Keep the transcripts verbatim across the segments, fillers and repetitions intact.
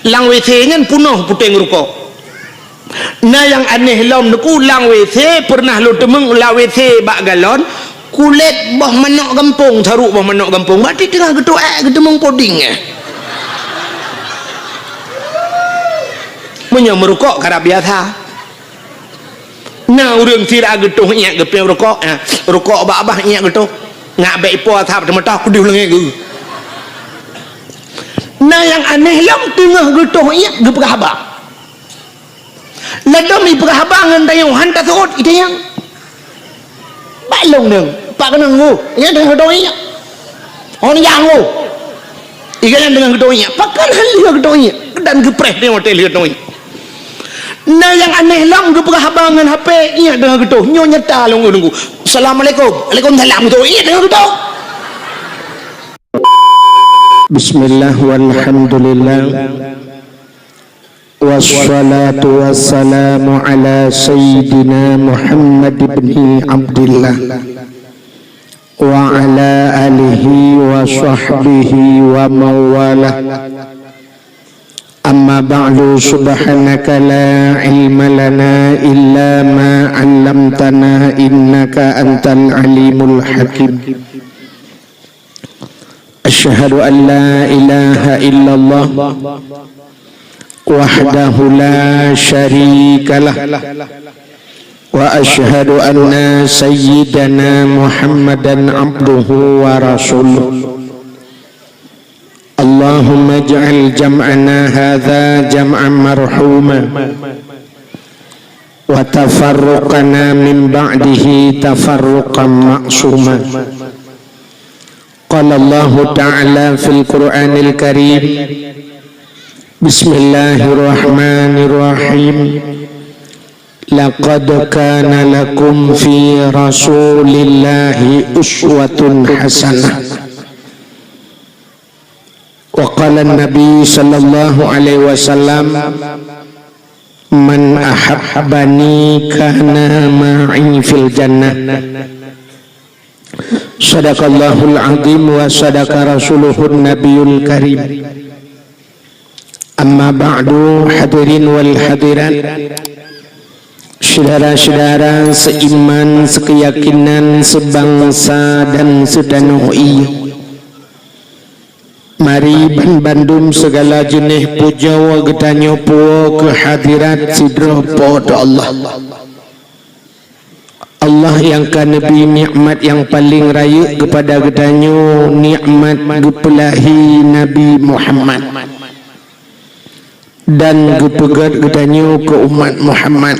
Lam WC nyan peunoh puténg rukok. Na nyang aneh lom Teungku, lam WC peureunah lôn teumeung lam WC bak galon, kulét boh manok gampông, sarok boh manok gampông. Berarti teungoh geutoh ék geuteumeung poding, eh. Meunyoe meurukok karab biasa. Na ureuëng sira geutoh iék geupiep rukok, eh, rukok bak babah iék geutoh. Ngak bék ipo asab teumeutah kudeuh leungée geuh. Na nyang aneh lom teungoh geutoh iék geupeugah haba. Ladom ipeugah haba ngon tanyoe han taseuôt itanyong. Bak lôn dong, pak keunong hu, iék teungoh geutoh iék. Hon nyang hu. Iga nyan teungoh geutoh iék, pakon han lheueh geutoh iék dan geupreh teungoh teuh lheueh geutoh iék. Na nyang aneh lom geupeugah haba ngon H P, iék teungoh geutoh. Nyoe nyata lôn Teungku. Assalamualaikum. Waalaikumsalam. Geutoh iék teungoh geutoh. Bismillah walhamdulillah. Wassalatu wassalamu ala sayyidina Muhammad ibni Abdillah wa ala alihi wa sahbihi wa mawalah. Amma ba'du, subhanaka la ilma lana illa ma 'allamtana innaka antal alimul hakim. Asyhadu an la ilaha illallah wahdahu la syarikalah, wa asyhadu anna sayyidana Muhammadan abduhu wa rasuluh. Allahumma ij'al jam'ana hadza jam'an marhuma, wa tafarruqana min ba'dihi tafarruqan ma'suma. Qala Allahu ta'ala fil Qur'anil Karim, Bismillahirrahmanirrahim. Laqad kana lakum fi Rasulillahi uswatun hasanah. Wa qala Nabi sallallahu alaihi wasallam, "Man ahabbani kana ma'i fil jannah." Sadaqallahul azim wa sadaqa rasuluhun nabiyul karim. Amma ba'du, hadirin wal hadirat, syedara-syedara seiman, sekeyakinan, sebangsa dan setanoh ie. Mari ban bandum segala jeuneh pujoe geutanyoe puwoe keu hadirat sidroe Po teu Allah. Allah nyang ka neubri nikmat nyang paleng rayeuk keupada geutanyoe, nikmat geupeulahi Nabi Muhammad dan geupeugét geutanyoe keu umat Muhammad.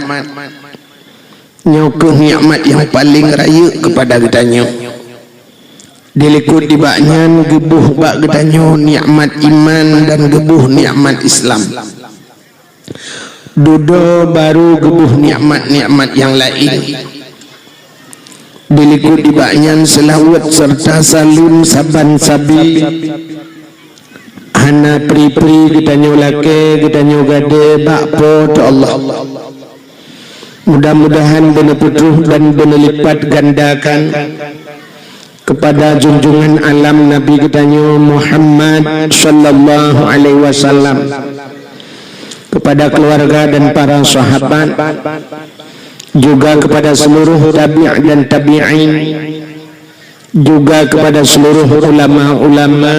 Nyoe kheueh nikmat nyang paleng rayeuk keupada geutanyoe. Dilikot nibak nyan geuboh bak geutanyoe nikmat iman dan geuboh nikmat Islam. Dudoe barô geuboh nikmat-nikmat nyang laén. Dilikot nibak nyan seulaweuet seureuta saleuem saban sabe. Hana pri-pri geutanyoe lakée, geutanyoe gadée bak Po teu Allah. Mudah-mudahan beuneupeutruh dan beuneulipat gandakan keupada junjungan alam Nabi geutanyoe Muhammad sallallahu alaihi wasallam, keupada keuluwarga dan para sahabat, juga keupada seuluruh tabi' dan tabi'in, juga keupada seuluruh ulama-ulama,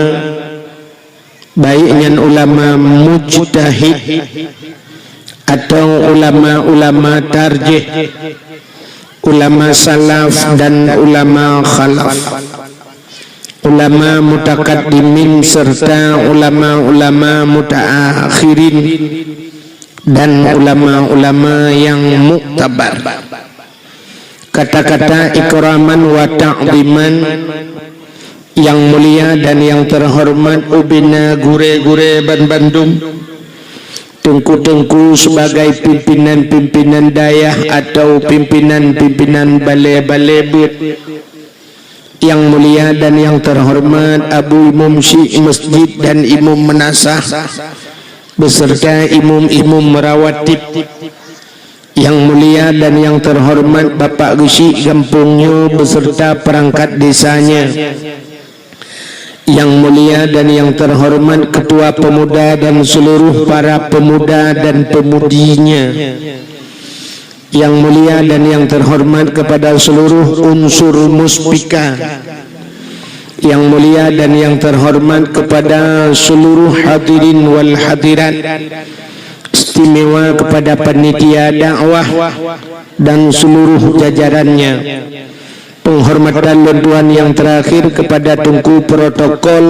baik nyan ulama mujtahid atau ulama-ulama tarjih, ulama salaf dan ulama khalaf, ulama mutakaddimin serta ulama-ulama mutaakhirin dan ulama-ulama yang muktabar. Kata-kata ikraman wa ta'ziman, yang mulia dan yang terhormat ubena gurée-gurée ban bandum, teungku-teungku sebagai pimpinan-pimpinan dayah atau pimpinan-pimpinan balée-balée beuet, yang mulia dan yang terhormat Abu Imum Syik Masjid dan Imum Meunasah, beserta imum-imum rawatib, yang mulia dan yang terhormat Bapak Geuchik gampông nyoe beserta perangkat desanya, Yang mulia dan yang terhormat Ketua Pemuda dan seluruh para pemuda dan pemudinya. Yang mulia dan yang terhormat kepada seluruh unsur Muspika. Yang mulia dan yang terhormat kepada seluruh hadirin wal hadirat, istimewa kepada panitia dakwah dan seluruh jajarannya. Penghormatan lôn tuan yang terakhir kepada Teungku Protokol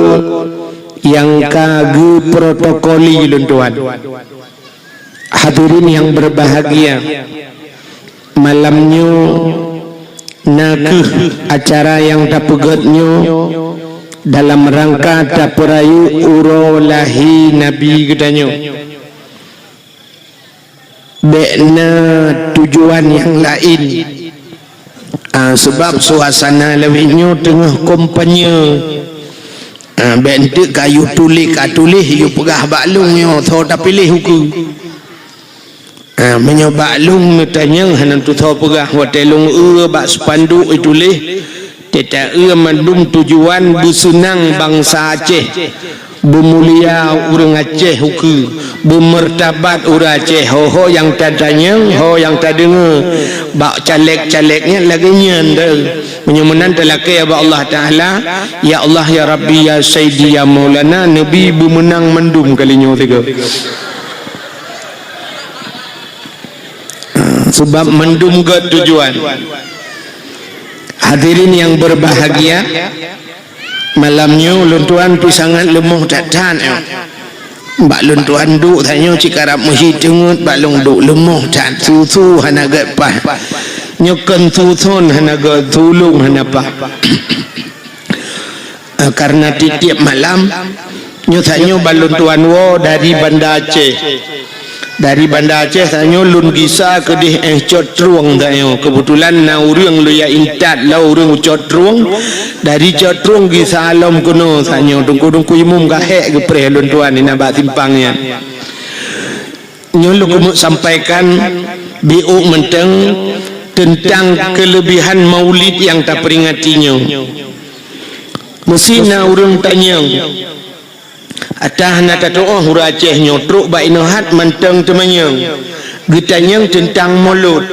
nyang ka geuprotokoli lôn tuan. Hadirin yang berbahagia, malam nyoe na kheueh acara nyang tapeugét nyoe dalam rangka tapeurayeuk uroe lahé Nabi geutanyoe. Bék na tujuan nyang laén. Ah, sabab suasana lawét nyoe teungoh kampanye. Ah, bék eunteuk ka yue tuléh, ka tuléh, yue peugah bak lôn nyoe, tho tapiléh ukeue. Ah, meunyoe bak lôn neutanyong hana tutoe peugah, watée lôn eu bak spanduk ituléh, Teuta eu mandum tujuan beuseunang bansa Aceh, beumulia ureuëng Aceh ukeue, beumeurtabat ureuëng Aceh, ho-ho nyang tatanyong, ho nyang tadeungoe bak caleg-caleg nyan lagée nyan deuh. Meunyoe meunan talakée bak Allah Taala, "Ya Allah, ya Rabbi, ya Sayyidi, ya Maulana, neubi beumeunang mandum kali nyoe sigoe." Sebab mandum gét tujuan. Hadirin yang berbahagia, malam nyoe lôn tuan pih sangat leumoh that-that nyoe. Bak lôn tuan duek tanyoe cit karab meuhi teungeut bak lôn duek leumoh that, su-su hana gét paih. Nyoe kon su-su hana gét, tulông hana paih. Eh, karena tiep-tiep malam, nyoe tanyoe bak lôn tuan woe dari Banda Aceh. Dari Banda Aceh tanyoe lôn gisa keudeh éh Cot Trueng tanyoe. Keubeutulan na ureuëng lôn jak intat lom ureuëng Cot Trueng. Dari Cot Trueng gisa lom keunoe tanyoe. Teungku-teungku imum gahek geupreh lôn tuan inan bak simpang nyan. Nyoe lôn keuneuk sampaikan biôk mantong teuntang keuleubihan Maulid nyang taperingati nyoe. Meusé na ureuëng tanyong, ata hana tatuoh ureuëng Aceh nyoe trok bak inoe hat mantong teumanyong. Geutanyong teuntang Molot.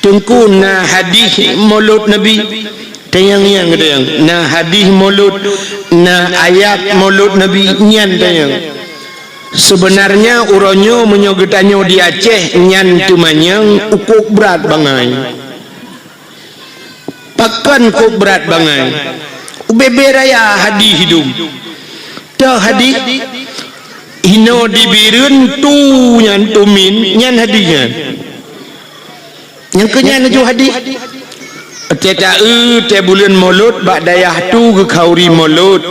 Teungku, na hadih Molot Nabi? Tanyong nyan geutanyong. Na hadih Molot, na ayat Molot Nabi nyan tanyong. Seubeunarnya uroe nyoe meunyoe geutanyoe di Aceh nyan teumanyong ukôb brat bangai. Pakon kôb brat bangai? Ubé-bé raya hadih dum. Toh hadih, inoe di Bireuen tu nyan tumin nyan hadih nyan. Nyang keu nyan laju hadih. Tée ta-eu tée buleuen Molot bak dayah tu geukhauri Molot.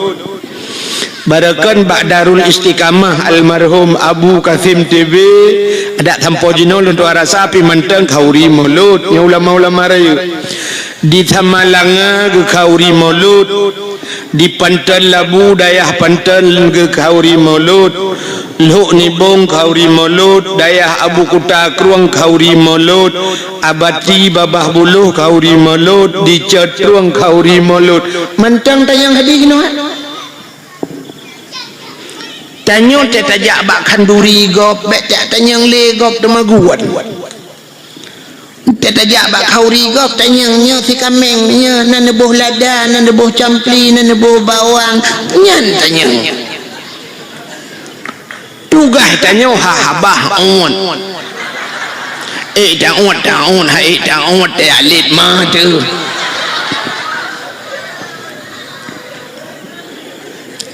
Barokon bak Darul Istiqamah almarhum Abu Kasim T B, adak sampoe jinoe lôn tuan rasa pih mantong khauri Molot nyoe ulama-ulama rayeuk. Di Samalanga geukhauri Molot. Di Panton Labu, dayah Panton geukhauri Molot, Lhok Nibong khauri Molot, dayah Abu Kuta Krueng khauri Molot, Abati Babah Buloh khauri Molot, di Cot Trueng khauri Molot. Mantong tanyong hadih nyoe. Tanyoe tée tajak bak khanduri gob, bék tanyong lé gob teumaguan. Tée tajak bak khauri gob tanyong nyoe si kaméng, nyoe na neuboh lada, na neuboh campli, na neuboh bawang, nyan tanyong. Tugaih tanyoe ha habah uet. Eh, ta uet, ta uet, ha, eh, ta uet, tée alet ma teuh.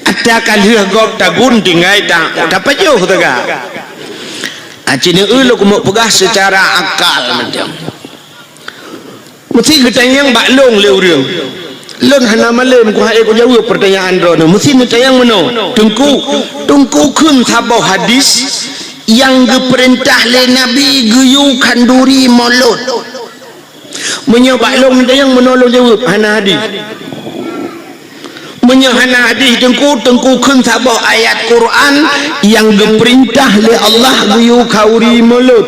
Ata ka lheueh gob tagun tinggai ta, tapajoh teuga. Aci neu lôn keumeuk peugah seucara akal mantong. Meusé geutanyong bak lôn lé ureuëng. Lôn hana malém kuhai kujaweueb peurtanyaan droeneuh. Meusé neutanyong meunoe, Teungku, Teungku kheun saboh hadis nyang geupeurintah lé Nabi geuyue khanduri Molot. Meunyoe bak lôn neutanyong meunoe lôn jaweueb, hana hadis. Meunyoe hana hadis Teungku, Teungku kheun saboh ayat Quran nyang geupeurintah lé Allah geuyue khauri Molot.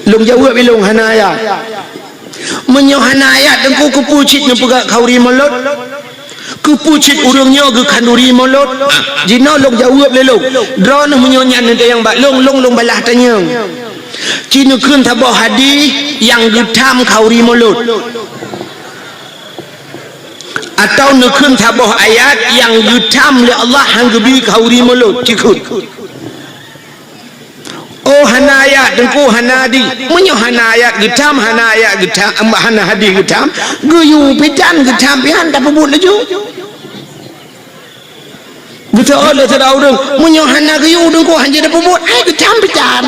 Lôn jaweueb ilôn hana ayat. Meunyoe hana ayat Teungku, keupeue cit neupeugah khauri Molot? Keupeue cit ureuëng nyoe geukhanduri mulod? Ah, jinoe lôn jaweueb lé lôn. Droeneuh meunyoe nyan neutanyong bak lôn, lôn, lôn balaih tanyong. Ci neukheun saboh hadis nyang geutham khanduri mulod. Atawa neukheun saboh ayat nyang geutham lé Allah han geubi khanduri mulod, ci kheun. Oh, hana ayat, Teungku, hana hadis. Meunyoe hana ayat geutham, hana ayat geutham, hana hadis geutham, geuyue pih tan geutham pih han tapeubuet laju. Geuteuôt lé sidroe ureuëng, meunyoe hana geuyue, Teungku, han jeuet tapeubuet, hai geutham pih tan.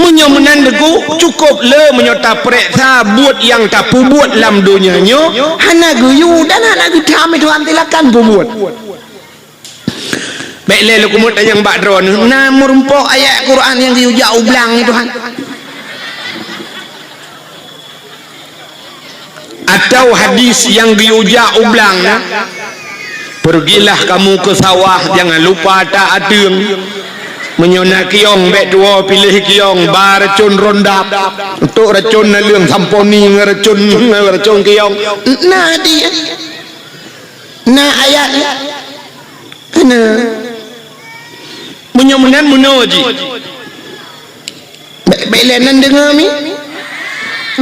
Meunyoe meunan, Teungku, cukôp le meunyoe tapareksa buet nyang tapeubuet lam donya nyoe, hana geuyue dan hana geutham, Tuhan silakan peubuet. Bék lé lôn keumeung tanyong bak droeneuh, na meurumpok ayat Quran nyang geuyue jak u blang nyoe, Tuhan? Atawa hadis nyang geuyue jak u blang na, "Pergilah kamu ke sawah, jangan lupa tak ateueng. Meunyoe na kiyong, bék tuwoe piléh kiyong, ba racon rondap, untuk racon naleueng samponi ngon racon, ngon racon kiyong." Na hadis, na ayat. Hana. Meunyoe meunan meunoe jih. Bék, bék lé nan deungoe mi.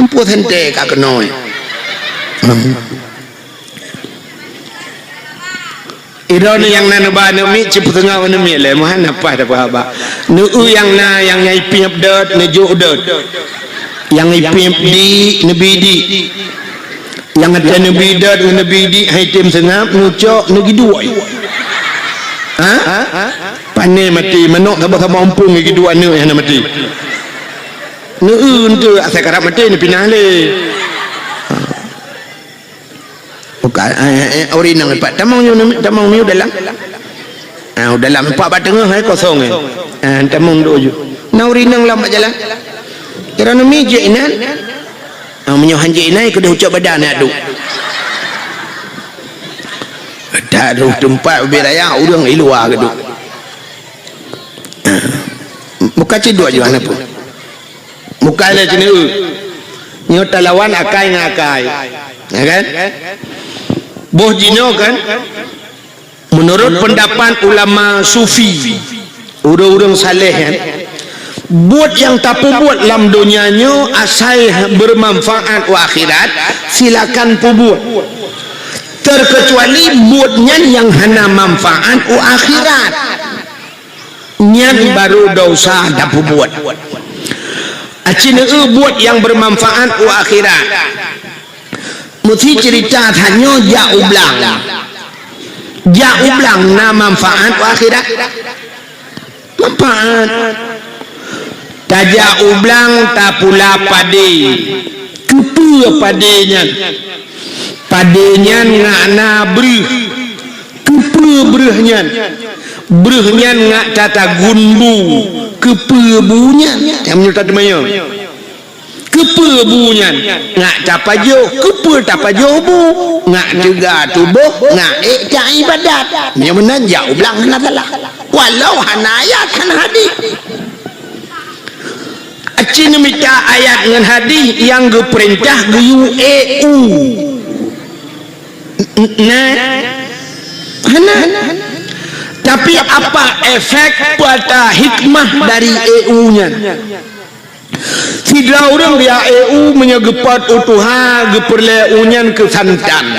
Ampoh santée ka keunoe. Droeneuh nyang na neuba aneuk miet, cit peuteungoh aneuk miet lé, meuhan na paih tapeuhaba. Neu-eu nyang na, nyang nyai piep dot, neujok dot. Nyang ipiep di, neubi di. Nyang ata neubi dot ngon neubi di, hai tem seungab, neucok, neugiduek. Ha? Pane maté, manok saboh-saboh umpung giduek aneuk nyang hana maté. Neu-eu enteuk, asai karab maté, neupinah lé. Bukan, eh, eh, ureueng inong pat. Tamong nyoe, tamong nyoe dalam. Ah, dalam empat bak teungoh, eh, kosong, eh. Ah, tamong dua ju. Na ureueng inong lam bak jalan. Kira nami jek inan. Ah, meunyoe han jek inan, keudeh ucok badan, eh, aduk. Tak ada tempat beraya, ureueng di luar keudeh. Ah, bukan cedok je, mana pun. Bukan lé ceuneuk. Nyoe talawan akai ngon akai. Ya kan? Boh jinoe kan? Menurut pendapat ulama sufi, ureueng-ureueng saleh kan, buet nyang tapeubuet lam donya nyoe asai bermanfaat u akhirat, silakan peubuet. Terkecuali buet nyan nyang hana manfaat u akhirat. Nyan baru desya tapeubuet. Aci neu buet nyang bermanfaat u akhirat. Meusti cerita tanyoe jak u blang. Jak u blang na manfaat u akhirat? Manfaat. Tajak u blang tapula padé. Keupeue padé nyan? Padé nyan ngak na breuh. Keupeue breuh nyan? Breuh nyan ngak tatagun bu. Keupeue bu nyan? Nyang meunyoe tateumanyong. Keupeue bu nyan? Ngak tapajoh. Keupeue tapajoh bu? Ngak teuga tuboh, ngak ék taibadat. Meunyoe meunan jak u blang hana salah. Walau hana ayat, hana hadis. Aci neumita ayat ngon hadis nyang geupeurintah geuyue ék u. N-, n-, na? Hana. Tapi apa efek, peue ata hikmah dari ék u nyan? Sidroe ureueng geujak ék u meunyoe geupot u tuha, geupeureulée u nyan keu santan.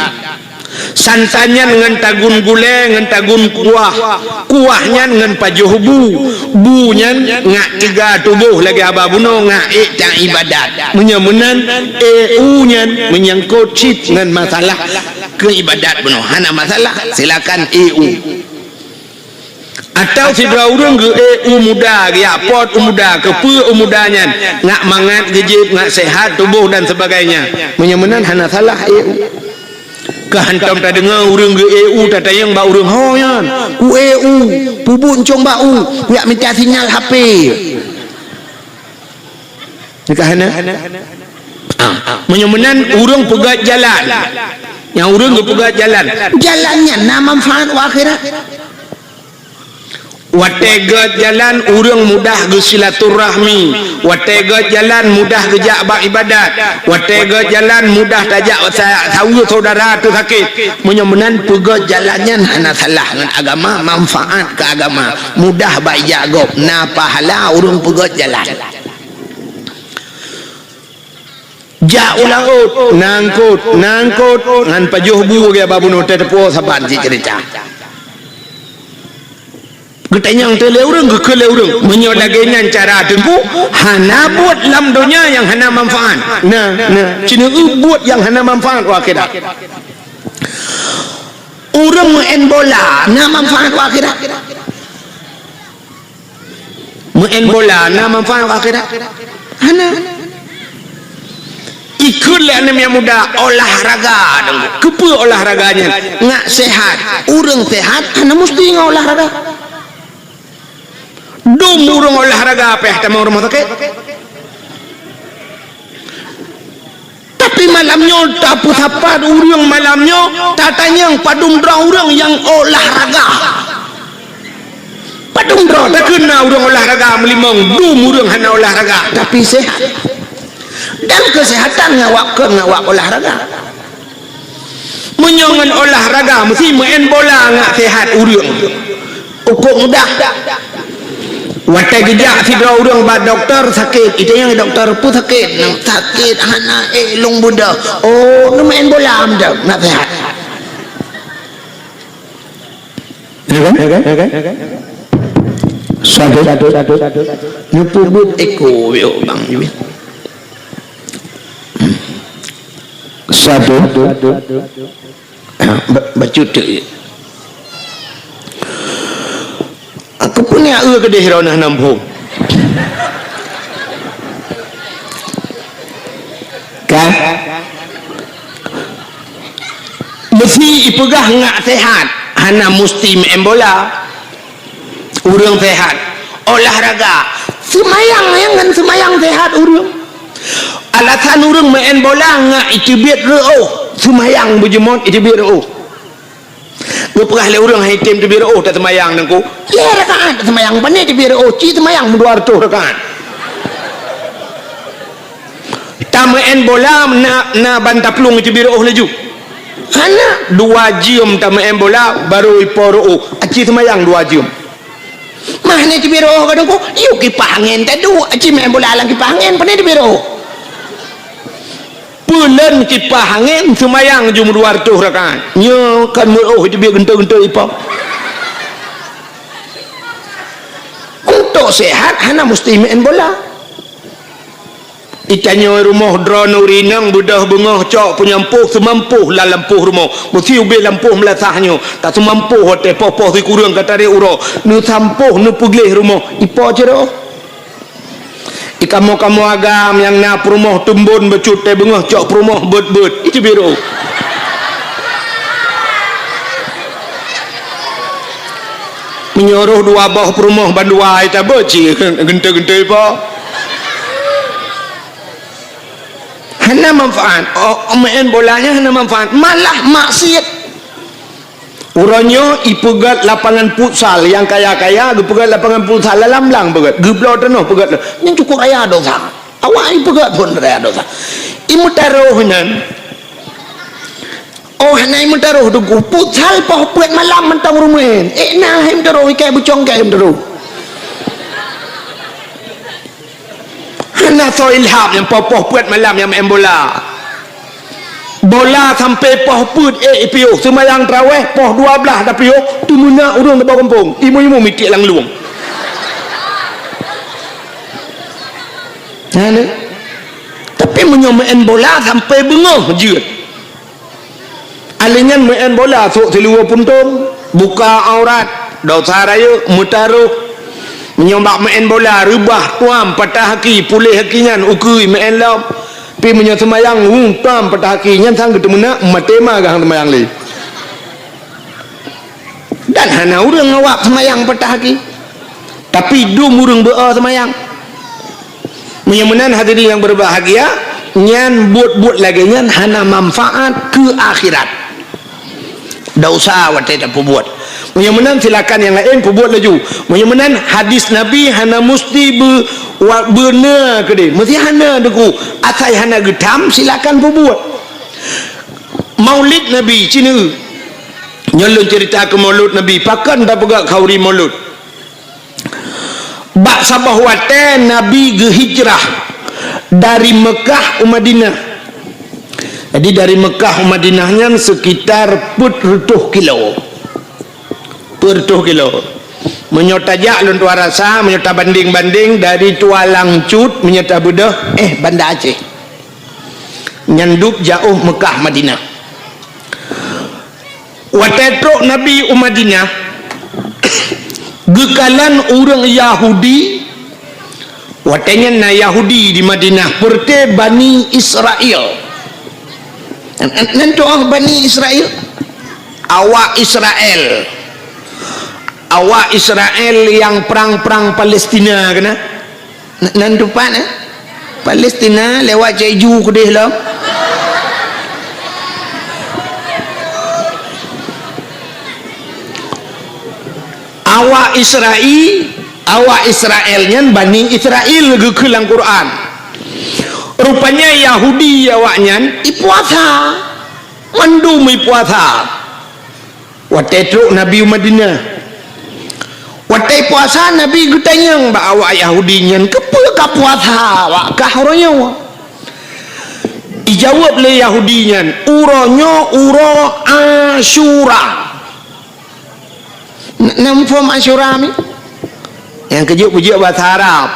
Santan nyan ngon tagun gulée, ngon tagun kuah. Kuah nyan ngon pajoh bu. Bu nyan ngak teuga tuboh lagée haba bunoe, ngak ék taibadat. Meunyoe meunan, ék u nyan meunyangkot cit ngon masalah keu ibadat bunoe. Hana masalah, silakan ék u. Atawa sidroe ureueng geuék u muda, geujak pot u muda, keupeue u muda nyan, ngak mangat, geujieb, ngak seuhat tuboh dan sebagainya. Meunyoe meunan hana salah ék u. Ka hantom tadeungoe ureueng geuék u tatanyong bak ureueng ho nyan, "Kuék u, peubuet cong bak u, kujak mita sinyal H P." Nyan ka hana? Ah, meunyoe meunan ureueng peugöt jalan. Nyang ureueng geupeugöt jalan. Jalan nyan na manfaat u akhirat. Watée gét jalan, ureuëng mudah geusilaturahmi. Watée gét jalan, mudah geujak bak iébadat. Watée gét jalan, mudah tajak sa-, saweue syedara teu sakét. Meunyoe meunan peugét jalan nyan hana salah ngon agama, manfaat keu agama. Mudah bak ijak gob, na pahala ureuëng peugét jalan. Jak u laôt, na eungkôt, na eungkôt, ngon pajoh bu lagée bak bunoe teuh teupeue saban cit ceurita. Geutanyong teuh lé ureuëng, geukheun lé ureuëng. Meunyoe lagée nyan cara teungku, hana buet lam donya nyang hana manfaat. Na, na, sineuk buet nyang hana manfaat u akhirat. Ureuëng meu'en bola na manfaat u akhirat. Meu'en bola na manfaat u akhirat? Hana. Ikheun lé aneuëk nyang muda olahraga. Keupeue olahraga nyan? Ngak sehat. Ureuëng sehat hana musti ngon olahraga. Dum ureuëng olahraga pih tamong rumoh sakét. Tapi malam nyoe tapeusapat ureuëng malam nyoe tatanyong padum droe ureuëng nyang olahraga. Padum droe takheun na ureuëng olahraga meulimong, dum ureuëng hana olahraga tapi sehat. Dan keusehatan ngawak kon ngawak olahraga. Meunyoe ngon olahraga meusti meu'en bola ngak sehat ureuëng. Ukok mudah. Watée geujak sidroe ureuëng bak dokto sakét, itanyong dokto peue sakét, nang sakét hana ék lôn beudôh. Oh, neumeu'en bola meudah, na sehat. Ya kan? Ya kan? Ya kan? Satu, satu, satu, satu. Neupeubuet eko yo bang. Satu. Ba-, bacut teuk. Aku pun ya eu keudeh rona nampung. Kan? Meusti ipeugah ngak sehat, hana musti meu'en bola. Ureuëng sehat, olahraga, seumayang nyang ngon seumayang sehat ureuëng. Alasan ureuëng meu'en bola ngak iteubiet reuôh, seumayang beujeuet iteubiet reuôh. Geupeugah lé ureuëng hai tem teubiet reuôh taseumayang nangku. Lhée rakaat taseumayang, pane teubiet reuôh, ci seumayang dua reutôh rakaat. Tameu'en bola na, na ban taplueng teubiet reuôh laju. Hana, dua jeuem tameu'en bola baru ipo reuôh, aci seumayang dua jeuem. Mah ni teubiet reuôh ka dengku, yuk kipah angén tadu, aci meu'en bola lam kipah angén, pane teubiet reuôh. Peulon kipah angén seumayang jeuem dua reutôh rakaat. Nyoe kan meu'oh teubiet geuntôi-geuntôi ipo. Untuk sehat hana musti meu'en bola. Itanyoe rumoh droeneuh rinong beudôh beungoh cok peunyampoh seumampoh lam lampôh rumoh. Meusti ubé lampôh meulasah nyoe, taseumampoh watée poh-poh sikureueng ka tarek uroe, neusampoh neupeugleh rumoh, ipo cit reuôh. Ikamoe-kamoe agam nyang na peurumoh teumbon bacut tée beungoh cok peurumoh beuet-beuet, iteubiet reuôh. Meunyoe reuôh dua boh peurumoh bandua itabeuet cit geuntôi-geuntôi ipo. Hana manfaat. Oh, meu'en bola nyan hana manfaat, malah maksiet. Uroe nyoe ipeugét lapangan futsal, nyang kaya-kaya geupeugét lapangan futsal lam blang peugét, geubloe tanoh peugét, nyan cukup raya dosa. Awak ipeugét phon raya dosa. Imeutarôh nyan. Oh, hana imeutarôh teungku, futsal poh peuet malam mantong rumoh. Eh, na hai meutarôh, ikai bucong kai meutarôh. Hana soe ilham nyang poh-poh peuet malam nyang main bola. Bola sampai poh peuet, eh, ipiôh. Seumayang tarawih poh dua blaih tapiôh, teumeunak ureuëng di bawah gampông. Imeum-imeum mitiek lam lueng. Hana. Tapi meunyoe main bola sampai beungoh jeuet. Alinyan meu'en bola sôk siluweue puntông, buka aurat, dosa rayeuk, meutarôh. Meunyoe bak meu'en bola reubah tuam patah aki, puléh aki nyan ukeue meu'en lom. Pi meunyoe seumayang, wu, tuam patah aki nyan sang geuteumeunak, maté ma gah seumayang lé. Dan hana ureuëng awak seumayang patah aki. Tapi dum ureuëng beu-o seumayang. Meunyoe meunan hadirin nyang berbahagia, nyan buet-buet lagée nyan hana manfaat keu akhirat. Dosa watée tapeubuet. Meunyoe meunan, silakan nyang laén peubuet laju. Meunyoe meunan, hadis Nabi hana musti beu-, wa-, beuna keudeh. Meusti hana, Teungku. Asai hana geutham, silakan peubuet. Maulid Nabi, ci neueu. Nyoe lôn ceurita keu Maulud Nabi. Pakon tapeugah khauri Maulud? Bak saboh watée Nabi geuhijrah dari Meukah u Madinah. Jadi, dari Meukah u Madinah nyan sekitar peuet reutôh kilo. Peuet reutôh kilo. Meunyoe tajak lôn tuan rasa, meunyoe tabandeng-bandeng dari Tualang Cut, meunyoe tabeudôh, eh, Banda Aceh. Nyan dub jaôh Meukah Madinah. Watée trok Nabi u Madinah, geukalon ureuëng Yahudi, watée nyan na Yahudi di Madinah, peureuté Bani Israel. Nan tuoh Bani Israel? Awak Israel. Awak Israel nyang prang-prang Palestina keunan? N-, nan teumpat, eh? Palestina lewat Cek Ju keudeh lom. Awak Israel, awak Israel nyan Bani Israel geukheun lam Quran. Rupanya Yahudi awaknyan ipuasa. Mandum ipuasa. Watée trok Nabi u Madinah. Watée puasa, Nabi geutanyong bak awak Yahudi nyan, "Keupeue ka puasa awak kah uroe nyoe?" Ijaweueb lé Yahudi nyan, "Uroe nyoe uroe Asyura." N-, na muphom Asyura mi? Nyang keujeuet peujeuet bahasa Arab.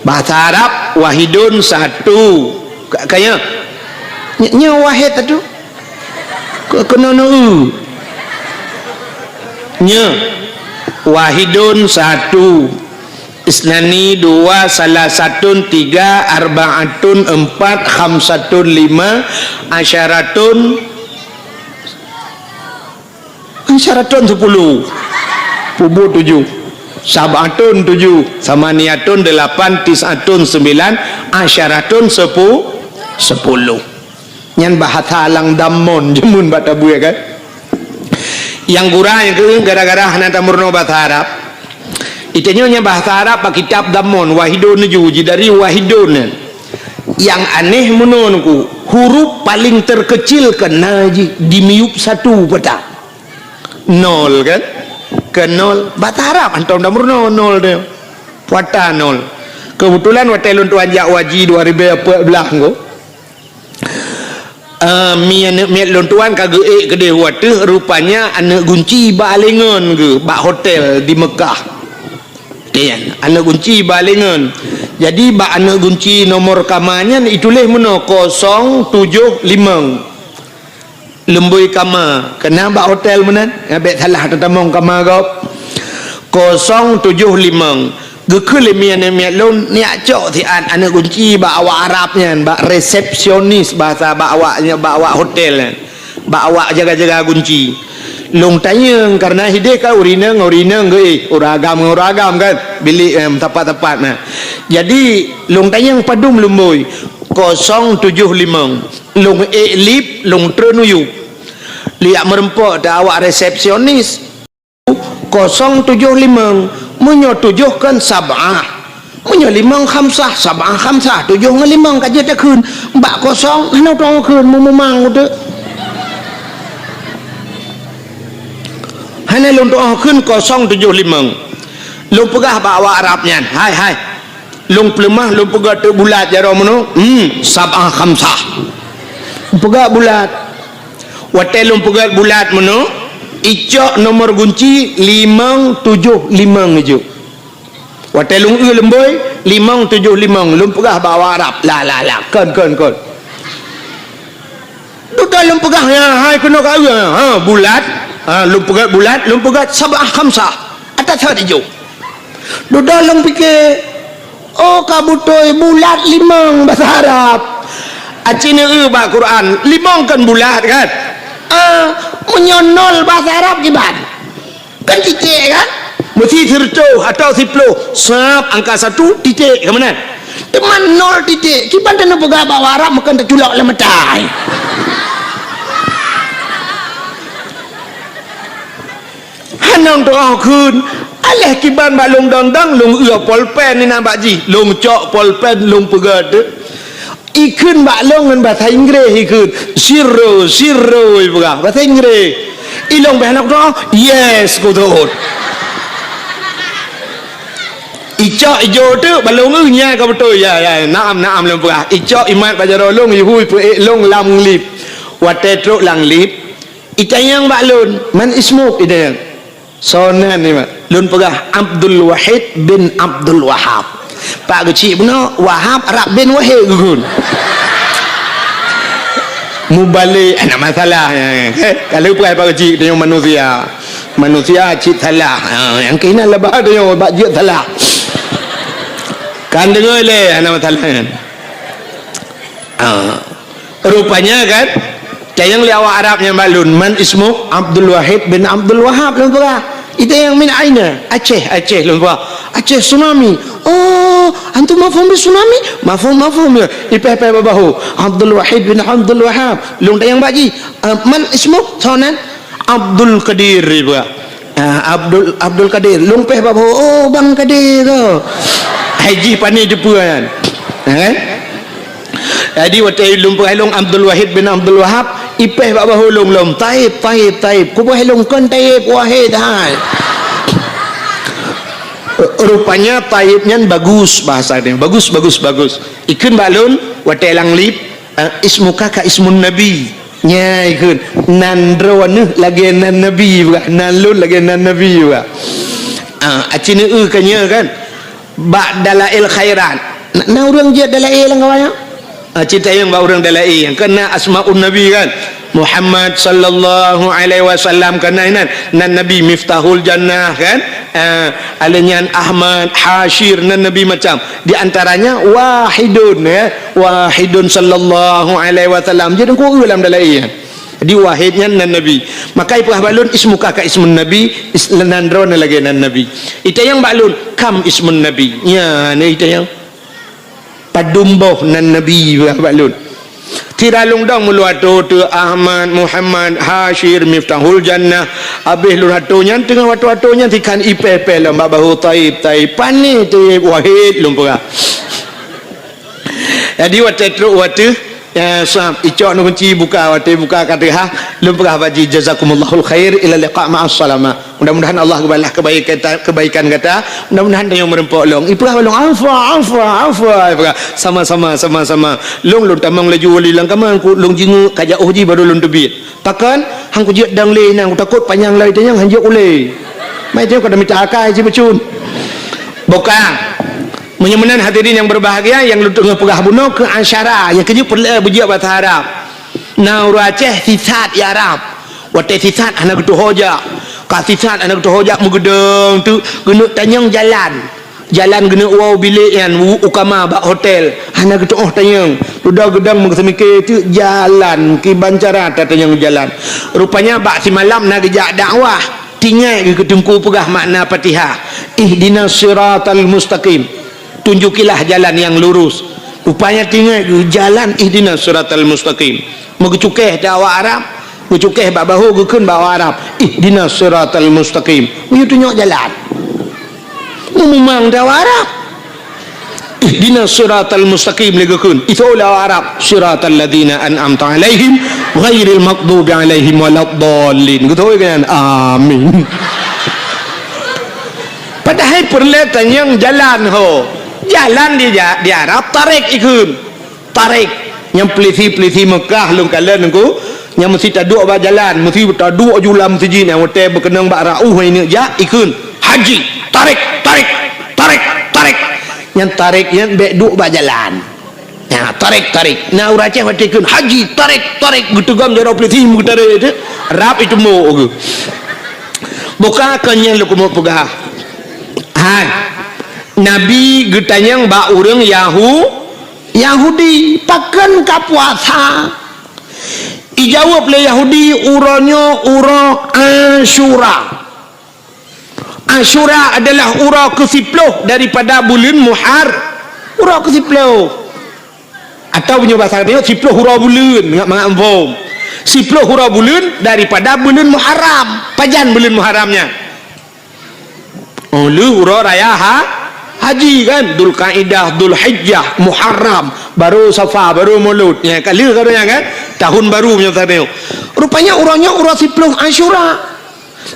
Bahasa Arab, wahidun satu. Ka, ka nyoe? Ny-, nyoe wahid satu. Ke-, keunoe neu-eu. Nyoe. Wahidun satu. Isnani dua, salasatun tiga, arbaatun empat, khamsatun lima, asyaratun Asyaratun sepuluh. Peubuet tujoh. Sab'atun tujoh. Samaniatun delapan. Tis'atun sembilan. Asyaratun sepu-, sepuluh. Nyan bahasa lam damon jameun bak tabue kan. Nyang gura nyang keu gara-gara hana tameurunoe bahasa Arab. Itanyoe nyan bahasa Arab bak kitab damon, wahidun tujoh, jidari wahidun nyan. Nyang aneh meunoe Teungku, huruf paling terkecil keunan jih di miyueb satu peue ta? Nol kan? Keu nol, bahasa Arab hantom tameurunoe nol teuh. Peue ta nol? Keubeutulan watée lôn tuan jak haji dua ribèe peuet blah Teungku, eh, mi aneuëk miet lôn tuan ka geuék keudeh u ateueh, rupanya aneuëk gunci bak aléngon geuh bak hotel di Meukah. Nyan, aneuëk gunci bak aléngon. Jadi, bak aneuëk gunci nomor kama nyan ituléh meunoe kosong tujoh limong. Leumbôi kama, keunan bak hotel meunan, nyan bék salah teutamong kama gob. Kosong tujoh limong. Geukheun lé mi aneuëk miet lôn, neujak cok siat aneuëk gunci bak awak Arab nyan, bak resepsionis bahasa bak awak, bak awak hotel nyan. Bak awak jaga-jaga gunci. Lôn tanyong, kareuna hideh kan ureuëng inong, ureuëng inong geuéh, ureuëng agam ngon ureuëng agam kan, bilék, em, teumpat-teumpat na. Jadi, lôn tanyong padum leumbôi, kosong tujoh limong. Lôn ék lip, lôn treun u yup. Lé jak meureumpok teuh awak resepsionis. Kosong tujoh limong, meunyoe tujoh kan sab'ah, meunyoe limong khamsah, sab'ah khamsah, tujoh ngon limong ka jeuet takheun, bak kosong hana tong kheun, meumumang uteuk. Hana lôn tuoh kheun kosong tujoh limong. Lôn peugah bak awak Arab nyan, "Hai, hai, lôn peuleumah, lôn peugah teuk bulat jaroe meunoe, hmm, sab'ah khamsah." Peugah bulat. Watée lôn peugét bulat meunoe, icok nomor gunci limong tujoh limong ijok. Watée lôn eu leumbôi, limong tujoh limong, lôn peugah bak awak Arab, "La, la, la, kon, kon, kon." Dudoe lôn peugah, "Ya, hai keunoe ka eu, ha, bulat." Ha, lôn peugét bulat, lôn peugét sab'ah khamsah. Ata that ijok. Dudoe lôn pike, "Oh, ka beutôi bulat limong bahasa Arab." Aci neueu bak Quran, limong kan bulat kan? Ah, meunyoe nol bahasa Arab kiban? Kan titik kan? Meusti sireutôh atau siploh, sab angka satu, titik, ka meunan? Teuma nol titik, kiban taneuk peugah bak Arab meukan taculok lam mata. Nang teuh kheun, aléh kiban bak lôn dang-dang, lôn eu polpen inan bak jih, lôn cok polpen, lôn peugah teuk. Ikheun bak lôn ngon basa Inggréh ikheun, "Zero, zero," ipeugah, basa Inggréh. Ilôn beh hana kudoa, "Yes," kutot. Icok ijok teuk bak lôn eu nya ka beutôi, "Ya, ya, naam, naam," lôn peugah. Icok imat bak jaroe lôn, ihu ipeuék lôn lam lift. Watée trok lam lift, itanyong bak lôn, "Man ismuk?" itanyong. "Soe nan nyoe?" Lôn peugah, "Abdul Wahid bin Abdul Wahab." Pak Geuchik bunoe, Wahab rab bin Wahid geukheun. Mubalek, hana masalah. Eh, ka lheueh peugah Pak Geuchik, tanyoe manusia. Manusia cit salah. Ha, nyang keunan leubeh tanyoe bak jeuet salah. Kan deungoe lé, hana masalah nyan. Ah, rupanya kan, tanyong lé awak Arab nyan bak lôn, "Man ismuk?" "Abdul Wahid bin Abdul Wahab," lôn peugah. Itanyong, "Min aina?" "Aceh, Aceh," lôn peugah. "Aceh tsunami." "Oh, antum mafhum bi tsunami?" "Mafhum, mafhum," ya. Ipéh-péh bak bahu. "Abdul Wahid bin Abdul Wahab." Lôn tanyong bak jih, "Ah, man ismuk?" "Soe nan?" "Abdul Qadir," ipeugah. Ah, Abdul, Abdul Kadir. Lôn péh bak bahu, "Oh, Bang Kadir, oh." Hai jih pane teupeue nyan. Ha, kan? Jadi, watée lôn peugah lôn Abdul Wahid bin Abdul Wahab, ipéh bak bahu lôn lom, "Taib, Taib, Taib." Kupeugah lôn, "Kon Taib, Wahid hai." Rupanya Taib nyan bagus bahasa dia. Bagus, bagus, bagus. Ikheun bak lôn, watée lam lift, Eh, ismuka ka ismun nabi. Nya ikheun, nan droeneuh lagée nan nabi, bukan? Nan lôn lagée nan nabi, bukan? Ah, aci neu-eu ka nyoe kan? Bak Dalail Khairat. Na, na ureuëng jeuet Dalail lam kawan nyoe? Ah, ci tanyong bak ureuëng Dalail. Kan na asmaun nabi kan? Muhammad sallallahu alaihi wasallam kan na inan. Nan Nabi Miftahul Jannah kan? Ah, aleuh nyan Ahmad, Hasyir, nan nabi macam. Di antaranya Wahidun, ya. Wahidun sallallahu alaihi wasallam. Jadi engkau lam dalam iya. Jadi Wahid nyan nan Nabi. Maka ipeugah bak lôn, "Ismuka ka ismun Nabi," is-, nan droeneuh lagée nan Nabi. Itanyong bak lôn, "Kam ismun Nabi?" Nya, ni itanyong. Padum boh nan Nabi, ipeugah bak lôn. Tira lôn dong meulua tu, tu Ahmad, Muhammad, Hasyir, Miftahul Jannah. Habéh lôn hatoe nyan, teungoh watée-watée nyan, sikan ipéh-péh lom bak bahu, "Taib, Taib, pane Taib, Wahid," lôn peugah. Jadi watée trok watée, ya, sab, icok nu kunci buka, watée buka ka teuhah, lôn peugah bak jih, "Jazakumullahu khair, ila liqa ma'as salamah." Mudah-mudahan Allah geubalah kebaikan, kebaikan gata. Mudah-mudahan tanyoe meureumpok lom. Ipeugah bak lôn, "Afwa, afwa, afwa." Ipeugah, "Sama-sama, sama-sama." Lôn, lôn tamong laju wali lam kama, ku lôn jingeuk ka jauh jih baru lôn teubiet. Pakon? Hang kujeuet dang lé nyan, kutakot panyang lom itanyong hana jeuet ulée. Mai teuh kada mita akai cit bacut. Bukan. Meunyoe meunan hadirin yang berbahagia, nyang lôn teungoh peugah bunoe keu asyara, nyang keujeuet peureulée beujeuet basa Arab. Na ureuëng Aceh sisat i Arab. Watée sisat hana geutuho jak. Ka sisat hana geutuho jak meugeudong teuk geuneuk tanyong jalan. Jalan geuneuk woe bilék nyan u-, u kama bak hotel. Hana geutuoh tanyong. Dudoe geudong meugeuseumiké teuk jalan kiban cara tatanyong jalan. Rupanya bak simalam na geujak dakwah. Tinggai geuh keu teungku peugah makna Fatihah. Ihdinas siratal mustaqim. Tunjukilah jalan yang lurus. Rupanya tinggai geuh jalan ihdinas siratal mustaqim. Meugeucukéh di awak Arab, geucukéh bak bahu geukheun bak awak Arab, "Ihdinas siratal mustaqim." Meuyue tunyok jalan. Meumumang di awak Arab. "Ihdinas siratal mustaqim," lé geukheun. Itoe lé awak Arab, "Siratal ladzina an'amta 'alaihim ghairil maghdubi 'alaihim waladdallin." Geutoe kan? Amin. Padahai peureulée tanyong jalan ho. Jalan di ja-, di Arab tarék ikheun. Tarék. Nyang peulisi-peulisi Mekah lôn kalon nyan ku, nyang meusi taduek bak jalan, meusi taduek ju lam meuseujid nyang watée beukeunong bak raoh ineuk jak, ikheun, "Haji, tarék, tarék, tarék, tarék." Nyang tarék nyan bék duek bak jalan. Nah, tarék, tarék. Nah, ureuëng Aceh watée kheun, "Haji, tarék, tarék," geuteugom jaroe peulisi meugeutarék teuh, rab itumbok geuh. Buka kon nyan lôn keumeung peugah. Hai. Nabi geutanyong bak ureuëng Yahu-, Yahudi, "Pakon ka puasa?" Ijaweueb lé Yahudi, "Uroe nyoe uroe Asyura." Asyura adalah uroe keusiploh daripada buleuen Muhar-, uroe keusiploh. Atawa meunyoe basa geutanyoe, siploh uroe buleuen, ngat mangat muphom. Siploh uroe buleuen daripada buleuen Muharram. Pajan buleuen Muharram nyan? Oh, lheueh uroe raya ha-, haji kan, Dzulkaidah, Dzulhijjah, Muharram, baru Safar, baru Maulud. Ya, ka lheueh ka nyan kan? Tahun baru meunyoe tadi. Rupanya uroe nyoe uroe siploh Asyura.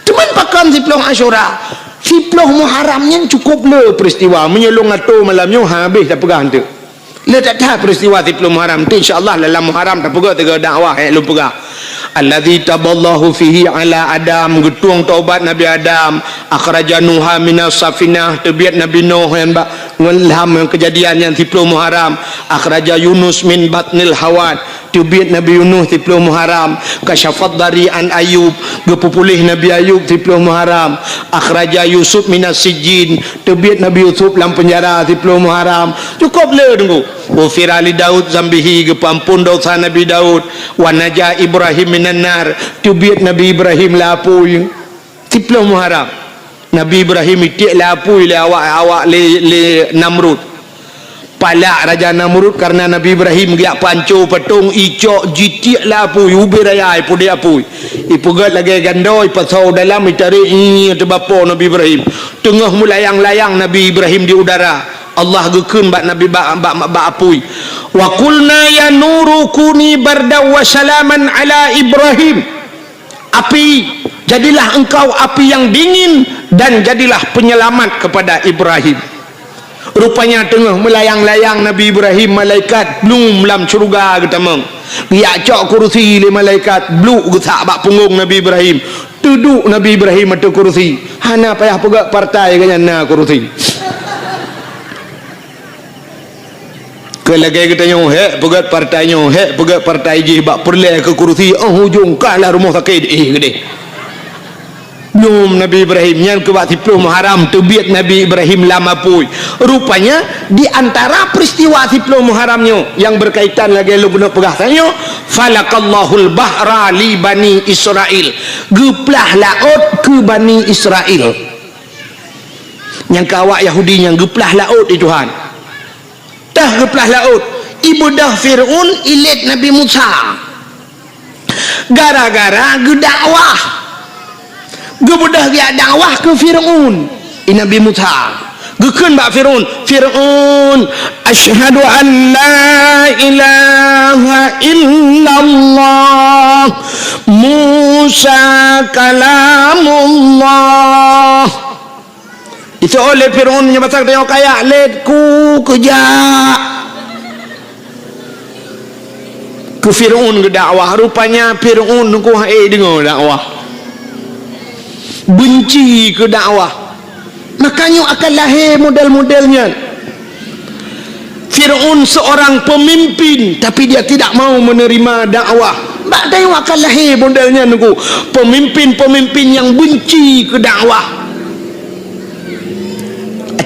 Cuman pakon siploh Asyura? Siploh Muharram nyan cukup le peristiwa. Meunyoe lôn atô malam nyoe habéh tapeugah eunteuk. Le that-that peristiwa siploh Muharram tu, insya Allah dalam Muharram tapeugah tiga dakwah nyang lôn peugah. Allazi taballahu fihi ala Adam, geutueng taubat Nabi Adam, akhraja Nuha minas safinah, teubiet Nabi Nuh nyan bak ngon lam kejadian nyan siploh Muharram, akhraja Yunus min batnil hawat, teubiet Nabi Yunus siploh Muharram, kasyafad dari an Ayub, geupeupuléh Nabi Ayub siploh Muharram, akhraja Yusuf minas sijjin, teubiet Nabi Yusuf lam penjara siploh Muharram. Cukup le teungku. Ghufira li Daud zambihi, geupeuampon dosa Nabi Daud. Wa naja Ibrahim minan nar, teubiet Nabi Ibrahim lam apui. Siploh Muharram. Nabi Ibrahim itiek lam apui lé awak, awak lé, lé Namrud. Palak Raja Namrud karena Nabi Ibrahim geujak panco patong, icok jitiek lam apui, ubé raya ipudek apui. Ipeugét lagée gando, ipasoe dalam, itarek, ih, teubapo Nabi Ibrahim. Teungoh meulayang-layang Nabi Ibrahim di udara, Allah geukheun bak Nabi bak, bak, bak apui. Wa qulna ya nuru kuni bardan wa salaman ala Ibrahim. Api, jadilah engkau api yang dingin dan jadilah penyelamat kepada Ibrahim. Rupanya teungoh meulayang-layang Nabi Ibrahim, malaikat blum lam syeuruga geutamong. Geujak cok kurusi lé malaikat, bluk geusak bak punggong Nabi Ibrahim. Teuduek Nabi Ibrahim ateueh kurusi. Hana payah peugét partai geuh nyan na kurusi. Keu lagée geutanyoe, hék peugét partai nyoe, hék peugét partai jih, bak peureulée keu kurusi, óh ujong kah lam rumoh sakét, eh, geudeh. Nyoe Nabi Ibrahim nyan keu bak siploh Muharram teubiet Nabi Ibrahim lam apui. Rupanya, di antara peristiwa siploh Muharram nyoe nyang berkaitan lagée lôn keuneuk peugah tanyoe, "Falakallahul bahra li Bani Israil." Geuplah laôt keu Bani Israil. Nyang keu awak Yahudi nyan geuplah laôt di Tuhan. Teuh geuplah laôt, ibeudôh Fir'aun ilét Nabi Musa. Gara-gara geudakwah. Geubeudôh geujak dakwah keu Fir'aun, i Nabi Musa. Geukheun bak Fir'aun, "Fir'aun, asyhadu an la ilaha illallah, Musa kalamullah." Iseuôt lé Fir'aun nyoe basa geutanyoe kaya lét ku keujak. Keu Fir'aun geudakwah, rupanya Fir'aun nungku hai deungoe dakwah. Benci keu dakwah. Makanya akan lahé model-model nyan. Fir'aun seorang pemimpin, tapi dia tidak mau menerima dakwah. Bak tanyoe akan lahé model nyan nungku. Pemimpin-pemimpin yang benci keu dakwah.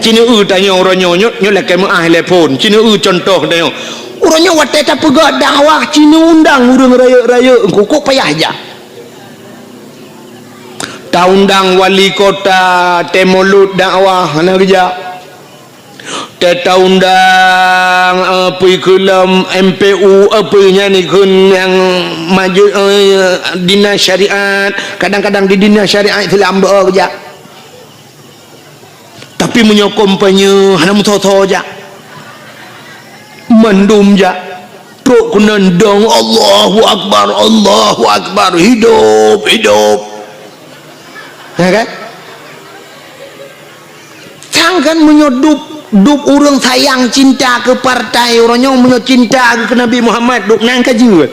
Ci neueu tanyoe uroe nyoe, nyoe, nyoe lakée meuáh lé phon. Ci neueu cuntoh tanyoe. Uroe nyoe watée tapeugah dakwah, ci neuundang ureuëng rayeuk-rayeuk, kok payah jak. Taundang wali kota, teumulot dakwah, hana geujak. Tataundang, eh, peue keu lom M P U, eh, peue nyan ikheun nyang maju, eh, dinas syariat, kadang-kadang di dinas syariat Islam beu jak. Tapi meunyoe kampanye hana meusoe-soe jak. Mandum jak. Trok keunan dong, "Allahu Akbar, Allahu Akbar, hidup, hidup." Ya kan? Sang kan meunyoe dub, dub ureuëng sayang cinta keu partai uroe nyoe, meunyoe cinta keu Nabi Muhammad, dub nan ka jeuet.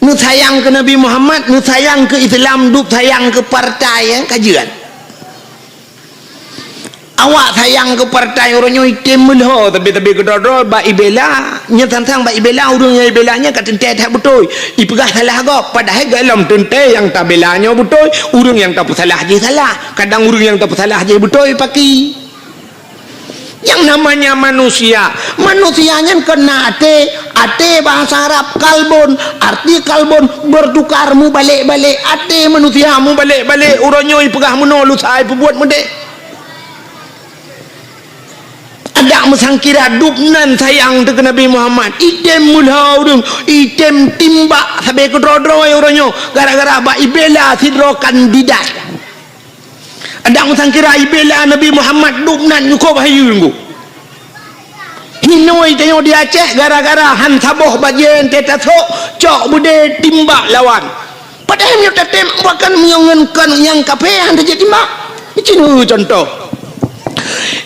Neusayang keu Nabi Muhammad, neusayang keu Islam, dub sayang keu partai, ya, ka jeuet. Awak sayang keu partai uroe nyoe item meulho, tapi-tapi keudroe-droe bak ibela, nyan sang-sang bak ibela, ureuëng nyang ibela nyan ka teuntée that beutôi. Ipeugah salah gob, padahai gohlom teuntée nyang tabela nyoe beutôi, ureuëng nyang tapeusalah jih salah. Kadang ureuëng nyang tapeusalah jih beutôi paki. Nyang namanya manusia, manusia nyan kon na até, até bahasa Arab kalbun, arti kalbun bertukar, mubalek-balek, até manusia mubalek-balek, uroe nyoe ipeugah meunoe lusa ipeubuet meudeh. Adak meusangkira dub nan sayang teuh keu Nabi Muhammad, item meulho ureuëng, item timbak sabe keudroe-droe uroe nyoe gara-gara bak ibela sidroe kandidat. Adak meusangkira ibela Nabi Muhammad dub nan nyukôb hayeue ngon. Hinoe tanyoe di Aceh gara-gara han saboh bajée teuh tasok cok beudé timbak lawan. Padahai meunyoe tatem bahkan meunyoe ngon kon nyang kafé han tajak timbak. Cina contoh.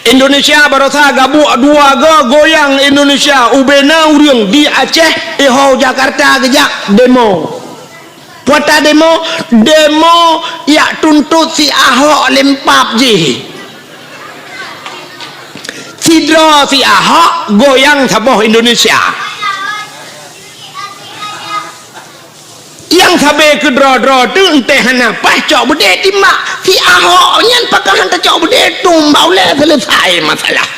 Indonesia barosa gabuek dua go goyang Indonesia ubena ureuëng di Aceh iho Jakarta geujak demo. Puata demo, demo yak tuntot si Ahok lempap jih. Sidroe si Ahok goyang saboh Indonesia. Nyang sabe keudroe-droe teuh enteh hana paih cok beudé timbak. Si Ahok nyan pakon han tacok beudé tumbak ulée selesai masalah.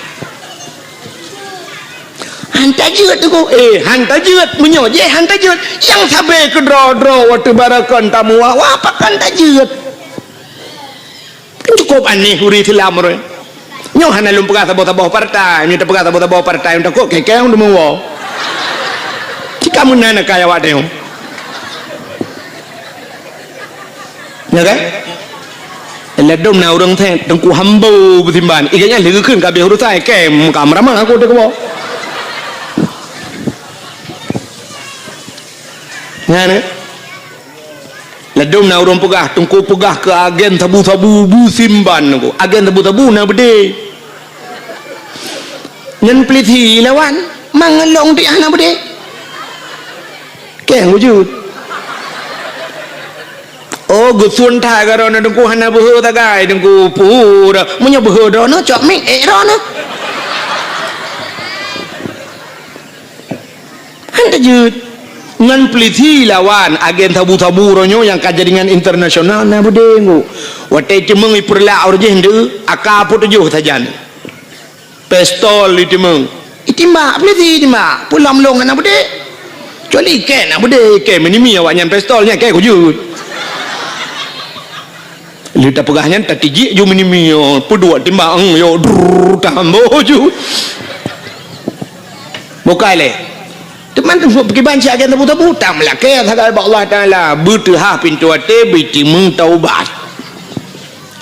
Han tajeuet tu, eh, han tajeuet. Meunyoe jih han tajeuet, nyang sabe keudroe-droe watée barakon tamu wah-wah pakon tajeuet. Kan cukup aneh ureuëng Islam ureuëng. Nyoe hana lôn peugah saboh-saboh partai, nyoe tapeugah saboh-saboh partai nyang takot kekeng deungon woe. Cika meunan akai awak teuh. Ya kan? Ladom na ureuëng thét teungku hambo beusimban. Ikan nyan leugeukheun ka habéh urusan, kém ka meurama aku teuh keuboh. Nyan eh. Ladom na ureuëng peugah, teungku peugah keu agen sabu-sabu beusimban teungku. Agen sabu-sabu na beudé. Nyan peulisi lawan, mangelong di hana beudé. Keng wujud. Oh, geusun that ka droeneuh teungku hana beuhe sagai teungku pura. Meunyoe beuhe droeneuh cok mic ék droeneuh. Han tajeuet. Ngon peulisi lawan agen sabu-sabu uroe nyoe nyang ka jaringan internasional na beudé ngu. Watée ceumeung ipeurlak uroe jih ndeu, aka peutujoh sajan. Pistol iteumeung. Itimbak, peulisi itimbak. Peue lom lôn hana beudé. Kecuali ikée na beudé, ikée meunimi awaknyan pistol nyan ikée kujeuet. Lheueh tapeugah nyan tatijik ju meunimi, yo, peuduek timbak, eng, yo, drrrr, tahambo ju. Bukai lé. Teuma teungku peukiban cit agen tabu-tabu, tameulakée sagai bak Allah Taala, beuteuhah pintoe até, beutimeung taubat.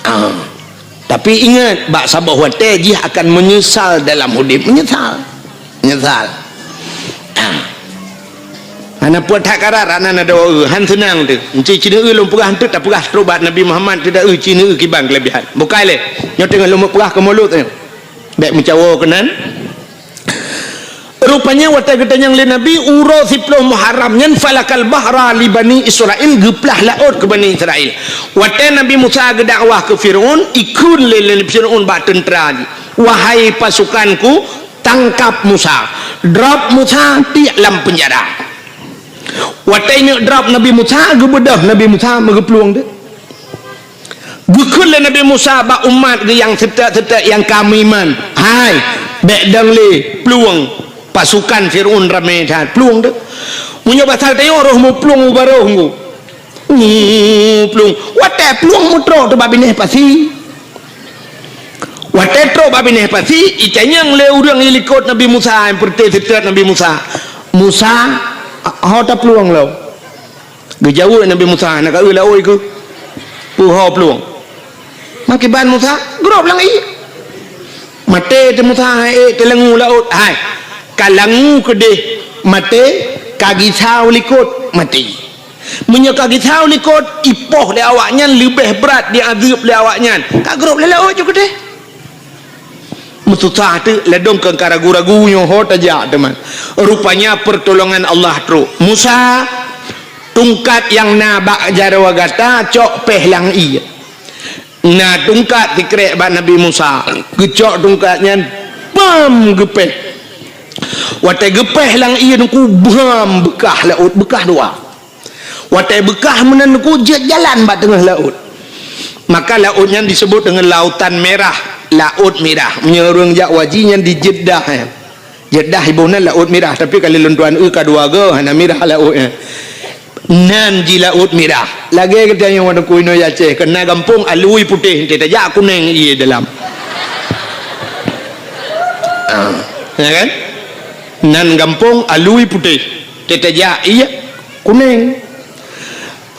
Ah. Tapi ingat, bak saboh watée jih akan meunyeusal dalam udeb, meunyeusal. Meunyeusal. Ah. Hana peue that karat, hana na doa, han seunang teuh. Enci cineue lôn peugah eunteuk tapeugah strobat Nabi Muhammad teuh da eu cineue kiban keulebihan. Bukai lé. Nyoe teungoh lôn peugah keu mulod nyoe. Bék meucawo keunan. Rupanya watée geutanyong lé Nabi uroe siploh Muharram nyan falakal bahra li Bani Israil, geuplah laôt keu Bani Israil. Watée Nabi Musa geudakwah keu Firaun, ikheun lé, lé Firaun bak teuntra jih, "Wahai pasukanku, tangkap Musa, drop Musa tiek lam peunjara." Watée neuk drop Nabi Musa, geubeudôh Nabi Musa meugeuplueng deuh. Geukheun lé Nabi Musa bak umat geuh nyang seutôt-seutôt nyang ka meuiman, "Hai, bék dong lé plueng pasukan Firaun ramé that, plueng teuh. Meunyoe basa tanyoe roh muplueng u barôh ngu." Muplueng. Watée plueng meutrok teuh bak binéh pasi. Watée trok bak binéh pasi, itanyong lé ureuëng ilikot Nabi Musa, nyang peureuté seutôt Nabi Musa, "Musa, ho taplueng lom?" Geujaweueb Nabi Musa, "Na ka eu laôt keuh, peuho plueng." Makiban Musa, grob lam ié. Maté teuh Musa, hai ék teuh langue laôt. Hai, ka langue keudeh maté, ka gisa u likot maté. Meunyoe ka gisa u likot, ipoh lé awaknyan leubeh brat diazeueb lé awaknyan. Ka grob lam laôt ju keudeh. Meususah teuk, ladom keu ka ragu-ragu nyoe ho tajak teuma. Rupanya pertolongan Allah trok. "Musa, tungkat nyang na bak jaroe gata cok péh lam ié." Na tungkat sikrek bak Nabi Musa. Geucok tungkat nyan, bam, geupéh. Watée geupéh lam ié teungku, bam, beukah laôt, beukah dua. Watée beukah meunan teungku jeuet jalan bak teungoh laôt. Maka laôt nyan diseubut deungon Lautan Merah, Laôt Mirah. Meunyoe ureuëng jak haji nyan di Jeddah, eh. Jeddah iboh nan Laôt Mirah, tapi ka lheueh lôn tuan eu ka dua goe hana mirah laôt nyan. Nan jih Laôt Mirah. Lagée geutanyoe teungku inoe Aceh, keu na gampông alui putéh, teuh tajak kuneng ié dalam. Ah, ya kan? Nan gampông alui putéh, teuh tajak ié kuneng.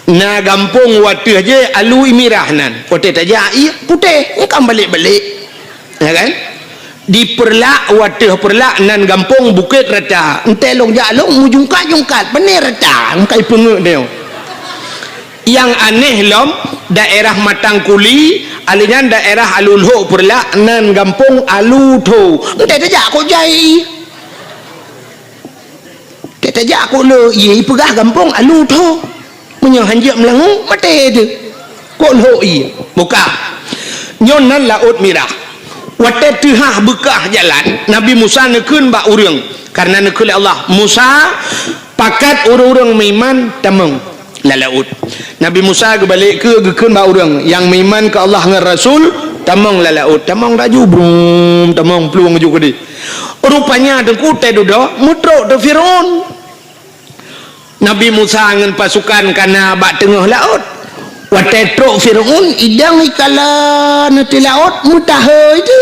Na gampông u ateueh jih alu ié mirah nan. Watée tajak ié putéh, nyan kan balek-balek. Ya kan? Di Peureulak, u ateueh Peureulak nan gampông Bukét Rata. Entée lôn jak lôn meujungkat-jungkat, pane rata, meukai peungeuet nyoe. Nyang aneh lom, daerah Matang Kuli, alèh nyan daerah Alu Lhok Peureulak nan gampông Alu Tho. Entée tajak kok jai. Ka tajak kok le, ié peugah gampông Alu Tho. Meunyoe hanjeuet meulangue, maté teuh. Kok lhok ié? Buka. Nyoe nan Laôt Mirah. Watée teuhah beukah jalan, Nabi Musa neukheun bak ureuëng. Kareuna neukheun lé Allah, "Musa, pakat ureuëng-ureuëng meuiman tamong lam laôt." Nabi Musa geubalek keu geukheun bak ureuëng nyang meuiman keu Allah ngon Rasul, "Tamong lam laôt." Tamong laju, brum, tamong plueng laju keudeh. Rupanya teungku teududoe meutrok teuh Firaun. Nabi Musa ngon pasukan ka na bak teungoh laôt. Watée trok Firaun, idang ikala neuteuh laôt, meutahe itu.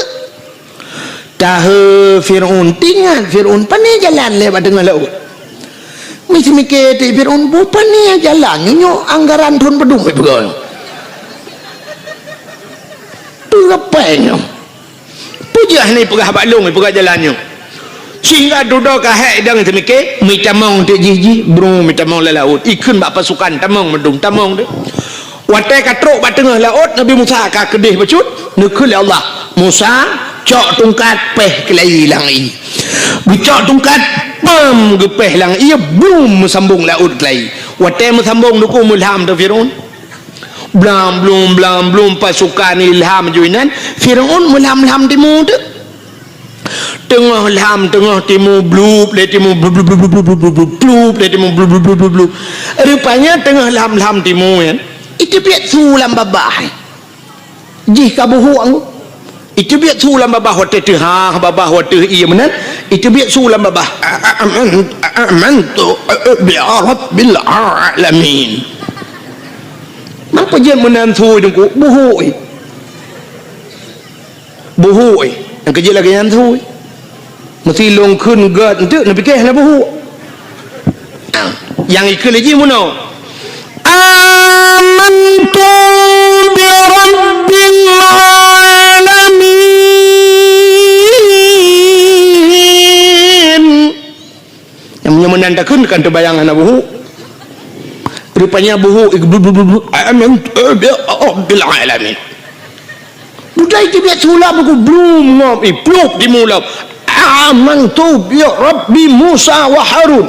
Tahe Firaun, teuingat Firaun, pane jalan lé bak teungoh laôt. Meusimike ti Firaun, bu pane jalan nyoe, nyoe anggaran thon padum ipeugah. Peureupai nyoe. Peue jeuet hana ipeugah bak lôn, ipeugah jalan nyoe. Sehingga dudoe ka hék idang teumike, meutamong teuk jih-jih, bru meutamong lam laôt. Ikheun bak pasukan, tamong meudum, tamong teuk. Watée ka trok bak teungoh laôt, Nabi Musa ka keudeh bacut, neukheun lé Allah, "Musa, cok tungkat péh keulayi lam ié." Geucok tungkat, pam geupéh lam ié, brum meusambong laôt keulayi. Watée meusambong teungku meulham teuh Firaun. Blam blum, blam blum, pasukan ilham ju inan, Firaun meulham-lham timu teuk. Teungoh lham, teungoh timu, blup lé timu, blup, blup, blup, blup, blup, blup, blup, blup lé timu, blup, blup, blup, blup, blup. Rupanya teungoh lham-lham timu nyan, iteubiet su lam babah. Jih ka buhuk anggô. Iteubiet su lam babah watée teuhah, babah watée ié meunan, iteubiet su lam babah. A-, a-, aman-, a-, amantu bi rabbil alamin. Mangko jeuet meunan su teungku, buhuk. Buhuk, eh. Nyang keujeuet lagée nyan su. Meusi lôn kheun gét enteuk, neupiké hana buhuk. Ah, nyang ikheun lé jih meunoe. Amantu bi rabbil alamin. Nyang meunyoe meunan takheun kan teubayang hana buhuk. Rupanya buhuk, ik, blu, blu, blu, blu. Amantu bi rabbil alamin. Budai teubiet su lam buku blum ngom, i, plup timu lam. Amantu bi rabbi Musa wa Harun.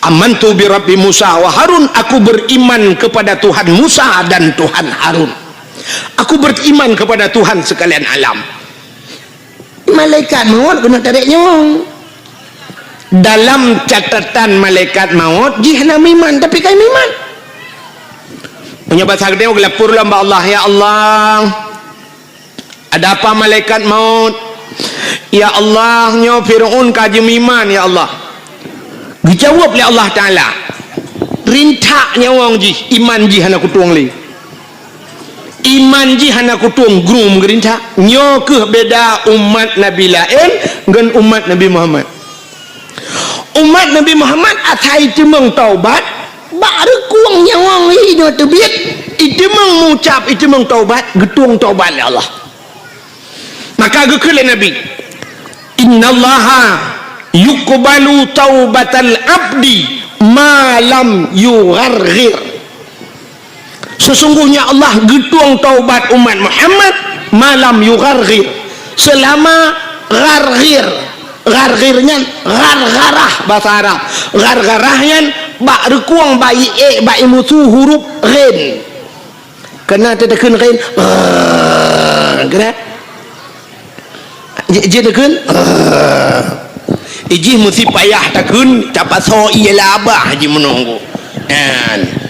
Amantu bi rabbi Musa wa Harun, aku beriman kepada Tuhan Musa dan Tuhan Harun. Aku beriman kepada Tuhan sekalian alam. Malaikat maut keuneuk tarek nyawöng. Dalam catatan malaikat maut, jih hana meuiman, tapi ka meuiman. Meunyoe basa geutanyoe geulapor lom bak Allah, "Ya Allah, ada apa malaikat maut? Ya Allah, nyoe Firaun ka jimeuiman, ya Allah." Geujaweueb lé Allah Taala, "Rintak nyawöng jih, iman jih hana kutueng lé." Iman jih hana kutueng, grum geurintak. Nyoe kheueh beda umat nabi laén ngon umat Nabi Muhammad. Umat Nabi Muhammad asai teumeung taubat, bak reukueng nyawöng nyoe teubiet, iteumeung meucab, iteumeung taubat, geutueng taubat lé Allah. Maka geukheun lé Nabi, "Innallaha yuqbalu taubatal abdi ma lam yugharghir." Sesungguhnya Allah geutueng taubat umat Muhammad ma lam yugharghir. Seulama gharghir. Gharghir nyan ghargharah basa Arab. Ghargharah nyan bak reukueng bak ié, bak imusu huruf ghin. Keunan teuteukheun ghin, ah, keunan. Ji-, jih takheun, ah. Ijih meusi payah takheun, tapasoe ié labah jih meunoe. Nyan.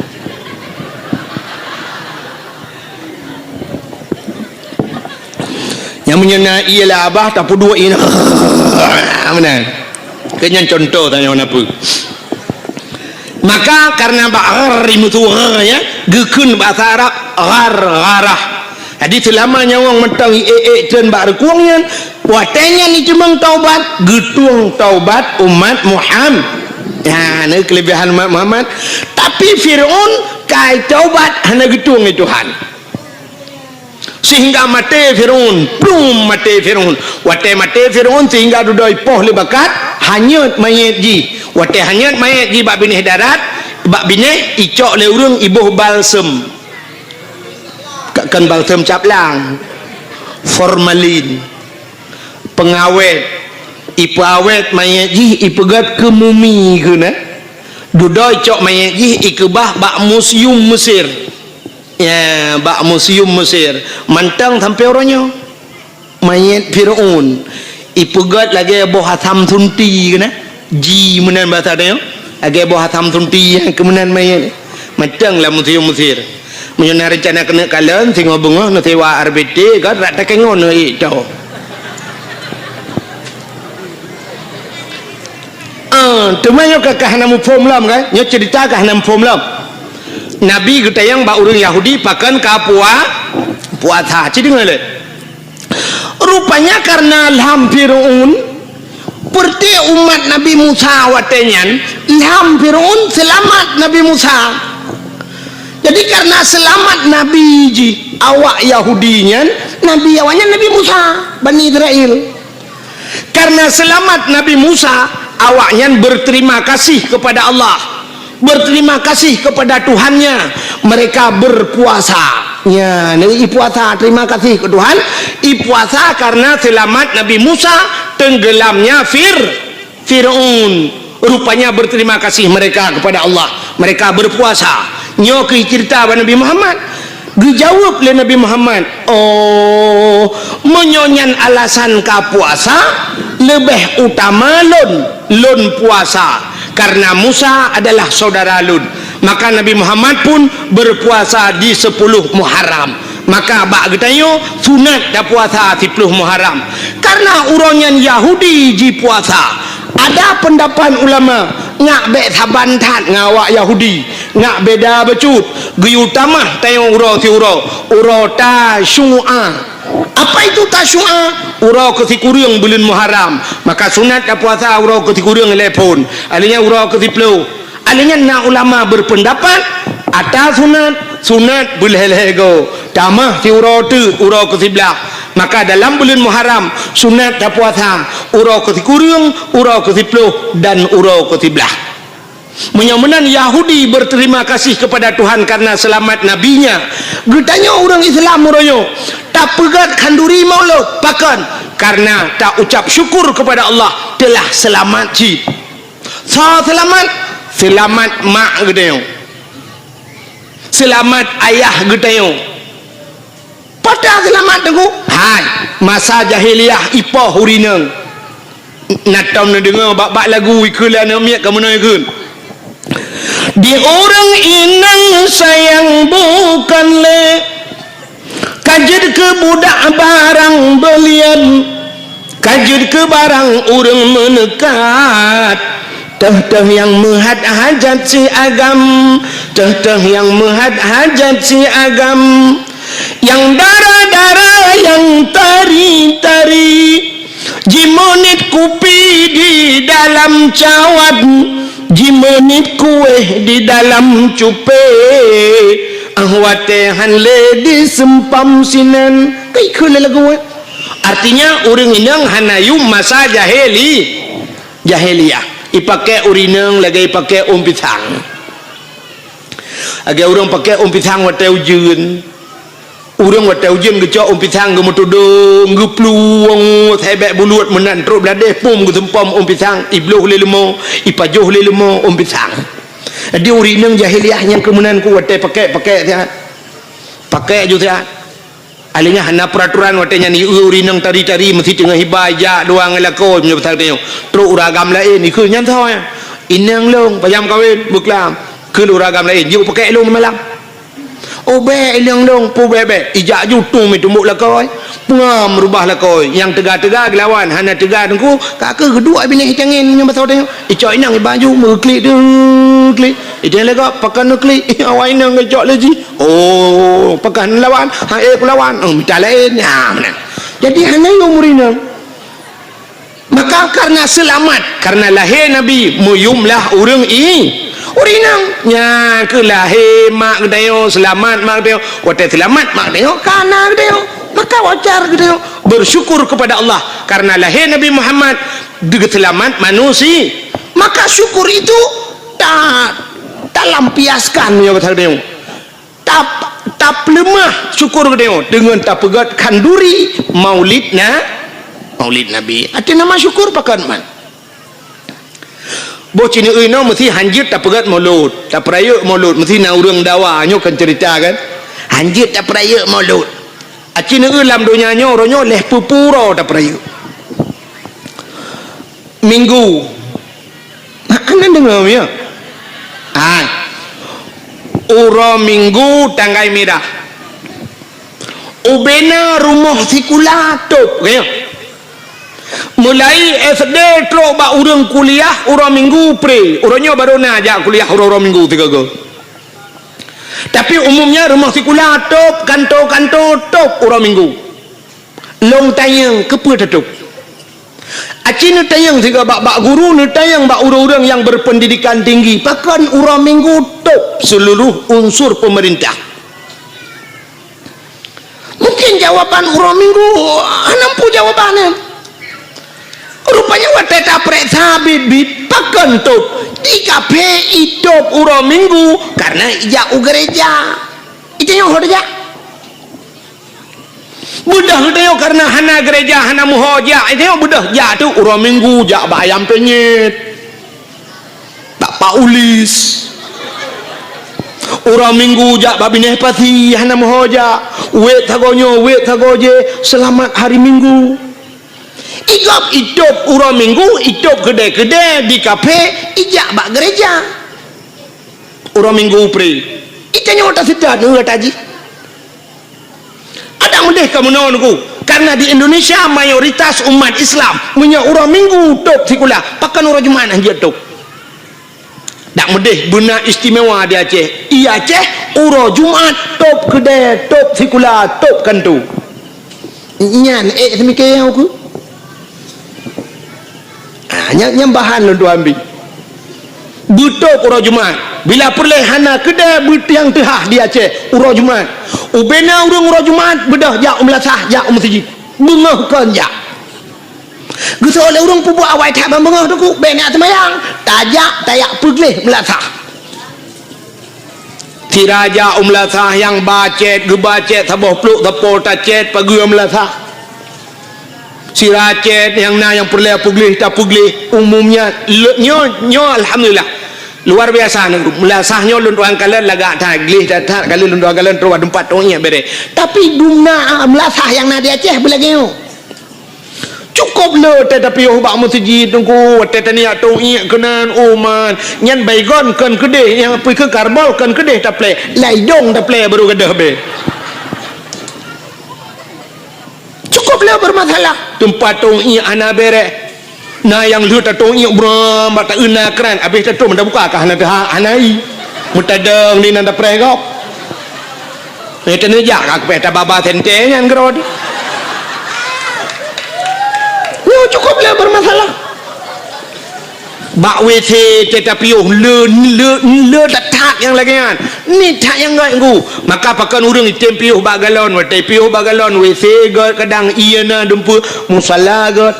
Nyang meunyoe na ié labah, tapeuduek ié, ah, meunan. Keu nyan contoh tanyoe na peue. Maka karena bak ghar imusu gha, ya, geukheun basa Arab ghargharah. Jadi seulama nyawöng mantong ié-ié treun bak reukueng nyan, watée nyan iteumeung taubat, geutueng taubat umat Muhammad. Ya, na keulebihan umat Muhammad. Tapi Tapi Fir'aun ka taubat hana geutueng lé Tuhan. Sehingga maté Fir'aun, plum maté Fir'aun. Watée maté Fir'aun sehingga dudoe ipoh lé bakat, hanyot manyét jih. Watée hanyot manyét jih bak binéh darat, bak binéh icok lé ureuëng iboh balsem. Ka-, kon balsem caplang, formalin, pengawét, ipeuawét manyét jih ipeugét keu mumi keunan. Dudoe icok manyét jih ikeubah bak museum Mesir. Ya, bak museum Mesir. Mantong sampoe uroe nyoe. Manyét Fir'aun ipeugét lagée boh asam sunti keunan. Ji meunan basa tanyoe. Lagée boh asam sunti nyang keu meunan manyét. Mantong lam museum Mesir. Meunyoe na reuncana keuneuk kalon, singoh beungoh neusewa R B T, kan, rak takengon neuék to. Ah, teuma nyoe ka, ka hana muphom lom, kan? Nyoe cerita ka hana muphom lom. Nabi geutanyong bak ureuëng Yahudi pakon ka pua-, puasa. Ci deungoe lé. Rupanya karena lham Fir'aun, peureuté umat Nabi Musa watée nyan, lham Fir'aun seulamat Nabi Musa. Jadi karena seulamat Nabi jih, awak Yahudi nyan, Nabi awaknyan Nabi Musa, Bani Israel. Karena seulamat Nabi Musa, awaknyan berterima kasih kepada Allah. Berterima kasih kepada Tuhannya, mereka berpuasa. Ya, jadi ipuasa, terima kasih ke Tuhan. Ipuasa karena selamat Nabi Musa, tenggelamnya Fir-, Fir'aun. Rupanya berterima kasih mereka kepada Allah. Mereka berpuasa. Nyoe keuh cerita bak Nabi Muhammad. Geujaweueb lé Nabi Muhammad, "Oh, meunyoe nyan alasan ka puasa, leubeh utama lôn, lôn puasa, karena Musa adalah saudara lôn." Maka Nabi Muhammad pun berpuasa di sepuluh Muharram. Maka bak geutanyoe sunat tapuasa siploh Muharram. Karena uroe nyan Yahudi jipuasa. Ada pendapat ulama, ngak bék saban that ngon awak Yahudi. Ngak beda bacut, geuyue tamah tanyoe uroe siuroe, uroe Tasyu'a. Apa itu Tasyu'a? Uroe keusikureueng buleuen Muharram. Maka sunat tapuasa uroe keusikureueng ilée phon. Alheuh nyan uroe keusiploh. Alheuh nyan na ulama berpendapat, ata sunat, sunat beulhée-lhée goe. Tamah siuroe teuk, uroe keusiblaih. Maka dalam buleuen Muharram, sunat tapuasa uroe keusikureueng, uroe keusiploh, dan uroe keusiblaih. Meunyoe meunan Yahudi berterima kasih kepada Tuhan karena selamat nabinya, geutanyoe ureuëng Islam uroe nyoe tapeugét khanduri Maulud, pakon? Karena taucap syukur kepada Allah telah selamat cit. Soe seulamat? Seulamat mak geutanyoe. Seulamat ayah geutanyoe. Pada seulamat teungku? Hai, masa jahiliyah ipoh ureuëng inong. Na tom neudeungoe bak-bak lagu ikheun lé aneuk miet ka meunoe ikheun. Di ureuëng inong sayang bukan lé, ka jeuet keu budak barang beulian, ka jeuet keu barang ureuëng meuneukat. Teuh-teuh nyang meuhat hajat si agam, teuh-teuh nyang meuhat hajat si agam. Nyang dara-dara, nyang tari-tari, jimeuniet kupi di dalam cawat, jimeuniet kueh di dalam cupée, ah watée han lé diseumpam sinan. Ka ikheun lé lagu, eh? Artinya, ureuëng inong hana yum masa jahili-, jahiliyah. Ipakée ureuëng inong lagée ipakée ôn pisang. Lagée ureuëng pakée ôn pisang watée ujeuen. Ureuëng watée ujeuen geucok ôn pisang geumeutudong, geuplueng, sébék bulut meunan trok bladeh pom geuseumpom ôn pisang, ibloh lé leumo, ipajoh lé leumo ôn pisang. Jadi ureuëng inong jahiliyah nyang keu meunan ku watée pakée-pakée siat. Pakée ju siat. Alheuh nyan hana peuraturan watée nyan, ieu ureuëng inong tari-tari meusi teungoh iba ijak dua ngon lakoe meunyoe pasal tanyoe. Trok ureuëng agam laén, ikheun nyan soe nyan? Inong lôn, pajan kawen, beuklam. Kheun ureuëng agam laén, jeuet pakée lôn malam. Oh bék inong lôn, peue bék-bék. Ijak ju tueng meutumbok lakoe. Peungam reubah lakoe. Nyang teuga-teuga geulawan, hana teuga teungku, ka kheueh geuduek binéh tangieng nyoe basa tanyoe. Icok inong iba ju, meuklik tu, klik. Iteng lé gob, pakon neuklik, awai inong geucok lé jih. Oh, pakon lawan, ha ék kulawan. Oh, mita laén. Nyan meunan. Jadi hana yum ureuëng inong. Maka karena seulamat, karena lahé Nabi, meuyuem lah ureuëng i-, ureuëng inong. Nyan keuh lahé mak geutanyoe, seulamat mak geutanyoe. Watée seulamat mak geutanyoe, ka na geutanyoe. Maka wajar geutanyoe bersyukur kepada Allah karena lahé Nabi Muhammad, geuseulamat manusia. Maka syukur itu ta-, talampiaskan, meunyoe bahasa geutanyoe. Tap-, tapeuleumah syukur geutanyoe deungon tapeugét khanduri Maulid na-, Maulid Nabi. Arti nama syukur pakon man. Boh cineui inoe meusi hanjeuet tapeugét Maulud, tapeurayeuk Maulud, meusi na ureuëng dawa nyoe kan cerita kan. Hanjeuet tapeurayeuk Maulud. Aci neue lam donya nyoe uroe nyoe lhée peue-peue uroe tapeurayeuk. Minggu. Hana deungoe ya? Ha. Uroe Minggu tanggai mirah. Ubena rumoh sikula tôb, ya. Mulai S D trok bak ureuëng kuliah uroe Minggu pre. Uroe nyoe baru na jak kuliah uroe-uroe Minggu sigoe-goe. Tapi umumnya rumoh sikula tôb, kanto-kanto tôb uroe Minggu. Lôn tanyong keupeue tatôb. Aci neutanyong sigoe bak, bak guru, neutanyong bak ureuëng-ureuëng nyang berpendidikan tinggi, pakon uroe Minggu tôb seluruh unsur pemerintah. Mungkin jawaban uroe Minggu hana muphom jawaban nyan. Rupanya watée tapeuriksa biet-biet pakon tôb, di kaphé itôb uroe Minggu karena ijak u gereja. Itanyoe ho tajak. Beudôh geutanyoe karena hana gereja, hana meuho jak, itanyoe beudôh jak tu uroe Minggu jak bak Ayam Penyet. Bak Pak Ulis. Uroe Minggu jak bak Binéh Pasi, hana meuho jak. Wék sagoe nyoe, wék sagoe jéh, seulamat hari Minggu. Igob itôb uroe Minggu, itôb keudée-keudée di kaphé, ijak bak gereja. Uroe Minggu pre. Itanyoe taseutôt ngon taji. Adak meudeh ka meunoe Teungku, karena di Indonesia mayoritas umat Islam meunyoe uroe Minggu tôb sikula, pakon uroe Jumat hanjeuet tôb. Dak meudeh beuna istimewa di Aceh. I Aceh uroe Jumat tôb keudée, tôb sikula, tôb kanto. Nyan ék seumike nyang uku. Ah, nyang, nyang bahan lôn tuan bi. Beutôb uroe Jumat. Bila peureulée hana keudée beutiang teuhah di Aceh uroe Jumat. Ubena ureuëng uroe Jumat beudôh jak u meulasah, jak u meuseujid. Beungoh kon jak. Geusoe lé ureuëng peubuet awai that ban beungoh Teungku, bék neujak seumayang. Tajak, tajak peugleh meulasah. Sira jak u meulasah nyang ba cét, geuba cét saboh plôk sapo tacét pageue meulasah. Sira cét nyang na nyang peureulée peugleh tapeugleh, umumnya le-, nyoe, nyoe alhamdulillah. Luar biasa Teungku. Meulasah nyoe lôn tuan kalon lagak that, gleh that, that, kali lôn tuan kalon trok bak teumpat tôh iék bereh. Tapi dumna meulasah nyang na di Aceh beulagée nyoe. Cukôp le watée tapiôh bak meuseujid Teungku, watée taniyak tôh iék keunan, oh man, nyan baygon kon keudeh, nyang pih keu karbol kon keudeh taplée, lam idong taplée baru gadôh bée. Cukôp le bermasalah. Teumpat tôh iék hana bereh. Na nyang lheueh tatôh iék bram bak taeu na kran, abéh tatôh meuta buka ka hana teuha-, hana i. Meutadong di nan tapreh gob. Eh, teuneujak ka keupéh tababa sentée nyan keudroe. Nyoe cukôp le bermasalah. Bak W C teuh tapiôh le, le, le that-that nyang lagée nyan. Ni that nyang gét Teungku. Maka pakon ureuëng item piôh bak galon, watée piôh bak galon, W C gét kadang ié na dumpeue, musala gét.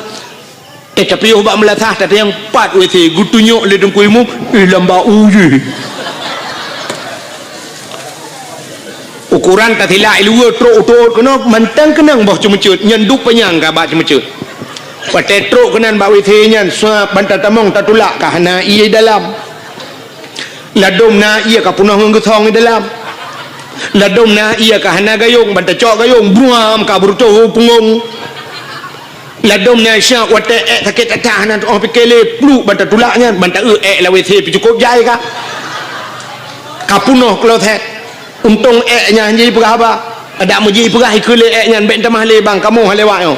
Eh, tapiôh bak meulasah, tatanyong pat W C, geutunyok lé Teungku Imum, eh, lam bak u jih. Ukoran tasilak i luwa trok u tôt keunoe, mantong keunong boh ceumeuceuet, nyan duek panyang ka bak ceumeuceuet. Watée trok keunan bak W C nyan, suap ban tatamong tatulak ka hana ié dalam. Ladôm na ié ka peunoh ngon geusong i dalam. Ladôm na ié ka hana gayong, ban tacok gayong, bruam ka beurutoh u punggong. Ladôm na syah watée ék sakét that-that hana teuoh pike lé, pluek ban tatulak nyan, ban taeu ék lam W C pih cukôp jai ka. Ka peunoh kloset. Untông ék nyan han jipeugah haba. Adak meujipeugah ikeue lé ék nyan, bék tamah lé bang, kamoe han lewat nyoe.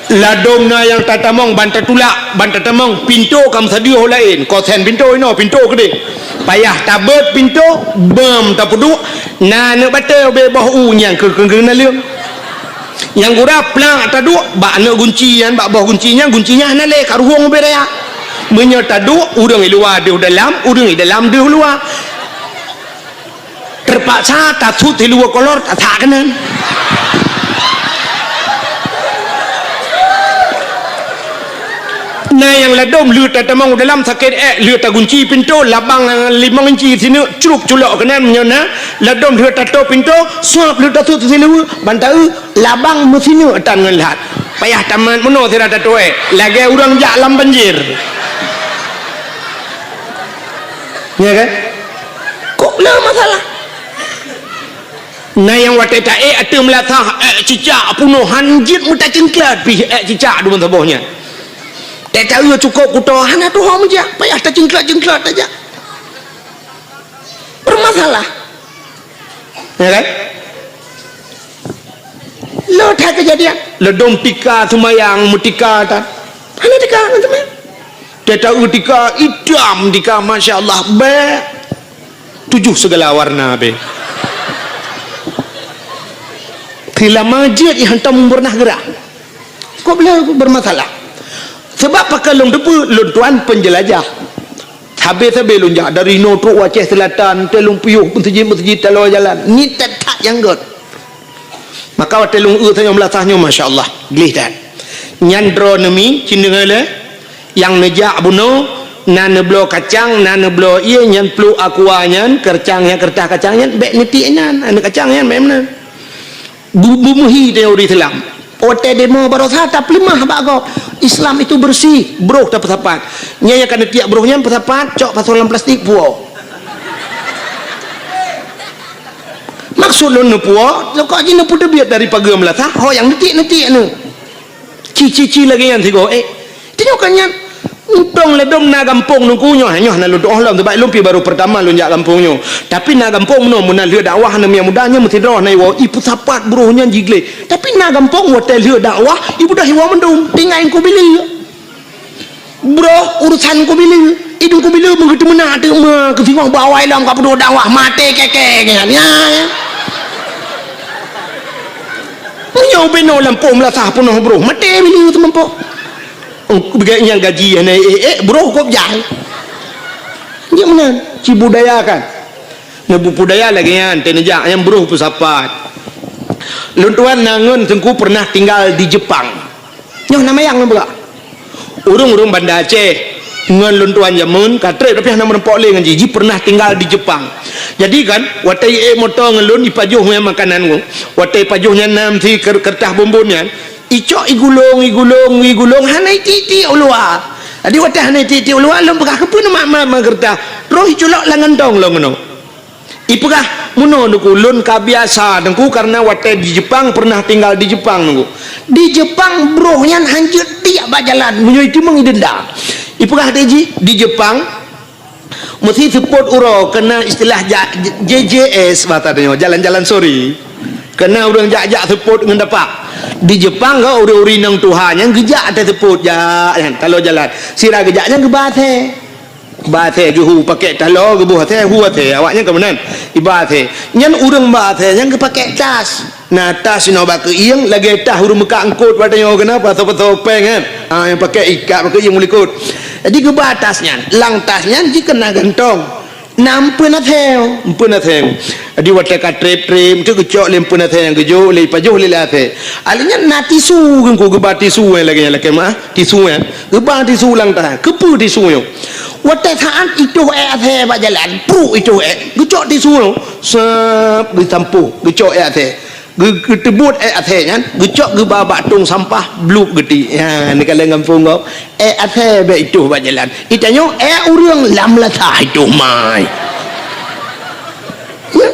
Ladôm na nyang tatamong ban tatulak, ban tatamong pintoe ka meusadeue ho laén, kosen pintoe inoe, pintoe keudeh. Payah tabeuet pintoe, beuem tapeuduek, na aneuk batée ubé boh u nyang keu, keu, keu naleueng. Nyang gura plak taduek bak aneuk gunci nyan, bak boh gunci nyan, gunci nyan hana lé, ka ruhueng ubé raya. Meunyoe taduek, ureueng i luwa deuh dalam, ureueng i dalam deuh luwa. Teupaksa tasut siluweue kolor, tasak keunan. Na nyang ladom lheueh tatamong u dalam sakét ék, lheueh tagunci pintoe, labang limong inci sineuk, crup culok keunan meunyoe na, ladom lheueh tatoe pintoe, suap lheueh tasut siluweue, ban taeu, labang meusineuk tan ngon lhat. Payah tamat meunoe sira tatoe ék, lagée ureueng jak lam banjir. Nya kan? Kok na masalah? Na nyang watée taék ateueh meulasah, ék cicak punoh han jeuet meutacingklat pih ék cicak deungon saboh nyan. Tée taeu cukôp kuto hana tuho meujak, payah tacingklat-cingklat tajak. Bermasalah. Ya kan? Lo that kejadian. Ledom tika seumayang meutika tan. Hana tika ngon seumayang. Tée taeu tika itam tika, masya Allah, bèk. Tujoh sigala warna be. Teulama jeuet nyang hantom beunah geurah. Kok beulah bermasalah? Sebab pakon lôn teupeu lôn tuan penjelajah. Sabe-sabe lôn jak dari inoe trok u Aceh Selatan, teuh lôn piôh meuseujid-meuseujid taloe jalan. Ni that-that nyang gét. Maka watée lôn eu tanyoe meulasah nyoe, masya Allah, gleh that. Nyan droeneuh mi, ci neudeungoe lé, nyang neujak bunoe, na neubloe kacang, na neubloe ié, nyan pluek aqua nyan, keureutah nyan, keureutah kacang nyan, bék neutiek nyan, aneuk kacang nyan, bék meunan. Bu-, beumeuhi tanyoe ureueng Islam. Watée demo barosa tapeuleumah bak gob. Islam itu bersih, broh tapeusapat. Nyan nyang ka neutiek broh nyan peusapat, cok pasoe lam plastik, puwoe. Maksud lôn neupuwoe, kok jih neupeuteubiet dari pageue meulasah, ho nyang neutiek-neutiek nyoe. Ci-ci-ci lagée nyan sigoe, eh. Tanyoe kan nyan, untông ladom na gampông nungku nyoe, nyoe hana lôn tuoh lom, sabab lôn pih baru peurtama lôn jak gampông nyoe. Tapi na gampông meunoe, meunan lheueh dakwah na miet muda nyan meusidroe na iwoe, ipeusapat broh nyan jigleh. Tapi na gampông watée lheueh dakwah, ibeudôh iwoe mandum, tinggai nungku bileue. Broh urusan kubileue, idong kubileue meugeuteumeuna teuma keusingoh bak awai lom ka peuduek dakwah maté keke nyan. Ya, ya. Meunyoe binoe lampôh meulasah peunoh broh, maté bileue teumeupoh. Ong beugai nyang gaji hana ék-ék, broh kop jai. Nyan meunan, ci budaya kan. Neubudaya lagée nyan, teuneujak nyang broh peusapat. Lôn tuan na ngon teungku pernah tinggal di Jepang. Nyoe na mayang ngon beurak. Ureuëng-ureuëng Banda Aceh ngon lôn tuan jameun ka treb tapi hana meurumpok lé ngon jih. Jih pernah tinggal di Jepang. Jadi kan, watée ék moto ngon lôn ipajoh nyan makanan ngon. Watée ipajoh nyan nam si ker- kertas bonbon nyan, icok igulong, igulong, igulong hana itiek-tiek u luwa. Jadi watée hana itiek-tiek u luwa lôn peugah keupeue mak-mak mak kertas. Roh iculok lam gantong lôn ngono. Ipeugah, "Meunoe Teungku, lôn ka biasa Teungku, kareuna watée di Jepang, pernah tinggal di Jepang Teungku. Di Jepang broh nyan hanjeuet tiek bak jalan, meunyoe itimeung idenda." Ipeugah lé jih, di Jepang meusi seupôt uroe keuna istilah ja-, J J S bahasa tanyoe, jalan-jalan sore. Keuna ureuëng jak-jak seupôt ngon dapak. Di Jepang ka ureuëng-ureuëng inong tuha nyan geujak até seupôt jak nyan, taloe jalan. Sira geujak nyan geuba asèe. Ba asèe geuhu pakèk taloe geuboh asèe hu asèe awaknyan ka meunan. Iba asèe. Nyan ureuëng ba asèe nyan geupakèk tas. Na tas inoe bak keuieng lagèe tas ureuëng meukat eungkôt watèe nyoe keunan pasoe-pasoe péng kan. Ha nyang pakèk ikat bak keuieng meulikôt. Jadi geuba tas nyan. Lam tas nyan jih keuna gantong. Na empeuen asèe, empeuen asèe. Jadi watèe ka trép-trép, enteuk geucok lé empeuen asèe nyang geujok lé ipajoh lé lam asèe. Alèh nyan na tisu geungku geuba tisu nyang lagèe nyan lakèe meuah, tisu nyan. Geuba tisu lam tas. Keupeue tisu nyoe? Watèe saat itoh èk asèe bak jalan, pruk itoh èk, geucok tisu nyoe, sab geusampôh, geucok èk asèe. Geu-, geuteubot èk asèe nyan, geucok geuba bak tông sampah, blup geuti. Ya, neukalon gampông gob. Èk asèe bèk itoh bak jalan. Itanyoe èk ureueng lam lasah itoh mai. Ya.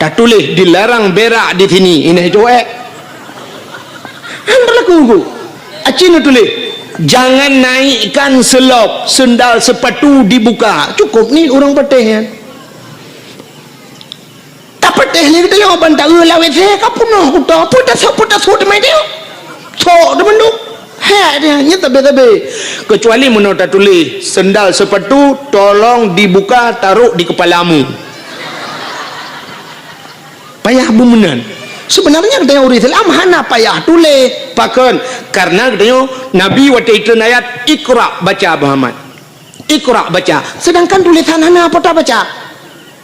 Tatuléh dilarang berak di sini, ineh itoh èk. Han berlaku ku. Aci neutuléh, "Jangan naikkan selop, sendal sepatu dibuka." Cukup ni ureueng patéh nyan. Tapatéh lé geutanyoe ban taeu lam WC ka peunoh kuto, peue tasok, peue tasok teumé teuh. Sok teumandum. Hèk dia, nyan tabé-tabé. Kecuali meunoe tatuléh, "Sendal sepatu tolong dibuka, taruh di kepalamu." Payah beumeunan. Sebenarnya geutanyoe ureuëng Islam hana payah tuléh. Pakon? Karena geutanyoe Nabi watée itreun ayat, "Iqra, baca, Muhammad. Iqra, baca." Sedangkan tulésan hana, peue tabaca?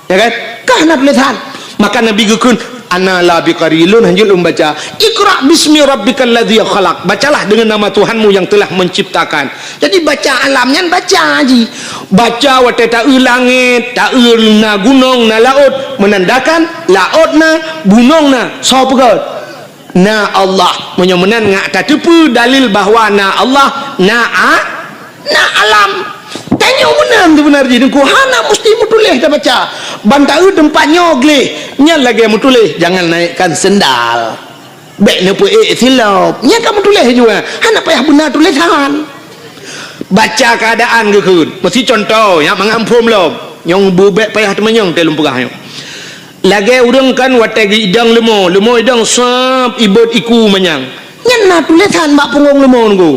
Ya kan? Ka hana tulésan. Maka Nabi geukheun, "Ana la biqari, lôn hanjeuet lôn baca. Iqra bismi rabbikal ladzi khalaq. Bacalah dengan nama Tuhanmu yang telah menciptakan." Jadi baca alam nyan baca ji. Baca watée taeu langét, taeu na gunong, na laôt, menandakan laôt na, gunong na, soe peugöt? Na Allah. Meunyoe meunan ngat tateupeue dalil bahwa na Allah, na a-, na alam. Tanyoe meunan seubeuna jih, Teungku, hana musti meutuléh tabaca. Ban taeu teumpat nyoe gleh, nyan lagée meutuléh, jangan naikkan sendal. Bék neupeuék silop. Nyan ka meutuléh jua. Hana payah beuna tulésan. Baca keuadaan geukheun. Meusi contoh, nyang mangat phom lom. Nyang bu bék payah teumanyong teuh lôn peugah nyoe. Lagée ureuëng kan watée geuidong leumo, leumo idong sab ibot iku manyang. Nyan na tulésan bak punggong leumo nunggu.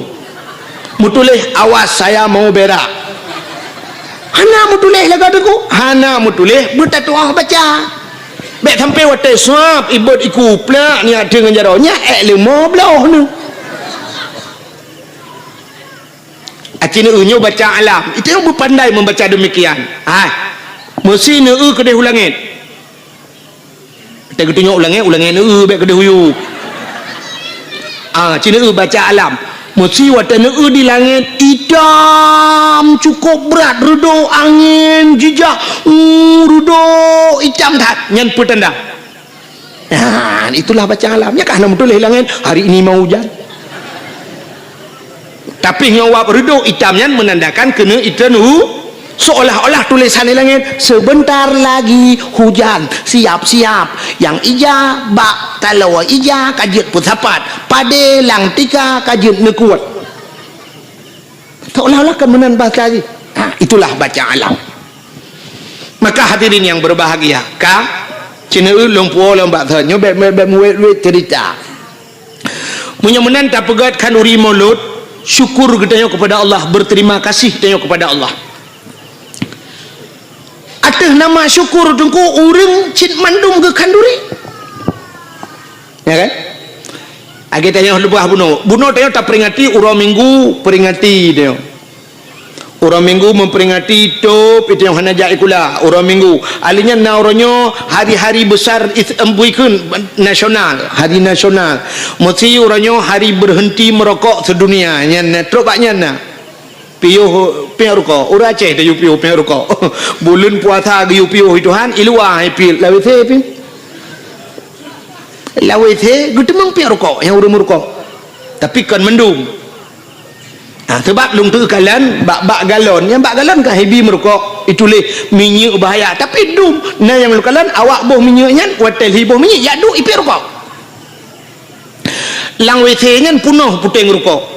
Meutuléh, "Awas, saya mau berak." Hana meutuléh lagée teungku, hana meutuléh beutatuah baca. Bék sampai watée suab ibot iku plak niat deungon jaroe, nyak ék leumo bloh nu. Aci neu nyoe baca alam, itu yang beupandai membaca demikian. Hai, meusi neu keudeh u langét. Teuka geutunyok u langét, u langét neu bék keudeh u yup. Ah, ci neu baca alam. Meusi watée neu di langét, itam cukup brat, reudok angén jijak, uh, reudok itam that. Nyan peutanda. Nah, itulah baca alam. Nyan ka na meutuléh langét, hari ini mau hujan. Tapi ngon wab reudok itam nyan menandakan keuneuk itreun hu-, seolah-olah tulésan di langét, "Sebentar lagi hujan, siap-siap. Nyang ija bak taloe ija ka jeuet peusapat, padé lam tika ka jeuet neukuet." Seolah-olah kan meunan bahasa jih. Ha, itulah baca alam. Maka hadirin yang berbahagia, ka, ci neu lôn puwoe lom bak thon nyoe bék, bék, bék meuwét-wét cerita. Meunyoe meunan tapeugét khanduri Maulud, syukur geutanyoe kepada Allah, berterima kasih geutanyoe kepada Allah. Ateueh nama syukur teungku ureuëng cit mandum geukhanduri. Ya kan? Lagée tanyoe leubeh bunoe. Bunoe tanyoe taperingati uroe Minggu, peringati tanyoe. Uroe Minggu memperingati tôb itu nyang hana jak sikula. Uroe Minggu. Ahli nyan na uroe nyoe hari-hari besar is-, em, buikheun nasional, hari nasional. Meusi uroe nyoe hari berhenti merokok sedunia. Nyan na, trok bak nyan na. Piôh, piôh rukok. Ureuëng Aceh tayue piôh, piôh rukok. Buleuen puasa geuyue piôh Tuhan, i luwa hai piôh. Lawét se piôh. Lawét se geuteumeung piôh rukok nyang ureuëng meurukok. Tapi kon mandum. Ha, seubab lôn teukalon bak, bak galon. Nyang bak galon ka hibi meurukok, ituléh minyeuk bahaya. Tapi dum, na nyang lôn kalon awak boh minyeuk nyan, watée lhi boh minyeuk, jak duek ipék rukok. Lam W C nyan punoh puténg rukok.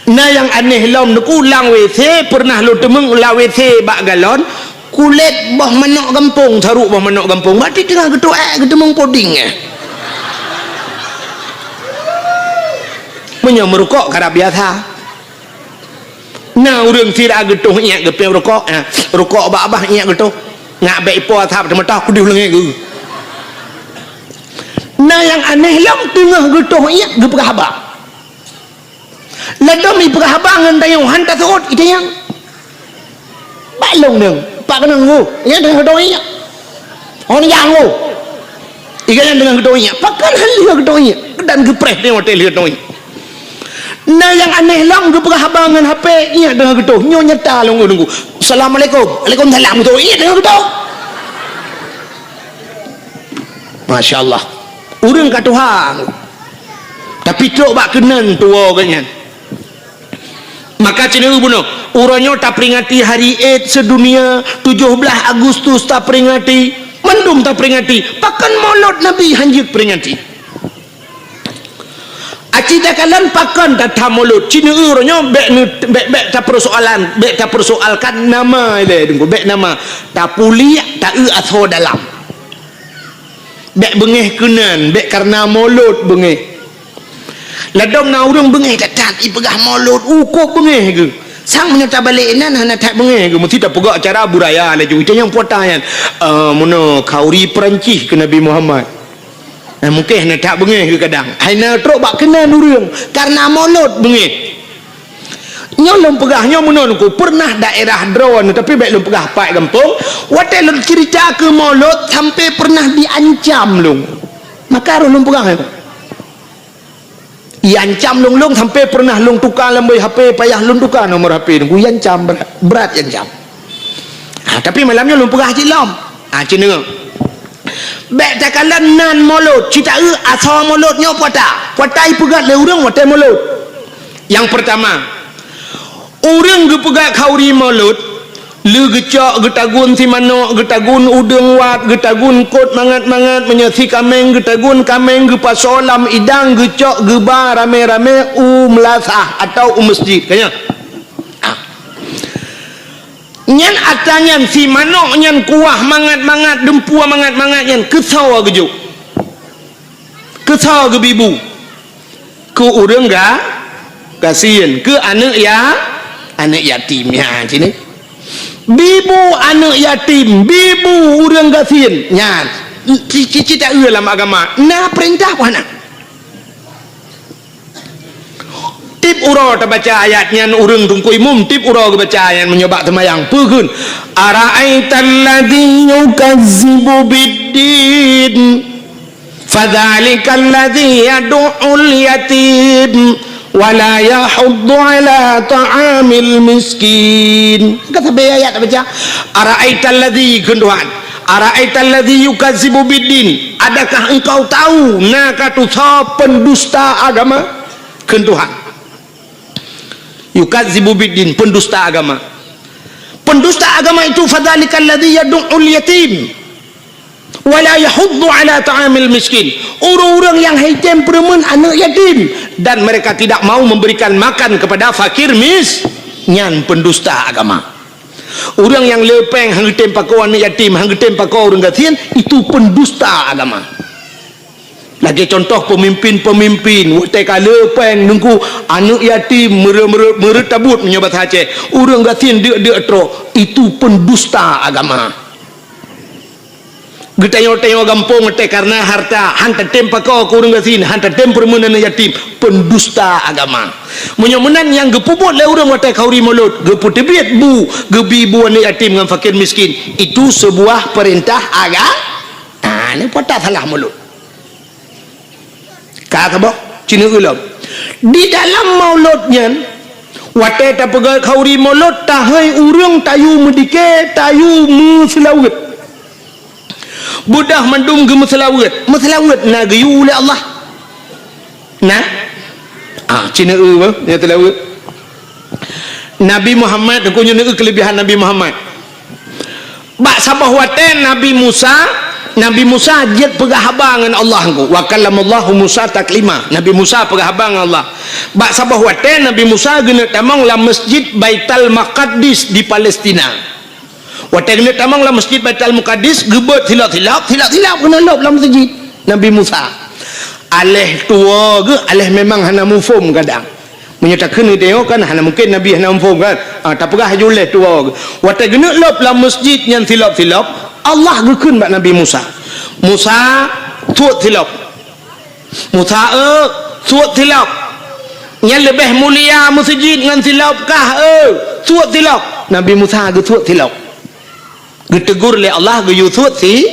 Na nyang aneh lom teungku, lam W C pernah lôn teumeung lam W C bak galon, kulét boh manok gampông, saruk boh manok gampông. Berarti teungoh geutuek, geuteumeung poding, eh. Meunyoe meurukok karab biasa. Na ureuëng sira geutoh iék geupéng rukok, eh, rukok bak babah iék geutoh. Ngak bék ipo asab teumeutah kudeh lengée geu. Na nyang aneh lom teungoh geutoh iék geupeugah haba. Ladom ipeugah haba ngon tanyoe han taseuôt itanyong. Bak lôn nyoe, pak keunong ngu, nyan teungoh geutoh iék. Hon nyang ngu. Iga nyan teungoh geutoh iék. Pakon han lheueh geutoh iék? Dan geupreh teungoh watée lheueh geutoh iék. Na nyang aneh lom geupeugah haba ngon H P, iék teungoh geutoh. Nyoe nyata lôn ngu. Assalamualaikum. Waalaikumsalam. Geutoh iék teungoh geutoh. Masya Allah. Ureuëng ka tuha. Tapi trok bak keunan tuwoe geuh nyan. Maka ci neu bunoe, uroe nyoe taperingati hari Id sedunia, tujoh blaih Agustus taperingati, mandum taperingati. Pakon Maulud Nabi han jeuet peringati? Aci takalon pakon tatham Maulud. Ci neu uroe nyoe bék neu-, bék, bék tapersoalan, bék tapersoalkan nama ilée teungku, bék nama. Tapuliek, taeu asoe dalam. Bék beungéh keunan, bék kareuna Maulud beungéh. Ladom na ureuëng beungéh that-that, ipeugah Maulud, ukob beungéh geuh. Sang meunyoe tabalek inan hana that beungéh geuh, meusti tapeugah acara buraya laju. Itu nyang puasa nyan. Eh, meunoe khanduri Perancis keu Nabi Muhammad. Eh, mungken hana that beungéh geuh kadang. Hai na trok bak keunan ureuëng karena mulod beungéh. Nyoe lôn peugah nyoe meunan ku pernah daerah droeneuh, tapi bék lôn peugah pat gampông. Watée lôn cerita keu mulod sampai pernah diancam lôn. Maka roh lôn peugah nyoe. Iancam lôn-lôn sampai pernah lôn tuka lam boh H P, payah lôn tuka nomor H P nunggu iancam brat, brat iancam. Ha, tapi malam nyoe lôn peugah cit lom. Ha, cit deungoe. Bék takalon nan mulod, cita eu asoe mulod nyoe puata. Puata ipeugah lé ureuëng watée mulod. Yang pertama, ureuëng geupeugah khauri mulod, lé geucok geutagun simanok, geutagun udeueng wat, geutagun kot mangat-mangat, meunyoe si kaméng geutagun kaméng geupasoe lam idang geucok geuba ramé-ramé u meulasah atawa u meuseujid. Ka nyan. Ah. Nyan atra nyan si manok nyan kuah mangat-mangat, deumpue mangat-mangat nyan keusoe geujok. Keusoe geubibu. Keu ureuëng ga, gasien, keu aneuëk ya, aneuëk yatim nyan cit. Bibu aneuëk yatim, bibu ureuëng gasien nyan. Ci-, ci-, cita eu lam agama na peurintah peue hana? Tieb uroe tabaca ayat nyan ureuëng teungku imum, tieb uroe geubaca ayat meunyoe bak teumayang peue kheun, "Ara'aital ladzi yukazzibu biddin." Fadzalikal ladzi yadu'ul yatim wa la yahuddu ala ta'amil miskin. Ka sabe ayat baca, "Ara'aital ladzi," kheun Tuhan, "ara'aital ladzi yukazzibu biddin." Adakah engkau tahu na ka tusoe pendusta agama? Kheun Tuhan. Yukazzibu biddin, pendusta agama. Pendusta agama itu fadzalikal ladzi yadu'ul yatim. Wala yahuddu ala ta'amil miskin. Ureuëng-ureuëng nyang haitem peureumeun aneuëk yatim dan mereka tidak mau memberikan makan kepada fakir mis-, nyan pendusta agama. Ureuëng nyang le péng han geutem pakoe aneuëk yatim, han geutem pakoe ureuëng gasien, itu pendusta agama. Lagée contoh pemimpin-pemimpin watée ka le péng nunggu aneuëk yatim mere-, mere-, meureut tabut meunyoe basa Aceh, ureuëng gasien deuk-deuk trok, itu pendusta agama. Geutanyoe-tanyoe gampông teuh kareuna harta, han tatem pakoe keu ureuëng gasien, han tatem peureumeun aneuëk yatim, pendusta agama. Meunyoe meunan nyang geupeubuet lé ureuëng watée khauri mulod, geupeuteubiet bu, geubi bu aneuëk yatim ngon fakir miskin, itu sebuah perintah aga-, ah, ni pota salah mulod. Ka saboh, cina ulôn. Di dalam mulod nyan, watée tapeugah khauri mulod, tahôi ureuëng tayue meudike, tayue meuseulaweuet. Beudah mandum geumeuseulaweuet. Meuseulaweuet na geuyue lé Allah. Na? Ah, cina eu bah, nyang seulaweuet. Nabi Muhammad, aku nyoe keulebihan Nabi Muhammad. Bak saboh watée Nabi Musa, Nabi Musa jeuet peugah haba ngon Allah engko. Wa kallamallahu Musa taklima. Nabi Musa peugah haba ngon Allah. Bak saboh watée Nabi Musa geuneuk tamong lam Masjid Baitul Maqdis di Palestina. Watée geuneuk tamong lam Masjid Baitul Maqdis, geubeuet silop-silop, silop-silop geuneuk lop lam masjid Nabi Musa. Aléh tuwoe geuh, aléh memang hana muphom kadang. Meunyoe takheun geutanyoe kan hana mungken Nabi hana muphom kan? Ah, tapeugah laju lé tuwoe geuh. Watée geuneuk lop lam masjid nyan silop-silop, Allah geukheun bak Nabi Musa, "Musa, suet silop." "Musa eu, suet silop. Nyan leubeh mulia masjid ngon silop kah eu? Suet silop." Nabi Musa geusuet silop. Geutegur lé Allah geuyue suet si,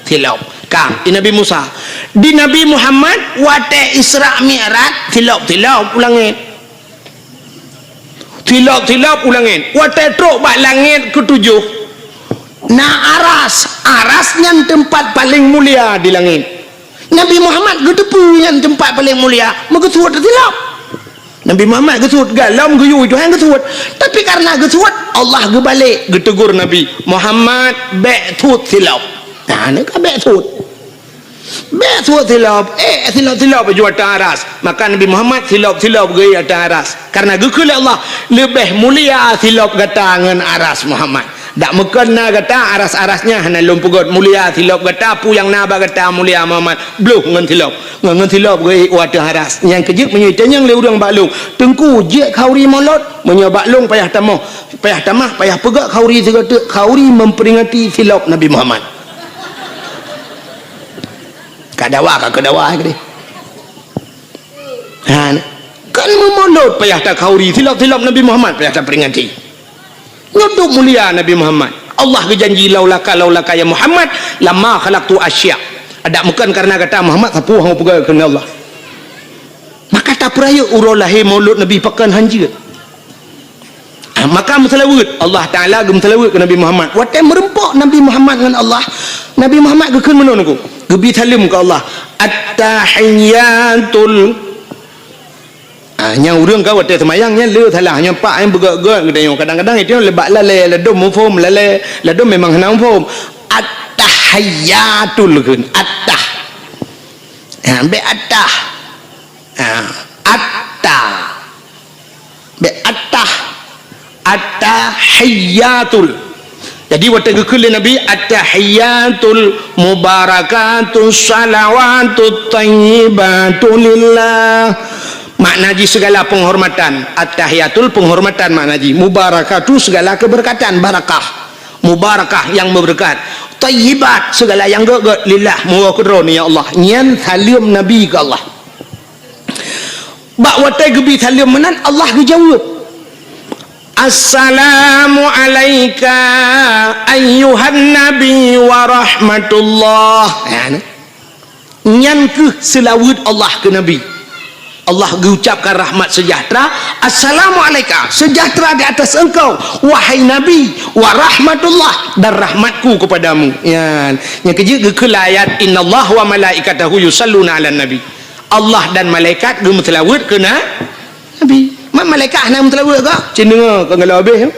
silop. Ka, di Nabi Musa. Di Nabi Muhammad, watée Isra Mi'raj, silop-silop u langét. Silop-silop u langét. Watée trok bak langét keutujoh, na aras. Aras nyan teumpat paleng mulia di langét. Nabi Muhammad geuteupeue nyan teumpat paleng mulia, meugeusuet silop. Nabi Muhammad geusuet, galom geuyue Tuhan geusuet. Tapi kareuna geusuet, Allah geubalek geutegur Nabi, "Muhammad, bék suet silop." Nah, ni ka bék suet. Bék suet silop, eh, silop-silop ju ateueh aras. Maka Nabi Muhammad silop-silop geuék ateueh aras. Kareuna geukheun lé Allah, "Leubeh mulia silop gata ngon aras Muhammad." Dak meukeuna gata aras-aras nyan hana lôn peugét mulia silop gata, peue nyang na bak gata mulia Muhammad, bloh ngon silop. Ngon, ngon silop geuék u ateueh aras. Nyang keujeuet meunyoe itanyong lé ureuëng bak lôn, "Teungku, jeuet khauri mulod?" Meunyoe bak lôn payah tamah, payah tamah, payah peugét khauri sigoe teuk, khauri memperingati silop Nabi Muhammad. Ka dawa, ka keu dawa keudeh. Ha, kan meumulot payah takhauri, silop-silop Nabi Muhammad payah taperingati. Nyoe dum mulia Nabi Muhammad. Allah geujanji, "Laulaka, laulaka ya Muhammad, lama khalaqtu asya." Adak meukan karena gata Muhammad, sapeue hana peugah keu Allah. Maka tapeurayeuk uroe lahé maulud Nabi pakon hanjeuet. Ah, maka meuseulaweuet, Allah Taala geumeuseulaweuet keu Nabi Muhammad. Watée meureumpok Nabi Muhammad ngon Allah, Nabi Muhammad geukheun meunoe nungku, geubi saleuem keu Allah. At-tahiyyatul. Ah, nyang ureuëng ka watée seumayang nyan le salah, nyang pak nyang beugét-gét geutanyoe. Kadang-kadang itu lebak lalée, ladom muphom, lalée, ladom memang hana muphom. At-tahiyyatul kheun, at-tah. Ha, bék at-tah. Ha, at-tah. Bék at-tah. At-tahiyyatul. Jadi watée geukheun lé Nabi, "At-tahiyyatul mubarakatus shalawatut thayyibatu lillah." Makna jih segala penghormatan. At-tahiyyatul penghormatan makna jih. Mubarakatu segala keberkatan, barakah. Mubarakah yang berberkat. Thayyibat segala yang gét-gét, lillah, meuwoe keudroe, ya Allah. Nyan saleuem Nabi keu Allah. Bak watée geubi saleuem meunan, Allah geujaweueb, "Assalamu alaika ayyuhan nabi wa rahmatullah." Ya, ni. Nyan kheueh seulaweuet Allah keu Nabi. Allah geucapkan rahmat sejahtera, "Assalamu alaika, sejahtera di atas engkau, wahai Nabi, wa rahmatullah, dan rahmatku kepadamu." Nyan, nyang keujeuet geukheun lam ayat, "Innallaha wa malaikatahu yusalluna 'alan nabi." Allah dan malaikat geumeuseulaweuet keu na-, Nabi. Ma malaikat hana meuseulaweuet kah? Cen deungoe ka galak habéh.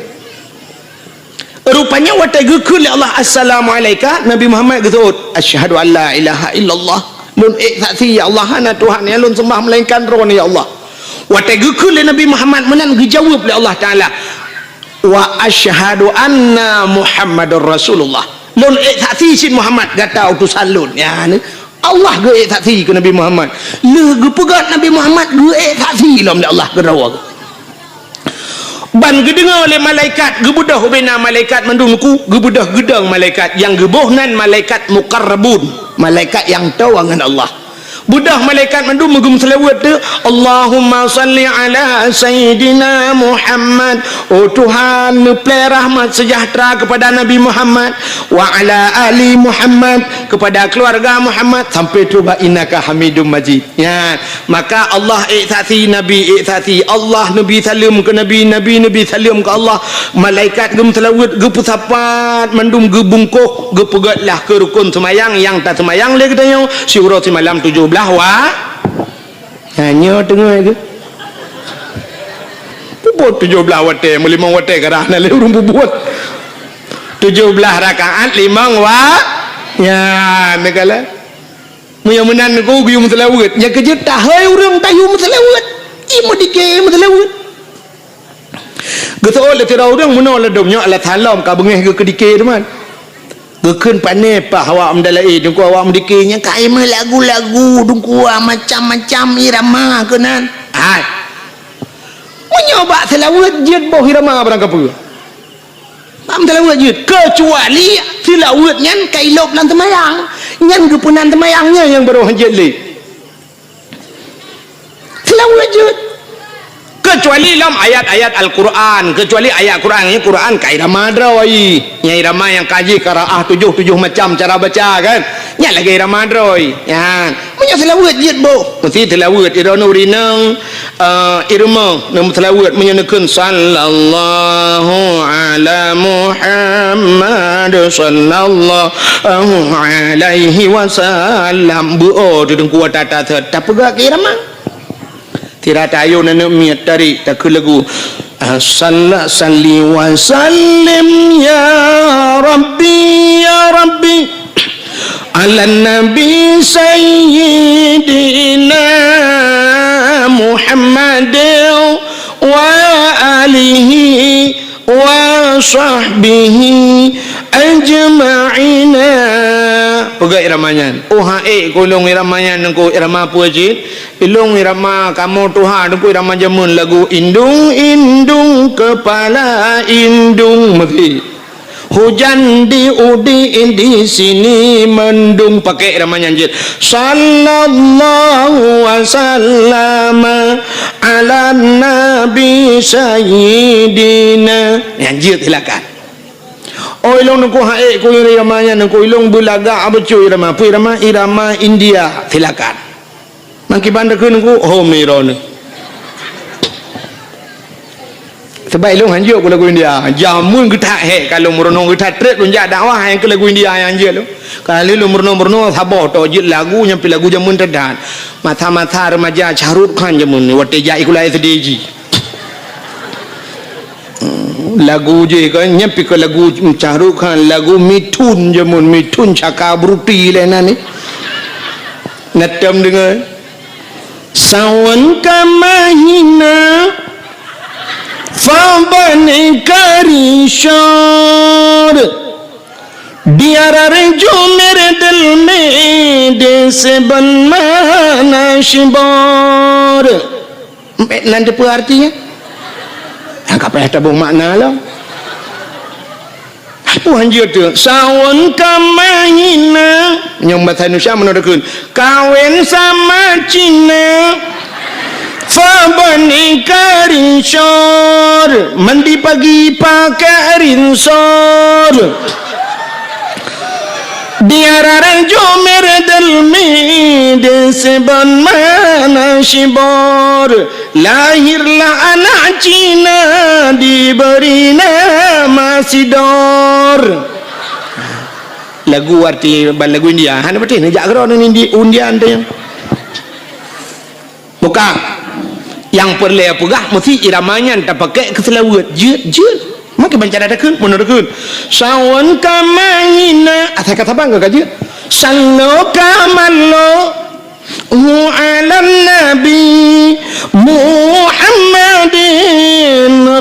Rupanya watée geukheun lé Allah, "Assalamu alaika," Nabi Muhammad geuseuôt, "Asyhadu an la ilaha illallah." Lôn ék saksi, ya Allah, hana Tuhan nyang lôn seumbah melainkan Droeneuh, ya Allah. Watée geukheun lé Nabi Muhammad meunan, geujaweueb lé Allah Taala, "Wa asyhadu anna Muhammadar Rasulullah." Lôn ék saksi cit Muhammad gata utosan lôn. Ya, ni. Allah geuék saksi keu Nabi Muhammad. Lheueh geupeugét Nabi Muhammad geuék saksi lom lé Allah keudroe. Ban geudeungoe lé malaikat, geubeudôh ubena malaikat mandum ku, geubeudôh geudong malaikat, nyang geuboh nan malaikat muqarrabun, malaikat nyang toe ngon Allah. Beudôh malaikat mandum geumeuseulaweuet tu, "Allahumma salli ala Sayyidina Muhammad." Oh Tuhan, neuplée rahmat sejahtera kepada Nabi Muhammad, "wa ala ali Muhammad," kepada keluarga Muhammad, sampai tu bak, "innaka Hamidum Majid." Ya, maka Allah ék saksi, Nabi ék saksi, Allah neubi saleuem keu Nabi, Nabi neubi saleuem keu Allah, malaikat geumeuseulaweuet, geupeusapat mandum, geubungkôh, geupeugét lah keu rukon seumayang nyang taseumayang lé geutanyoe siuroe simalam tujoh blaih wa-, ha, nyoe teungoh geuh. Peubuet tujoh blaih watée, meulimong watée karah na lé ureuëng peubuet. Tujoh blaih rakaat limong wa-, ya, neukalon. Meunyoe meunan ku geuyue meuseulaweuet, nyang keujeuet tahôi ureuëng tayue meuseulaweuet. Ie meudike meuseulaweuet. Geuseuôt lé sidroe ureuëng meunoe ladom nyoe alah salom ka beungéh geuh keudike teuma. Geukheun pané paih awak meudalaé, teungku awak meudike nyang ka imeuh lagu-lagu, teungku macam-macam irama keunan. Hai. Meunyoe bak seulaweuet jeuet boh irama barang kapeue. Bak meuseulaweuet jeuet, keucuali seulaweuet nyan ka ilop lam teumayang. Nyan geupeunan teumayang nyan nyang barô hanjeuet lé. Seulaweuet jeuet. Keucuali lom ayat-ayat Al-Quran, keucuali ayat Quran, nyan Quran ka irama droe. Nyan irama nyang ka jih qiraah tujoh, tujoh macam cara baca kan. Nyan lagée irama droe. Nyan. Meunyoe seulaweuet jeuet boh, meusti seulaweuet droeneuh ureuëng inong, eh, irama neumeuseulaweuet meunyoe neukheun sallallahu ala Muhammad sallallahu alaihi wasallam. Beuo teudengku tata tapeugah keu irama. Sira tayue aneuk miet tarék takheun lagu. Salla salli wa sallim ya Rabbi, ya Rabbi, ala Nabi Sayyidina Muhammad wa alihi wa sahbihi ajma'ina. Peugah irama nyan. Oh, hai, kulong irama nyan, nengku irama peue cit? Ilong irama kamoe tuha, nengku irama jameun lagu indung-indung kepala indung meuti. Hujan di udi, di sini mendung, pakai irama nyan jeuet. Sallallahu wa sallama ala nabi sayyidina. Nyan jeuet silakan. Oh, ilong nungku haek ku irama nyan, nungku ilong beulagak beutôi irama. Peue irama? Irama India. Silakan. Nang kiban takheun ku, oh, miro ni. Sebab ilong hanjeuet ku lagu India. Jameun geutak hek, kalau meurunoe geutak trek lôn jak dakwah nyang keu lagu India nyang hanjeuet lôn. Kalau lôn meurunoe-meurunoe saboh tok jeuet lagu nyang pi lagu jameun teudan. Masa-masa remaja Shah Rukh Khan jameun ni, watèe jak sikula S D ji. Lagu jih kan, nyan pi keu lagu Shah Rukh Khan, lagu Mithun jameun, Mithun Chakraborty lé nan ni. Na tom deungoe. Sawan ka mahina, fa bani karishor. Diarah rejo merdel me de seban mana shibor. Nan teupeue artinya? Nyang ka payah taboh makna lom. Peue hanjeuet teuh? Sawan ka mahina. Nyang basa Indonesia meunoe takheun. Kawin sama Cina. Fa bani karishor. Mandi pagi pakai rinsor. Diarah rejo merdel me de seban mana shibor. Lahirlah anak Cina, diberi nama Sidor. Lagu arti ban lagu India. Hana beutôi neujak keudroe ngon India, India. Bukan. Nyang peureulèe peugah meusti irama nyan tapakék keu seulaweuet. Jeuet, jeuet. Maka ban cara takheun, meunoe takheun. Sawan ka mahina. Asai ka saban ka jeuet. Sallo ka mallo. Hu 'alan nabi Muhammadin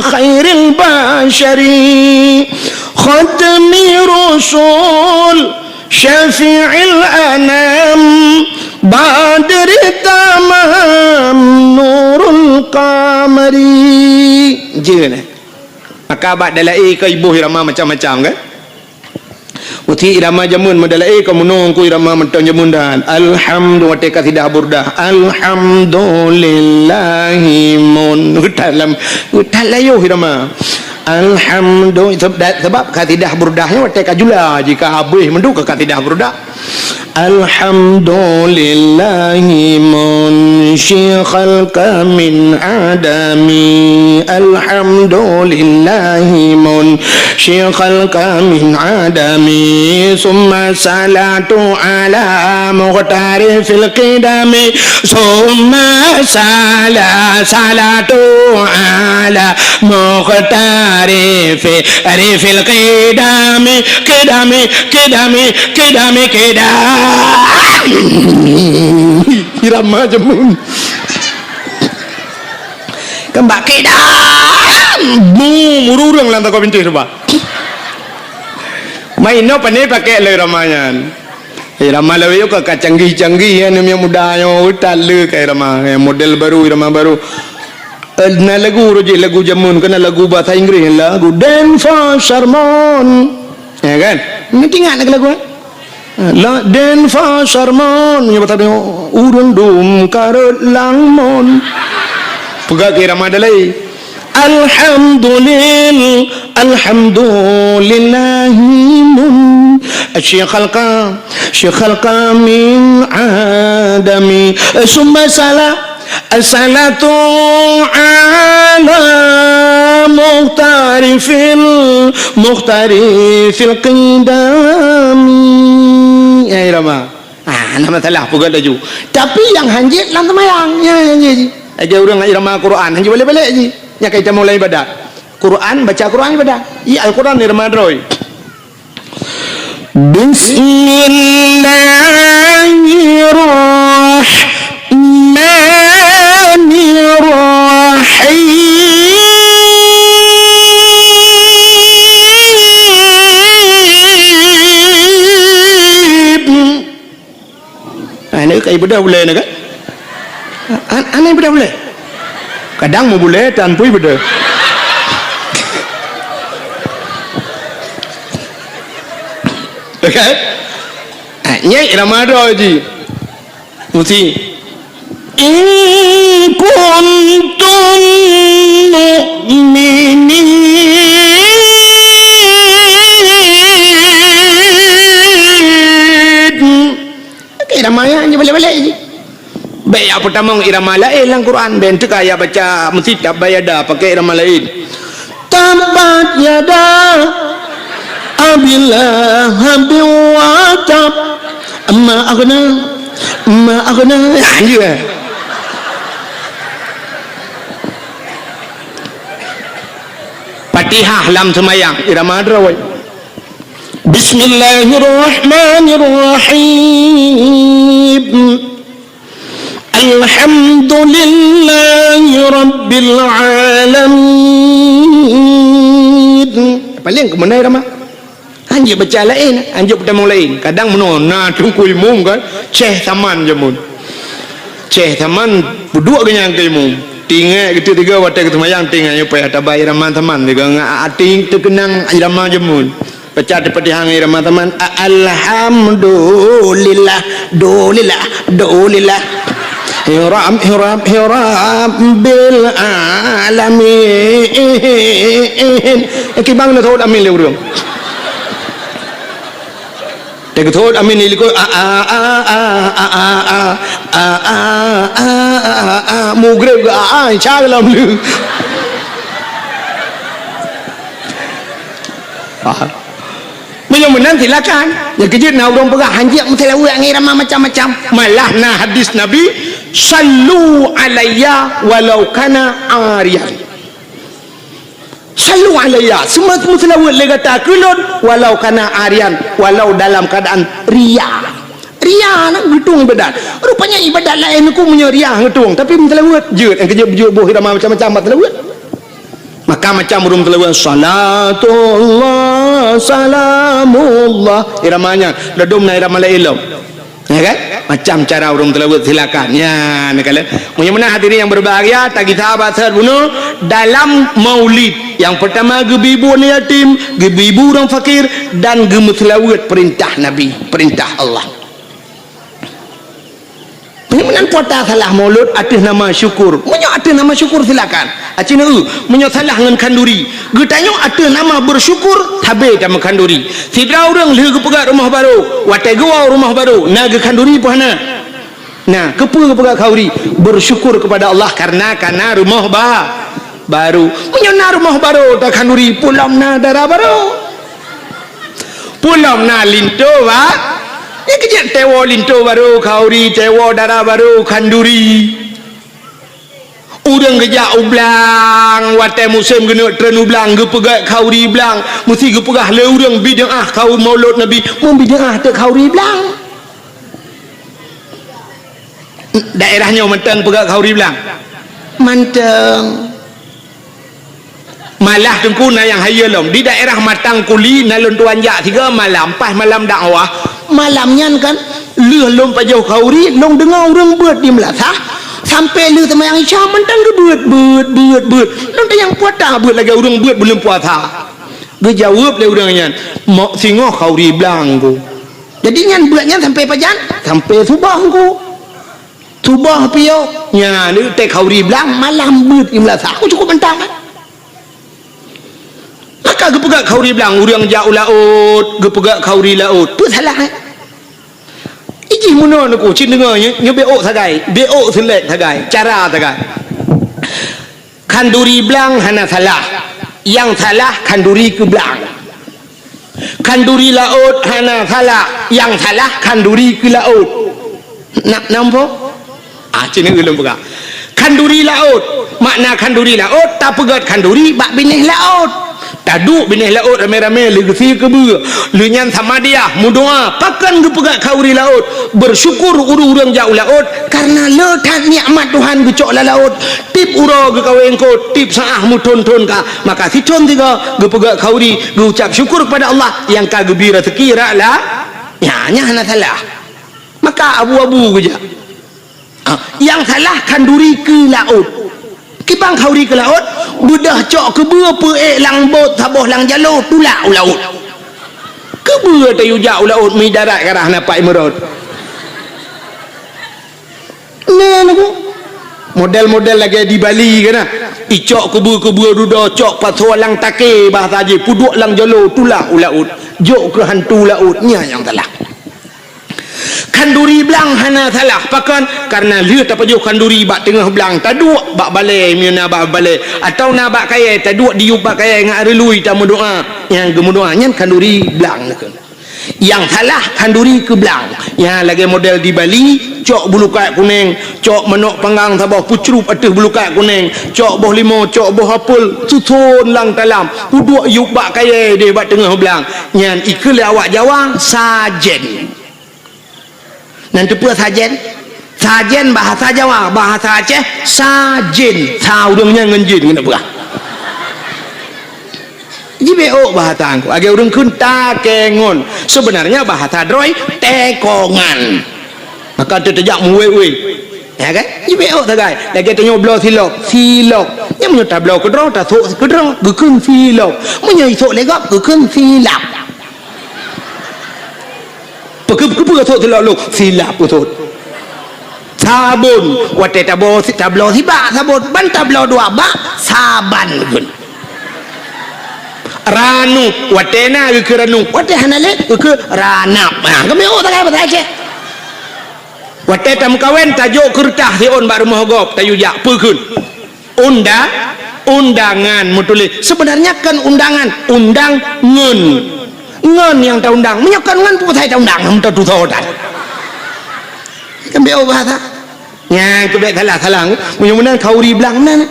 khairil basyari, khatmi rusul, syafi'il anam, badri tamam, nurul qamari. Jeuet, eh? Maka bak dalaé ka iboh irama macam-macam, kan? Meusti irama jameun, meudalaé ka meunoe ku irama mantong jameun dan. Alhamdu-, watèe kasidah Burdah. Alhamdulillahi mun. Geutat lam, geutat layoh irama. Alhamdu-, seb-, da-, sebab kasidah Burdah nyoe watèe ka jula, jika habéh mandum ka kasidah Burdah. Alhamdulillahi munshi khalqa min adami. Alhamdulillahi munshi khalqa min adami. Summa salatu ala mukhtari fil qidami. Summa sala-, salatu ala mukhtari fi, ri fil qidami, qidami, qidami, qidami, qidami. Irama jameun. Kan bak qidam. Bu, mururung lam takau bintéh tu, bah. Mai inoe pane pakai lé irama nyan. Irama lawét ka, ka canggih-canggih, ya, aneuk muda nyoe, utak le ka irama, ya, model baru, irama baru. Eh, na lagu roh jih, lagu jameun, keu na lagu bahasa Inggris, lagu Dance for Sermon. Ya kan? Ni ingat lagu, eh? La Dance for Sermon, nya bahasa dia, ureueng dum karot lamon. Peugah keu irama dalai. Alhamdulil-, alhamdulillahi mun-, syi khalqa, syi khalqa min adami. Summa sala-, salatu ala mukhtari fil, mukhtari fil qidami. Ya, irama. Ah, hana masalah, peugah laju. Tapi nyang hanjeuet lam seumayang, nyan hanjeuet jih. Lagèe ureueng irama Quran, hanjeuet balek-balek jih. Nyan ka itamong lam ibadat. Quran, baca Quran ibadat. Iya, Al-Quran irama droe. Bismillahirrahmanirrahim. Ah, ni kai beudôh bulèe ni kan? An-, aneh beudôh bulèe. Kadang meubulèe tan pui beudôh. Kan? Ah, nyan irama droe jih. Mesti. In kuntum mu'minin. Irama nyan je balek-balek jih. Bèk jak peutamong irama laén lam Quran. Bèk teuka jak baca meusitab bayada pakai irama laén. Tabbat yada Abi Lahabin wa tab. Ma aghna, ma aghna. Ya, anjir. Fatihah lam seumayang, irama droe. Bismillahirrahmanirrahim. Alhamdulillahi rabbil alamin. Paléng keumeunai ramah. Hanjeuet baca laén, hanjeuet peutamong laén. Kadang meunoe na teungku imum kan, ceh saman jameun. Ceh saman peuduek geuh nyan keu imum. Tinggai geuteuk tiga watèe geuseumayang tinggai nyoe payah tabai irama saman juga ngat até teukeunang irama jameun. Baca Al-Fatihah ngon irama saman. Alhamdulillah, dulillah, dulillah. Hiram, hiram, hiram bil alamin. Eh, kibang na sahut amin lé ureueng. Teugeusahut amin di likot, a, a, a, a, a, a, a, a, a, a, a, a, a, a, mugreb ke, a, a, insya Allah lom lé. Ah. Meunyoe meunan silakan. Nyang keujeuet na ureueng peugah hanjeuet meuseulaweuet ngon irama macam-macam. Malah na hadis Nabi, "Sallu alayya walau kana ariyan." Sallu alayya, seumeu-, meuseulaweuet lé gata keu lôn walau kana ariyan, walau dalam keadaan ria. Ria na geutueng ibadat. Rupanya ibadat laén ku meunyoe ria geutueng, tapi meuseulaweuet jeuet, nyang keujeuet beujeuet boh irama macam-macam bak seulaweuet. Maka macam ureueng teulaweuet, salatullah, salamullah. Irama nyan, dadum na irama laén lom. Ya kan? Macam cara ureueng teulaweuet, silakan. Ya, neukalon. Meunyoe meunan hadirin yang berbahagia, tagisa bak seuhat bunoe dalam maulid. Yang pertama, geubi bu aneuk yatim, geubi bu ureueng fakir, dan geumeuseulaweuet perintah Nabi, perintah Allah. Meunyoe meunan puasa salah maulud ateueh nama syukur. Meunyoe ateueh nama syukur silakan. Aci neu, meunyoe salah ngon khanduri. Geutanyoe ateueh nama bersyukur, sabe tameu khanduri. Sidroe ureueng lheueh geupeugöt rumoh barô, watèe geuwoe rumoh barô, na geukhanduri peu hana? Na, keupeue geupeugöt khanduri? Bersyukur kepada Allah karena ka na rumoh ba-, barô. Meunyoe na rumoh barô takhanduri, peue lom na dara barô. Peue lom na linto, bah? Nyan keuh jeuet teuwoe linto barô khanduri, teuwoe dara barô khanduri. Ureueng geujak u blang, watèe musém geuneuk treun u blang, geupeugöt khanduri blang, meusti geupeugah lé ureueng bid'ah khanduri maulud Nabi, meubid'ah teuk khanduri blang. Daerah nyoe mantong peugöt khanduri blang? Mantong. Malah teungku na nyang hayeue lom. Di daerah Matang Kuli na lôn tuan jak sigoe malam, pas malam dakwah. Malam nyan kan, lheueh lôn pajoh khanduri, lôn deungoe ureueng beuet di meulasah, sampoe lheueh seumayang Isya mantong geubeuet, beuet, beuet, beuet. Lôn tanyong peue ata beuet lagèe ureueng beuet buleuen puasa. Geujaweueb lé ureueng nyan, "Mok singoh khanduri blang ku." Jadi nyan beuet nyan sampoe pajan? Sampoe suboh ku. Suboh piôh. Nyan, watèe khanduri blang, malam beuet di meulasah. Aku cukup mantong kan? Maka geupeugöt khanduri blang, ureueng jak u laôt, geupeugöt khanduri laôt. Peue salah, eh? Ijih meunoe neuku, cit deungoe nyoe, nyoe beuôt sagai, beuôt seulek sagai, cara sagai. Khanduri blang hana salah. Nyang salah khanduri keu blang. Khanduri laôt hana salah. Nyang salah khanduri keu laôt. Na, nampak? Ah, cit ulôn peugah. Khanduri laôt. Makna khanduri laôt, tapeugöt khanduri bak binéh laôt. Taduek binéh laôt ramé-ramé lheueh geusie keubeue. Lheueh nyan samadiyah, meudoa, pakon geupeugöt khanduri laôt. Bersyukur ureueng-ureueng jak u laôt, karena le that nikmat Tuhan geucok lam laôt. Tiep uroe geukawé eungkôt, tiep saát meuthôn-thôn ka. Maka sithôn sigoe geupeugöt khanduri, geuucap syukur kepada Allah nyang ka geubri raseuki rot la-, nyan, nyan hana salah. Maka abu-abu geujak. Ah, nyang salah khanduri keu laôt. Kiban khanduri keu laôt, beudôh cok keubeue peuék lam bot saboh lam jaloe tulak u laôt. Keubeue tayue jak u laôt meudarat ka rhah na pat imeurot. Nah, nyoe model-model lagèe di Bali kan, nah. Icok keubeue-keubeue dudoe, cok pasoe lam takèe bahasa jih, peuduek lam jolo, tulak u laôt. Jok keu hantu laôt, nyan nyang salah. Khanduri blang hana salah, pakon? Kareuna lheueh tapajoh khanduri bak teungoh blang, taduek bak balèe, meunyoe na bak balèe, atawa na bak kayèe, taduek diyueb bak kayèe ngon reului tameudoa. Nyang geumeudoa nyan khanduri blang. Nyang salah khanduri keu blang. Nyang lagèe model di Bali, cok bulukat kunèng, cok manok panggang saboh peucrup ateueh bulukat kunèng, cok boh limau, cok boh apel, suson lam talam, peuduek yueb bak kayèe deh bak teungoh blang. Nyan ikheun lé awak Jawa, sajen. Nan teupeue sajen? Sajen bahasa Jawa, bahasa Aceh, sajen. Sa ureueng nyan ngon jin, keuneuk peugah. Jibeuôk bahasa Teungku. Lagèe ureueng kheun takengon. Sebenarnya bahasa droe, tekongan. Maka teuh teujak meuwé-wé. Ya kan? Jibeuôk sagai. Lagèe tanyoe bloe silop, silop. Nyan meunyoe tabloe keudroe, tasôk keudroe, geukheun silop. Meunyoe isôk lé gob, geukheun silap. Peukeu-, peukeu-, peukeu sôk silop lôn, silap peusôk. Sabon, watèe tabloe si-, tabloe sibak sabon, ban tabloe dua bak, saban geukheun. Ranup, watèe na geukheun ranup, watèe hana lé geukheun ranap. Ha, geumeuôk sagai bahasa Aceh. Watèe tameukawen, tajok keureutah siôn bak rumoh gob, tayue jak, peue kheun? Unda-, undangan meutuléh. Sebenarnya kon undangan, undang ngon. Ngon nyang taundang. Meunyoe kon ngon, peue pasai taundang, hana tatusoe tan. Kan beu bahasa. Nyan keuh bèk salah-salah. Meunyoe meunan khanduri blang meunan.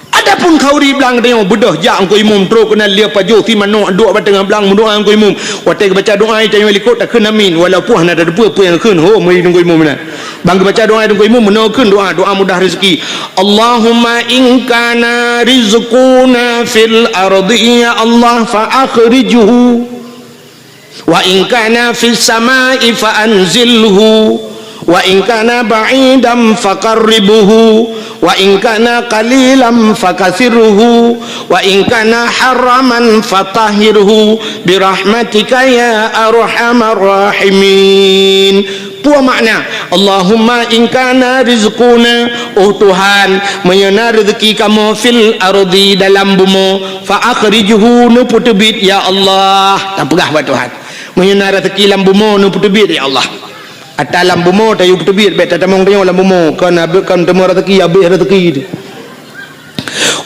Adapun khanduri blang tanyoe beudôh jak Teungku Imum, trok keunan lheueh pajoh si manok duek bak teungoh blang meudoa Teungku Imum. Watèe geubaca doa, tanyoe likot takheun amin, walaupun hana tateupeue peue nyang kheun, ho, meuri Teungku Imum meunan. Ban geubaca doa Teungku Imum, meunoe kheun doa, doa mudah rezeki. Allahumma in kana rizquna fil ardi, ya Allah, fa akhrijhu. Wa in kana fis samai, fa anzilhu. Wa in kana ba'idan, fa qarribhu. Wa in kana qalilan, fa kathirhu. Wa in kana haraman, fa tahhirhu. Bi rahmatika ya arhamar rahimin. Peue makna, Allahumma in kana rizquna, oh Tuhan, meunyoe na reuzeuki kamoe, fil ardi, dalam bumoe, fa akhrijhu, neupeuteubiet, ya Allah. Tapeugah bak Tuhan. Meunyoe na reuzeuki lam bumoe, neupeuteubiet, ya Allah. Ata lam bumoe tayue peuteubiet, bèk tatamong tanyoe lam bumoe, kon abéh, kon teuma reuzeuki, abéh reuzeuki.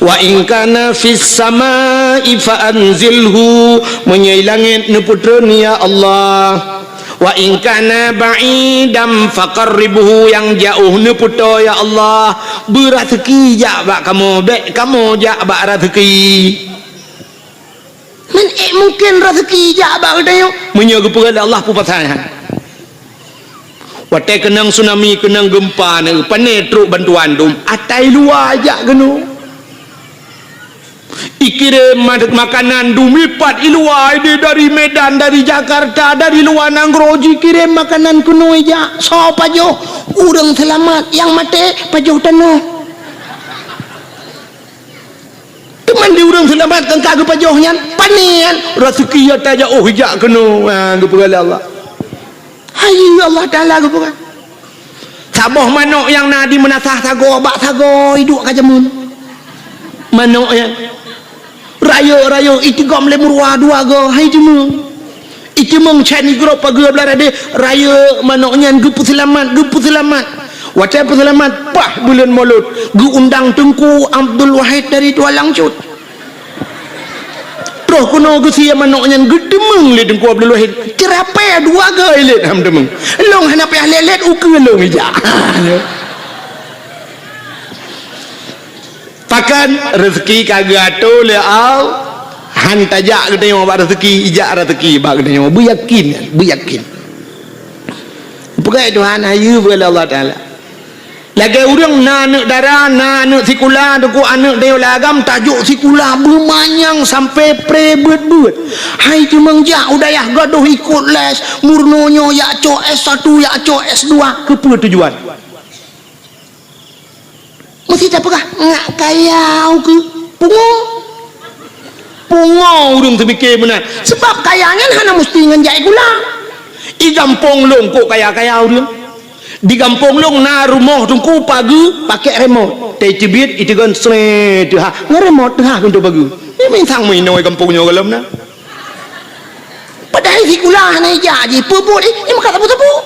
Wa in kana fis samai fa anzilhu, meunyoe i langét neupeutreun ya Allah. Wa in kana ba'idan fa qarribhu, nyang jiôh neupeutoe ya Allah. Beu reuzeuki jak bak kamoe, bèk kamoe jak bak reuzeuki. Man ék mungken reuzeuki jak bak geutanyoe? Meunyoe geupeugah lé Allah peue pasai han. Watèe keunong tsunami, keunong geumpa, na pane trok bantuan dum, ata i luwa jak keunoe. Ikirém ma-, makanan dum ipat i luwa, idéh dari Medan, dari Jakarta, dari luwa nanggroe jikirém makanan keunoe jak. Soe pajoh? Ureueng seulamat, nyang maté pajoh tanoh. Teuma di ureueng seulamat kan ka geupajoh nyan, pane nyan, reuzeuki ata jak, oh, jak keunoe, ha, geupeugah lé Allah. Hai Allah Taala geupeugah. Saboh manok nyang na di meunasah sagoe bak sagoe iduek ka jameun. Manok nyan. Rayeuk-rayeuk itigom lé meuruwa dua goe, hai jameun. Iceumeung chan igrob pageue blah radeh, rayeuk manok nyan geupeuseulamat, geupeuseulamat. Watèe peuseulamat, paih buleuen Molot, geuundang Teungku Abdul Wahid dari Tualang Cut. Troh keunoe geusie manok nyan geuteumeung lé Teungku Abdul Wahid. Ceurapée dua goe ilét han teumeung. Lôn hana payah lét-lét ukeue lôn ijak. Pakon reuzeuki ka geuatoe lé Allah, han tajak geutanyoe bak reuzeuki, ijak reuzeuki bak geutanyoe. Beuyakin, beuyakin. Peugah Tuhan, hayeue peugah lé Allah Taala. Lagèe ureueng na aneuk dara, na aneuk sikula, teungku aneuk tanyoe lam agam tajok sikula beumanyang sampoe pré beuet-beuet. Hai teumeung jak u dayah gadôh ikot les, meurunoe nyoe jak cok S satu, jak cok S dua, keupeue tujuan? Meusti tapeugah, ngak kayau keu pungo. Pungo ureuëng teupike meunan. Sebab kaya nyan hana musti ngon jak sikula. I gampông lôn kok kaya-kaya ureuëng. Di gampông lôn na rumoh teungku pageue pakai remote. Teubiet iteugon sret teuhah. Ngon remote teuhah pintoe pageue. Ni minsang meuinoe gampông nyoe gohlom na. Padahai sikula hana ijak jih, peue buet jih, nyan meukat sapeue-sapeue.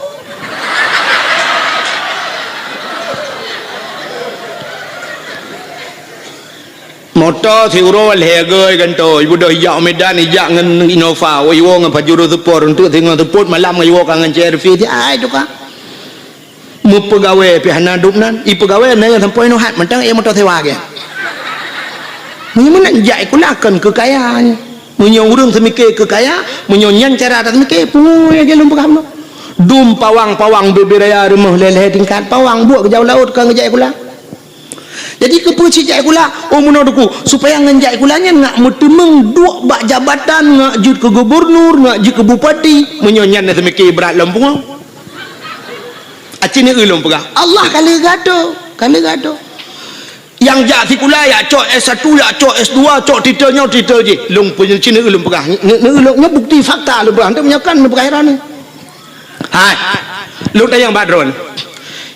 Moto siuroe lhèe gèe gantoe, ibeudôh ijak Medan, ijak ngon Innova, woe iwoe ngon Pajero Sport, untuk singoh seupôt malam ngon iwoe ka ngon C R V, ai tukang. Meupeugawée pih hana dum nan. I peugawée na nyang sampoe nyoe hat mantong ék moto sewa gét. Meunyoe meunan jak sikula kon keu kaya nyan. Meunyoe ureuëng seumike keu kaya, meunyoe nyan cara taseumike, pungo lagée lôn peugah bunoe. Dum pawang-pawang bubé raya rumoh lhèe-lhèe tingkat, pawang buet geujak u laôt kon geujak sikula. Jadi keupeue cit jak sikula? Oh meunoe teungku, supaya ngon jak sikula nyan ngak meuteumeung duek bak jabatan, ngak jeuet keu gubunur, ngak jeuet keu bupati. Meunyoe nyan na seumike brat lom pungo. Aci neu lôn peugah, Allah ka lheueh geuatoe, ka lheueh geuatoe. Nyang jak sikula, jak cok S satu, jak cok S dua, cok titel nyoe, titel jih. Lôn peunyeucina lôn peugah. Neu-, neu-, lôn nyoe bukti fakta lôn peugah. Hana meunyoe kan lôn peugah heran. Hai. Lôn tanyong bak droen.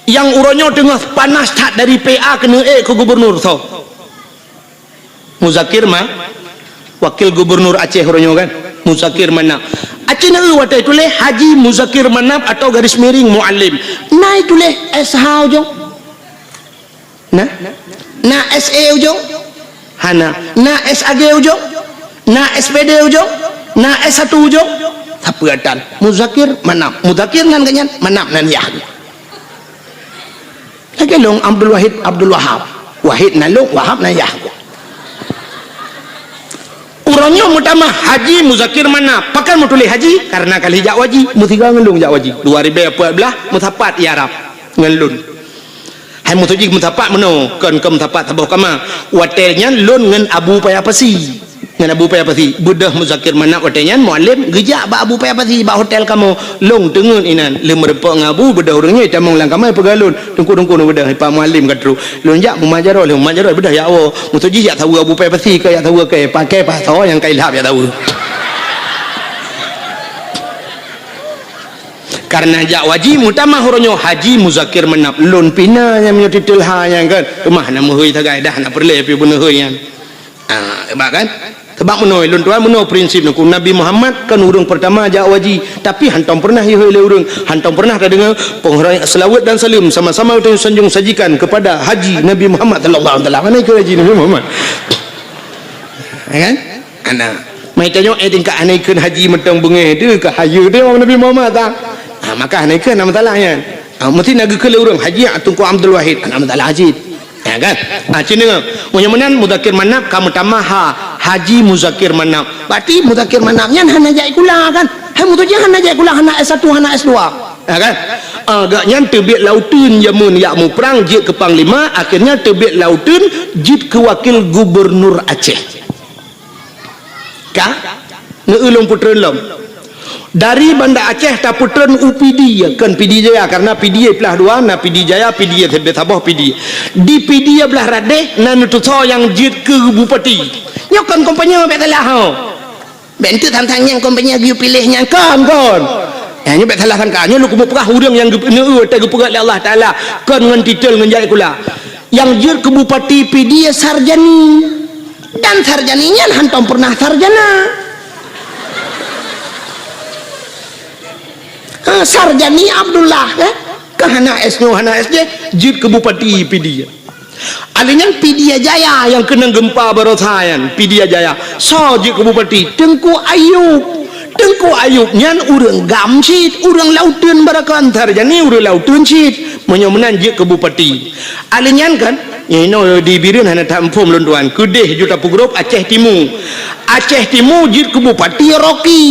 Nyang uroe nyoe teungoh panas that dari P A keuneuk ék keu gubunur soe? Muzakir Ma-, Wakil Gubunur Aceh uroe nyoe kan? Muzakir Manaf. Aci neu watée tuléh Haji Muzakir Manaf atau garis miring Muallim. Na ituléh S H ujong? Na? Na S E ujong? Hana. Na S A G ujong? Na S P D ujong? Na S satu ujong? Sapeue atan? Muzakir Manaf. Muzakir nan geuh nyan, Manaf nan yah. Lagée lôn Abdul Wahid, Abdul Wahab. Wahid nan lôn, Wahab nan yah. Uroe nyoe meutamah Haji Muzakir Manaf. Pakon meutuléh Haji? Karena ka lheueh jak u haji. Meusigoe ngon lôn jak u haji. Dua ribée empat belas, meusapat i Arab ngon lôn. Hai meusu jih meusapat meunoe, kon, kon meusapat saboh kama. Watée nyan lôn ngon Abu Paya Pasi. Ngon Abu Paya Pasi. Beudôh Muzakir Manaf watée nyan Muallim geujak bak Abu Paya Pasi bak hotel kamoe. Lôn teungeut inan. Lheueh meurumpok ngon Abu, beudôh ureuëng nyoe tamong lam kama peugah lôn. Teungku-teungku neubeudôh, Pak Muallim ka trok. Lôn jak meumajaroe, lheueh meumajaroe beudôh jak woe. Meusu jih jak saweue Abu Paya Pasi, ka jak saweue kée, paké pasoe nyang ka ilhab jak saweue. Karena jak u haji, meutamah uroe nyoe Haji Muzakir Manaf. Lôn pih na nyang meunyoe titel ha nyan kan. Teuma na meuhôi sagai dah, na peureulée pih beuneuhôi nyan. Ah, hebat kan? Sebab meunoe lôn tuan, meunoe prinsip nyoe. Nabi Muhammad kan ureuëng pertama jak u haji, tapi hantom pernah ihôi lé ureuëng, hantom pernah tadeungoe penghormatan, selawat dan salam sama-sama kita sanjung sajikan kepada Haji Nabi Muhammad sallallahu alaihi wasallam. Mana ikut Haji Nabi Muhammad? Ya kan? Ana. Mai tanyoe, eh, tingkat hana ikheun haji mantong beungéh tu, ka hayeue tu Nabi Muhammad ta. Ha, maka hana ikheun, hana masalah nyan. Ha, meusti na geukheun lé ureuëng, Haji Teungku Abdul Wahid, hana masalah cit. Ya kan? Ha, cit deungoe. Meunyoe meunan Muzakir Manaf ka meutamah ha, Haji Muzakir Manaf. Berarti Muzakir Manaf nyan hana jak sikula kan? Hai meutuju hana jak sikula, hana S satu, hana S dua. Ya kan? Ah, gobnyan teubiet lauteun jameun jak muprang jeuet keu panglima, akhirnya teubiet lauteun jeuet keu wakil gubunur Aceh. Ka? Neu-eu lôn peutreun lom. Dari Banda Aceh tapeutreun u Pidie, kon Pidie Jaya, karena Pidie plah dua, na Pidie Jaya, Pidie saboh Pidie. Di Pidie blah radeh na neutusoe nyang jeuet keu bupati. Nyoe kon kompanye bék salah ho. Bék enteuk than-than nyang kompanye geuyue piléh nyan kon, kon. Eh, nyoe bék salah sangka. Nyoe lôn keumeung peugah ureuëng nyang geu-, neu-eu watée geupeugah lé Allah Taala kon ngon titel ngon jak sikula. Nyang jeuet keu bupati Pidie Sarjani. Dan Sarjani nyan hantom pernah sarjana. Ha, Sarjani Abdullah, eh? Ka hana S nyoe, hana S J, jeuet keu bupati Pidie. Alèh nyan Pidie Jaya nyang keunong geumpa baroesa nyan, Pidie Jaya. Soe jeuet keu bupati? Teungku Ayub. Teungku Ayub nyan ureuëng GAM cit, ureuëng lauteun barakon, Sarjani ureuëng lauteun cit. Meunyoe meunan jeuet keu bupati. Alèh nyan kan, inoe di Bireuen hana that muphom lôn tuan. Keudeh ju tapeugrôp Aceh Timu. Aceh Timu jeuet keu bupati Rocky.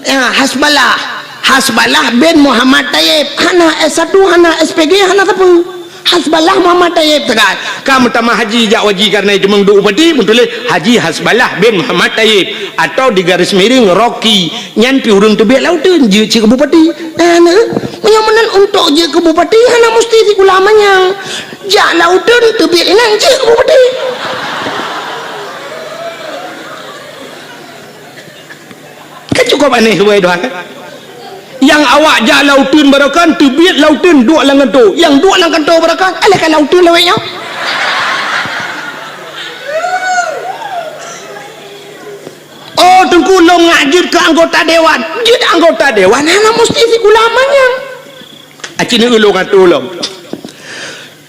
Ya, Hasballah. Hasballah bin Muhammad Taib. Hana S satu, hana S P G, hana sapeue. Hasballah Muhammad Taib tegai. Ka meutamah haji jak u haji karena itu meuduek bupati, meutuléh Haji Hasballah bin Muhammad Taib atau di garis miring Rocky. Nyan pih ureuëng teubiet lauteun jeuet cit keu bupati. Nah, nah. Meunyoe meunan untuk jeuet keu bupati hana musti sikula manyang. Jak lauteun teubiet inan jeuet keu bupati. Aneh subai Tuhan. Nyang awak jak lam uteuen baroekon, teubiet lam uteuen duek lam kantô. Nyang duek lam kantô baroekon, alah ka lam uteuen lawét nyoe. Oh, Teungku, lôn ngak jeuet keu anggota dewan. Jeuet anggota dewan hana musti sikula manyang. Aci neueu lôn atô lom.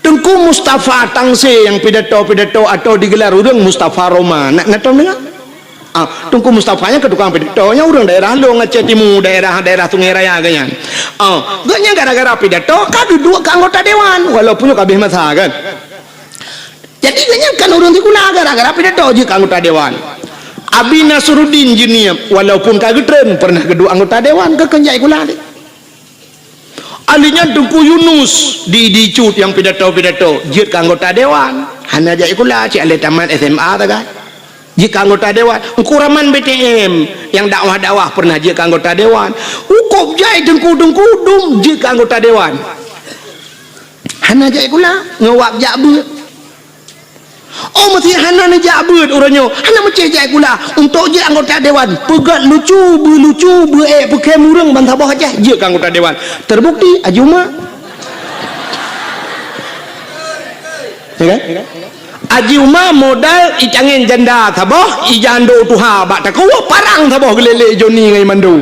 Teungku Mustafa Tangse nyang pidato-pidato atau digelar ureuëng Mustafa Roma. Na, na tom deungoe? Ah, Teungku Mustafa nyan keu tukang pidato, nyan ureuëng daerah Long, Aceh Timu, daerah-daerah Sungai Raya geuh nyan. Ah, geuh nyan gara-gara pidato ka duduek keu anggota dewan, walaupun nyoe ka habéh masa kan. Jadi geuh nyan kan ureuëng sikula, gara-gara pidato jeuet keu anggota dewan. Abi Nasruddin Jeunieb, walaupun ka geutreun, pernah geuduek anggota dewan, keu keunjai sikula deh. Ali nyan Teungku Yunus di, di Cut nyang pidato-pidato, jeuet keu anggota dewan. Hana jak sikula, cit alah tamat S M A sagai. Jeuet keu anggota dewan. Teungku Rahman B T M nyang dakwah-dakwah pernah jeuet keu anggota dewan. Ukop jai Teungku-teungku dum jeuet keu anggota dewan. Hana jak sikula, ngon wab jak beuet. Oh, meusé hana neujak beuet uroe nyoe, hana meucéh jak sikula. Untuk jeuet anggota dewan, peugét lucu, beulucu, beuék peukhém ureuëng ban saboh Aceh, jeuet keu anggota dewan. Terbukti, Haji Uma. Ya kan? Haji Uma modal icangén janda saboh, ijando tuha bak takue, parang saboh geulélé Joni ngon Mando.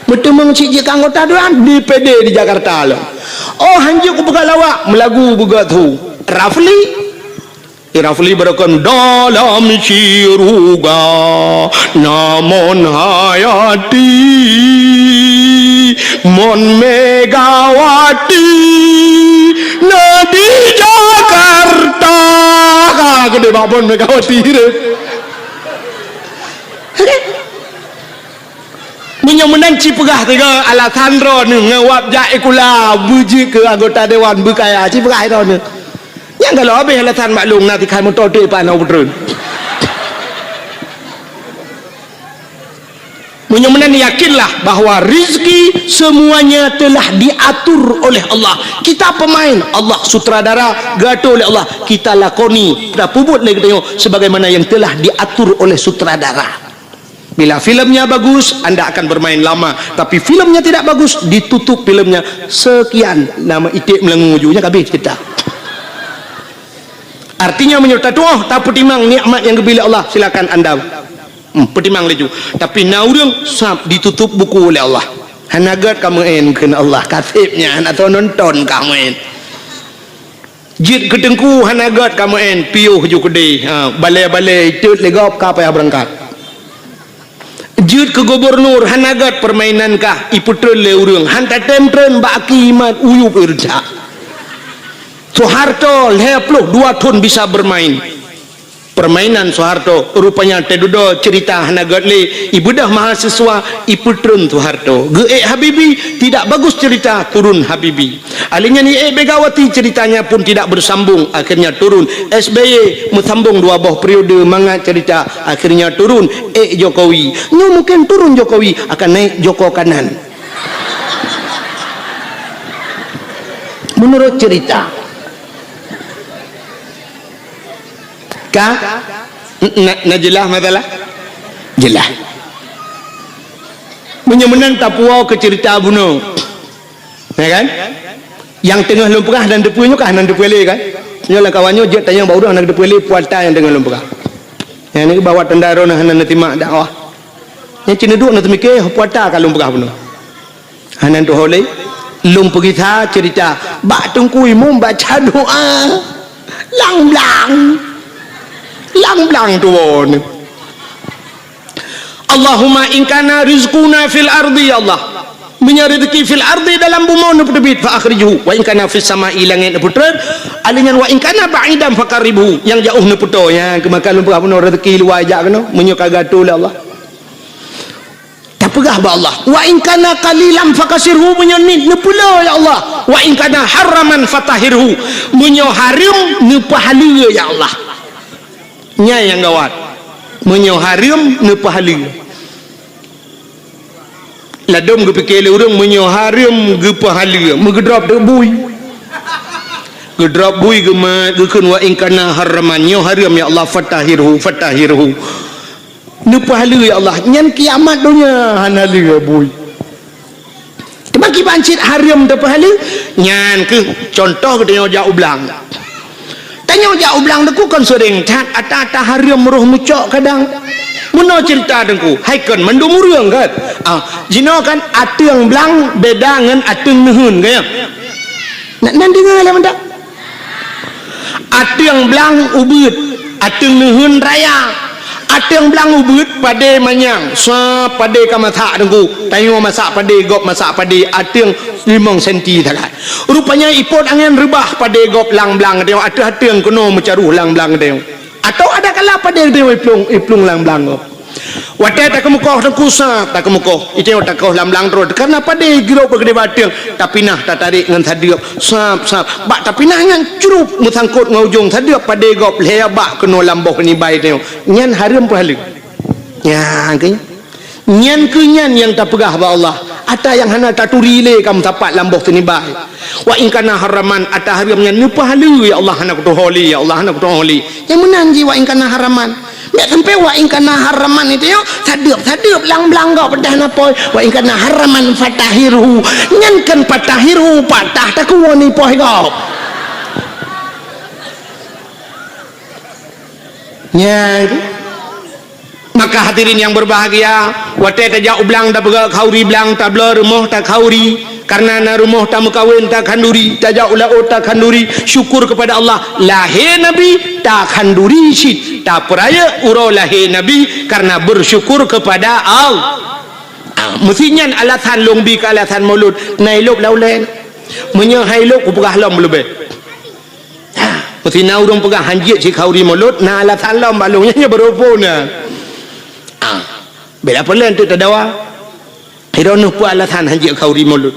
Meuteumong cit jeuet keu anggota dewan, di P D di Jakarta lom. Oh, hanjeuet kupeugah lawak, meulagu beugét thu. Rafli. Eh, Rafli beureukan dalam syeuruga, na Mon Hayati, Mon Megawati, na di Jakarta. Ka geude bak Mon Megawati deh. Meunyoe meunan ci peugah tiga alasan droeneuh ngon wab jak sikula, beujeuet keu anggota dewan beukaya, ci peugah droeneuh. Nyang galak habéh alasan maklum na tikai moto trek pan na peutreun. Meunyoe meunan yakinlah bahwa rezeki semuanya telah diatur oleh Allah. Kita pemain, Allah sutradara, geuatur oleh Allah. Kita lakoni, tapeubuet lé geutanyoe sebagaimana yang telah diatur oleh sutradara. Bila filmnya bagus, anda akan bermain lama. Tapi filmnya tidak bagus, ditutup filmnya. Sekian, nama iték meulangô ju, nyan ka habéh cerita. Artinya, meunyoe tatuoh, tapeutimang nikmat nyang geubri lé Allah, silakan anda, hmm, peutimang laju. Tapi na ureuëng sab ditutup buku oleh Allah. Hana gét kamoe kheun Allah, kaseb nyan atau nonton kamoe. Jeuet keu teungku hana gét kamoe, piôh ju keudeh. Ha, balée-balée itot lé gob ka payah beurangkat. Jeuet keu gubunur hana gét, peurmainan kah ipeutreun lé ureuëng, han tatem treun bak aki mat uyueb irja. Soeharto lhée ploh dua thon bisa beurmain. Permainan Soeharto, rupanya teududoe ceurita hana gét lé, ibeudôh mahasiswa, ipeutreun Soeharto. Geuék Habibie, tidak bagus cerita, turun Habibie. Alheuh nyan iék Megawati, ceritanya pun tidak bersambung, akhirnya turun. S B Y meusambong dua boh periode mangat cerita, akhirnya turun. Ék Jokowi. Nyoe mungkin turun Jokowi, akan naik Joko Kanan. Menurut cerita. Ka? Na, na jeulaih masalah? Jeulaih. Meunyoe meunan tapuwoe keu ceurita bunoe. Ya kan? Nyang teungoh lôn peugah dan teupeue nyoe kah, hana teupeue lé kan? Nyoe lam kawan nyoe jeuet tanyong bak ureueng hana teupeue lé puasa nyang teungoh lôn peugah. Nyang ni bahwa tanda droeneuh hana neusimak dakwah. Nyang ceuneuduk na teumike puasa ka lôn peugah bunoe. Hana tuho lé, lôn peugisa ceurita bak Teungku Imum baca doa. Lang-blang. Lang-blang tuwoe. Allahumma in kana rizquna fil ardi, ya Allah. Meunyoe rezeki fil ardi, dalam bumoe, neupeuteubiet, fa akhrijhu. Wa in kana fis sama'i, langét neupeutreun. Alheuh nyan wa in kana ba'idan faqarribhu. Nyang jaoh neupeutoe. Nyang keumakan lôn peugah bunoe rezeki luwa jak keunoe. Meunyoe ka geuatoe lé Allah. Tapeugah bak Allah, "Wa in kana qalilan fakasirhu," meunyoe niet neupeuleueh, ya Allah. "Wa in kana haraman fatahhirhu," meunyoe hareuem neupeuhaleue, ya Allah. Nyan nyang gawat. Meunyoe hareuem neupeuhaleue. Ladôm geupike lé ureueng meunyoe hareuem geupeuhaleue, meugeudrop teuk bui. Geudrop bui geumat, geukheun, "Wa in kana haraman," nyoe hareuem, ya Allah, "fatahhirhu, fatahhirhu." Neupeuhaleue, ya Allah, nyan kiamat donya hana lé bui. Teuma kiban cit hareuem teupeuhaleue, nyan keuh contoh geutanyoe jak u blang. Tanyoe jak u blang Teungku kon seuréng that, ata-ata hareuem roh meucok kadang. Meunoe ceurita Teungku, hai kon mandum ureueng kan? Ah, jinoe kan ateueng blang beda ngon ateueng neuheun, kan ya? Nak nan deungoe lé mantap. Ateueng blang ubeuet, ateueng neuheun raya. Ateueng blang ubeuet padé manyang, sab padé ka masak Teungku. Tanyoe masak padé, gob masak padé, ateueng limong senti sagai. Rupanya ipot angén reubah padé gob lam blang tanyoe, ateueh-ateueng keunoe meucaroh lam blang tanyoe. Atau ada kala padé tanyoe iplueng, iplueng lam blang gob. Watée takeumeukoh Teungku sab, takeumeukoh, itanyoe takoh lam blang droe, kareuna padé girok bak keudéh ateueng, tapinah tatarek ngon sadeueb, sab, sab. Bak tapinah nyan crup meusangkot ngon ujong sadeueb padé gob lhée bak keunoe lam boh nibai tanyoe. Nyan hareuem peuhaleue. Nyan keuh. Nyan keuh nyan nyang tapeugah bak Allah. Ata nyang hana taturi lé ka meusapat lam boh teunibai. Wa in kana haraman, ata hareuem nyan neupeuhaleue, ya Allah, hana kutuho lé, ya Allah, hana kutuho lé. Nyang meunan jih wa in kana haraman. Meusampé wa in kana haraman itu yo, sadeueb-sadeueb lam blang gob peudah na poi. Wa in kana haraman fatahirhu. Nyan kan fatahirhu, patah takuwon ipoi gob. Nyan. Maka hadirin yang berbahagia, watée tajak u blang tapeugah khanduri blang, tabloe rumoh takhanduri, karena na rumoh tameukawen takhanduri, tajak u laôt takhanduri, syukur kepada Allah, lahé Nabi takhanduri cit, tapeurayeuk uroe lahé Nabi karena bersyukur kepada Allah. Ah, meusi nyan alasan lôn bi keu alasan Maulud, na ilôb lam ulée. Meunyoe hai lôb kupeugah lom leubeh. Ha, meusi na ureuëng peugah hanjeuet cit khanduri Maulud, na alasan lom bak lôn nyan, nyan baroe phon na. Ah, bela peulén teuk tadawa. Droeneuh peue alasan hanjeuet khanduri Maulud?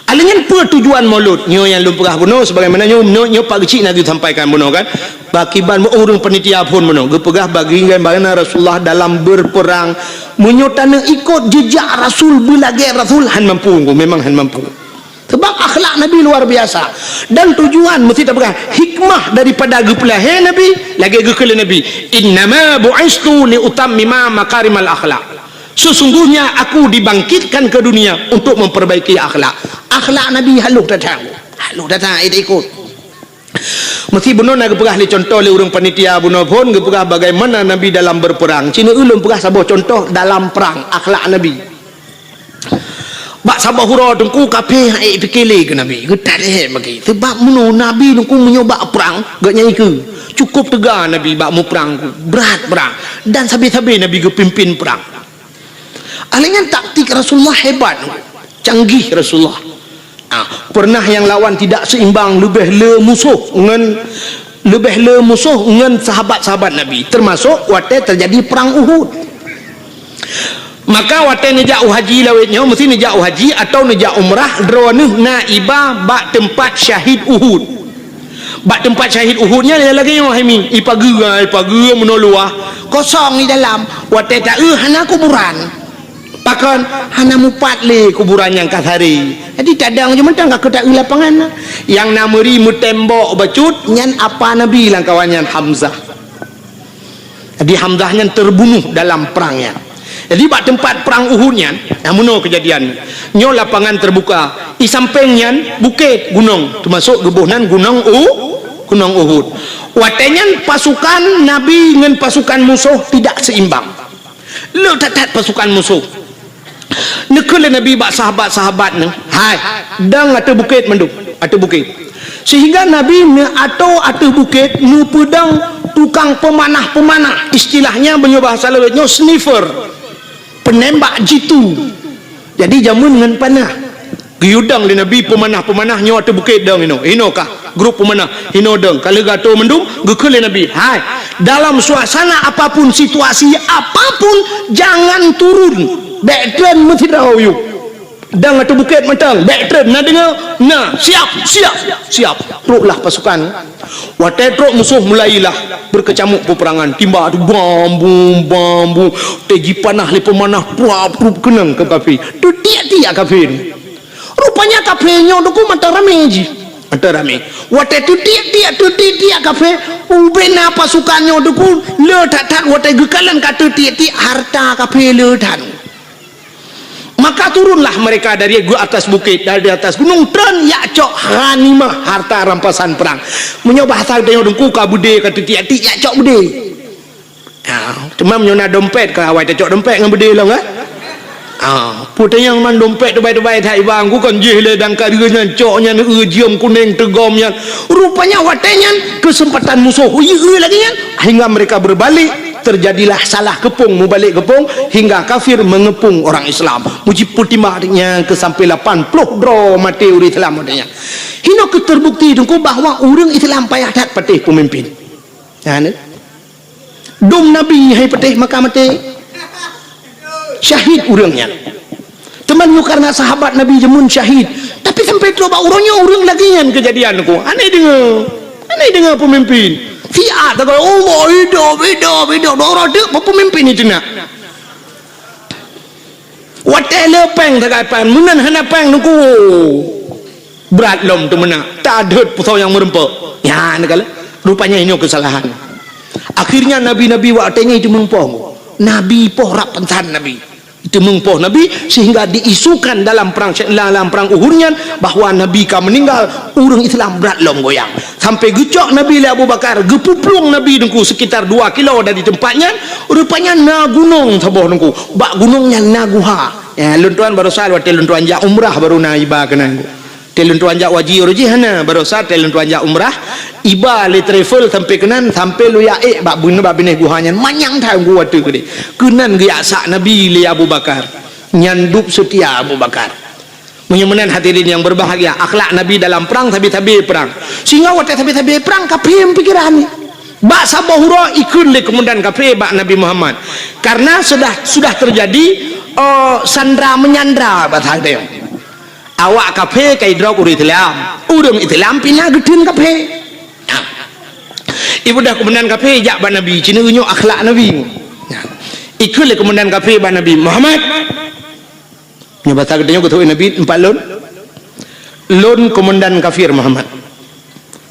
Alinyan peue tujuan Maulud? Nyoe nyang lôn peugah bunoe sebagaimana nyoe, nyoe, nyoe Pak Geuchik na geusampaikan bunoe kan. Pakiban ureuëng panitia phon bunoe geupeugah bagaimana Rasulullah dalam berperang. Meunyoe taneuk ikot jejak Rasul, beulagée Rasul, han mampu, memang han mampu. Sebab akhlak Nabi luar biasa. Dan tujuan meusti tapeugah hikmah daripada geupeulahé Nabi, lagée geukheun lé Nabi, "Innama bu'istu li utammima makarimal akhlak." Sesungguhnya aku dibangkitkan ke dunia untuk memperbaiki akhlak. Akhlak Nabi haloh that-that. Haloh that-that, eh, ikot. Meusti bunoe na geupeugah lé contoh lé ureuëng panitia bunoe phon geupeugah bagaimana Nabi dalam berperang. Cina ulôn peugah saboh contoh dalam perang, akhlak Nabi. Bak saboh uroe Teungku kafé han ék pike lé keu Nabi, geutat lé bagi. Sebab meunoe Nabi Teungku meunyoe bak prang, geuh nyan ikeu. Cukup teuga Nabi bak muprang, brat prang, dan sabe-sabe Nabi geupimpin prang. Alinyan taktik Rasulullah hebat, canggih Rasulullah. Ah, pernah nyang lawan tidak seimbang, leubeh le musoh ngon, leubeh le musoh ngon sahabat-sahabat Nabi, termasuk watée terjadi perang Uhud. Maka watée neujak u haji lawét nyoe, meusti neujak u haji atau neujak umrah, droeneuh na iba bak teumpat syahid Uhud. Bak teumpat syahid Uhud nyan lagée nyoe hai mi, ipageue, ipageue meunoe luwah, kosong di dalam. Watée taeu hana kuburan. Pakon hana mupat lé kuburan nyang ka saré. Jadi tadong jeuet mantong ka keu taeu lapangan na. Nyang na meuri meutembok bacut nyan apa Nabi lam kawan nyan Hamzah. Jadi Hamzah nyan terbunuh dalam perang nyan. Jadi bak teumpat perang Uhud nyan, nah meunoe keujadian. Nyoe lapangan terbuka. Di sampéng nyan bukét gunong, termasuk geuboh nan gunong U, gunong Uhud. Watée nyan pasukan Nabi ngon pasukan musoh tidak seimbang. Le that-that pasukan musoh. Neukheun lé Nabi bak sahabat-sahabat neuh, "Hai, dong ateueh bukét mandum, ateueh bukét." Sehingga Nabi neuatoe ateueh bukét neupeudong tukang peumanah-peumanah, istilahnya meunyoe bahasa lawét nyoe sniffer, peunembak jitu. Jadi jameun ngon panah. Geuyue dong lé Nabi peumanah-peumanah nyoe ateueh bukét dong inoe. Inoe kah grup peumanah, inoe dong. Ka lheueh geuatoe mandum, geukheun lé Nabi, "Hai, dalam suasana apapun, situasi apapun, jangan turun. Bék treun meusidroe yue. Dong ateueh bukét mantong, bék treun. Na deungoe? Na. Siap, siap, siap." Troklah pasukan. Watée trok musoh mulailah beukeucamuk peupeurangan. Timba tu bam bum, bam bum. Teujipanah lé peumanah, pruap, pruap keunong keu kafé. Teutiek-tiek kafé. Rupanya kafé nyoe Teungku mantong ramé jih. Teuramé. Watée teutiek-tiek, teutiek-tiek kafé, ubena pasukan nyoe Teungku, le that-that watée geukalon ka teutiek-tiek harta kafé le that. Maka turunlah mereka dari gu-, atas bukit, dari atas gunung, treun jak cok ghanimah, harta rampasan perang. Meunyoe bahasa geutanyoe Teungku, ka beudé ka teutiek-tiek, jak cok beudé. Ha, teuma meunyoe na dompet, ka awai tacok dompet ngon beudé lom, eh? Ha, peue tanyong man dompet teubai-teubai that, iba Teungku, kon jih lé dangkareue nyan, cok nyan, eu, jeuem kunéng, teugom nyan. Rupanya watée nyan keuseumpatan musoh, eu, eu lagée nyan, hingga mereka berbalik, terjadilah salah keupông, meubalek keupông, hingga kafir mengepung orang Islam. Mujib peutimang nyan keu sampai lapan ploh droe maté ureuëng Islam watée nyan. Hinoe keuh terbukti Teungku bahwa ureuëng Islam payah that patéh peumimpin. Nyan, eh? Dum Nabi hai patéh maka maté. Syahid ureuëng nyan. Teuma nyoe karena sahabat Nabi jameun syahid. Tapi sampai trok bak uroe nyoe ureuëng lagée nyan keujadian Teungku. Aneh deungoe. Aneh deungoe peumimpin. Siat takalon, "Allah hidup, hidup, hidup." Dua uroe teuk peumimpin itu nak. Watée le péng sagai pan, meunan hana péng Teungku. Brat lom teumeunak, tadhôt pusoe nyang meureumpok. Nyan kala, rupanya nyoe keusalahan. Akhirnya nabi-nabi watée nyan itu meumpoh. Nabi poh rab pansan nabi. Itu meumpoh nabi sehingga diisukan dalam perang, dalam perang Uhud nyan bahwa nabi ka meninggal, ureuëng Islam brat lom goyang. Sampai geucok nabi lé Abu Bakar, geupuplueng nabi Teungku sekitar dua kilo dari tempat nyan, rupanya na gunong saboh Teungku. Bak gunong nyan na guha. Ya, lôn tuan barosa watée lôn tuan jak umrah baru na iba keunan. Watée lôn tuan jak haji uroe jih hana, barosa watée lôn tuan jak umrah, iba lé travel sampai keunan, sampai lôn jak ék bak bun-, bak binéh guha nyan, manyang that Teungku watée keudeh. Keunan geujak sak nabi lé Abu Bakar. Nyan dub seutia Abu Bakar. Meunyoe meunan hadirin yang berbahagia, akhlak Nabi dalam perang, sabe-sabe perang. Sehingga watée sabe-sabe perang, kafé pikiran ni. Bak saboh uroe ikheun lé komandan kafé bak Nabi Muhammad. Karena sudah, sudah terjadi, eh, sandra menyandra bahasa geutanyoe. Awak kafé ka idrob ureuëng Islam. Ureuëng Islam pih na geutheun kafé. Nah. Ibudah komandan kafé jak bak Nabi, cina nyoe akhlak Nabi. Nah. Ikheun lé komandan kafé bak Nabi Muhammad. Nyoe basa geutanyoe geuteupeue Nabi, empat lôn. Lôn komandan kafir Muhammad.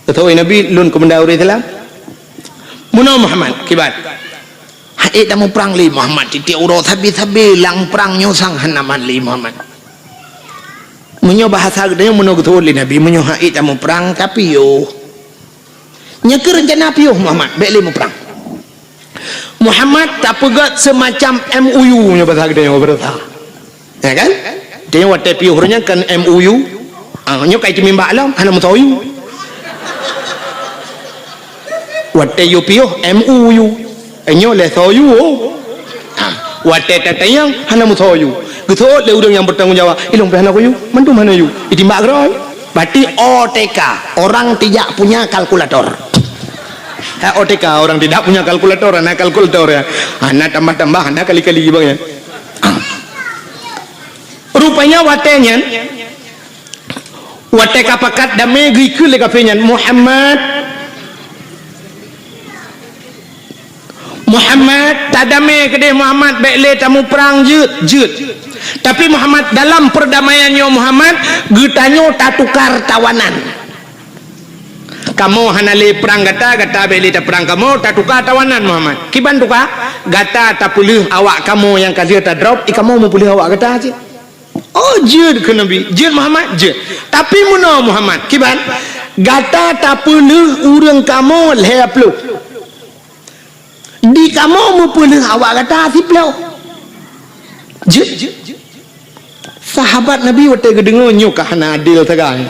Geuteupeue Nabi, lôn komandan ureuëng Islam. Meunoe Muhammad, kiban. Hai tamuprang lé Muhammad, tieb-tieb uroe sabe-sabe lam prang nyoe sang hana mat lé Muhammad. Meunyoe bahasa geutanyoe meunoe geuteupeue lé Nabi, meunyoe hai tamuprang, tapi yoh. Nyoe keuh rencana piôh Muhammad, bék lé muprang. Muhammad tapeugét seumacam M O U nyoe basa geutanyoe beureusa. Ya kan? Geutanyoe watée piôh ureuëng nyan kan M O U. Ah, nyoe kai teumimbak lom, hana meusoe U. Watée yue piôh M O U. Eh, nyoe lé soe U. Ah, watée tatanyong hana meusoe U. Geuseuôt lé ureuëng nyang bertanggung jawab. Ilong pih hana soe U, mandum hana U. Itimbak keudroe. Berarti O T K, orang tidak punya kalkulator. Ha, O T K, orang tidak punya kalkulator, hana kalkulator ya. Hana tambah-tambah, hana kali-kali bang ya. Rupanya watée nyan, watée ka pakat damé geukheun lé kafé nyan, Muhammad, Muhammad, tadamé keudeh Muhammad, bék lé tamuprang jeuet, jeuet. Tapi Muhammad, dalam perdamaian nyoe Muhammad, geutanyoe tatukar tawanan. Kamoe hana lé prang gata, gata bék lé taprang kamoe, tatukar tawanan Muhammad. Kiban tukar, gata tapeuleueh awak kamoe nyang ka lheueh tadrob, i kamoe meupeuleueh awak gata cit. Oh, jeuet keu Nabi, jeuet Muhammad, jeuet. Tapi meunoe Muhammad, kiban, gata tapeuleueh ureuëng kamoe lhée ploh. Di kamoe meupeuleueh awak gata siploh. Jeuet. Sahabat Nabi watée geudeungoe nyoe ka hana adil sagai.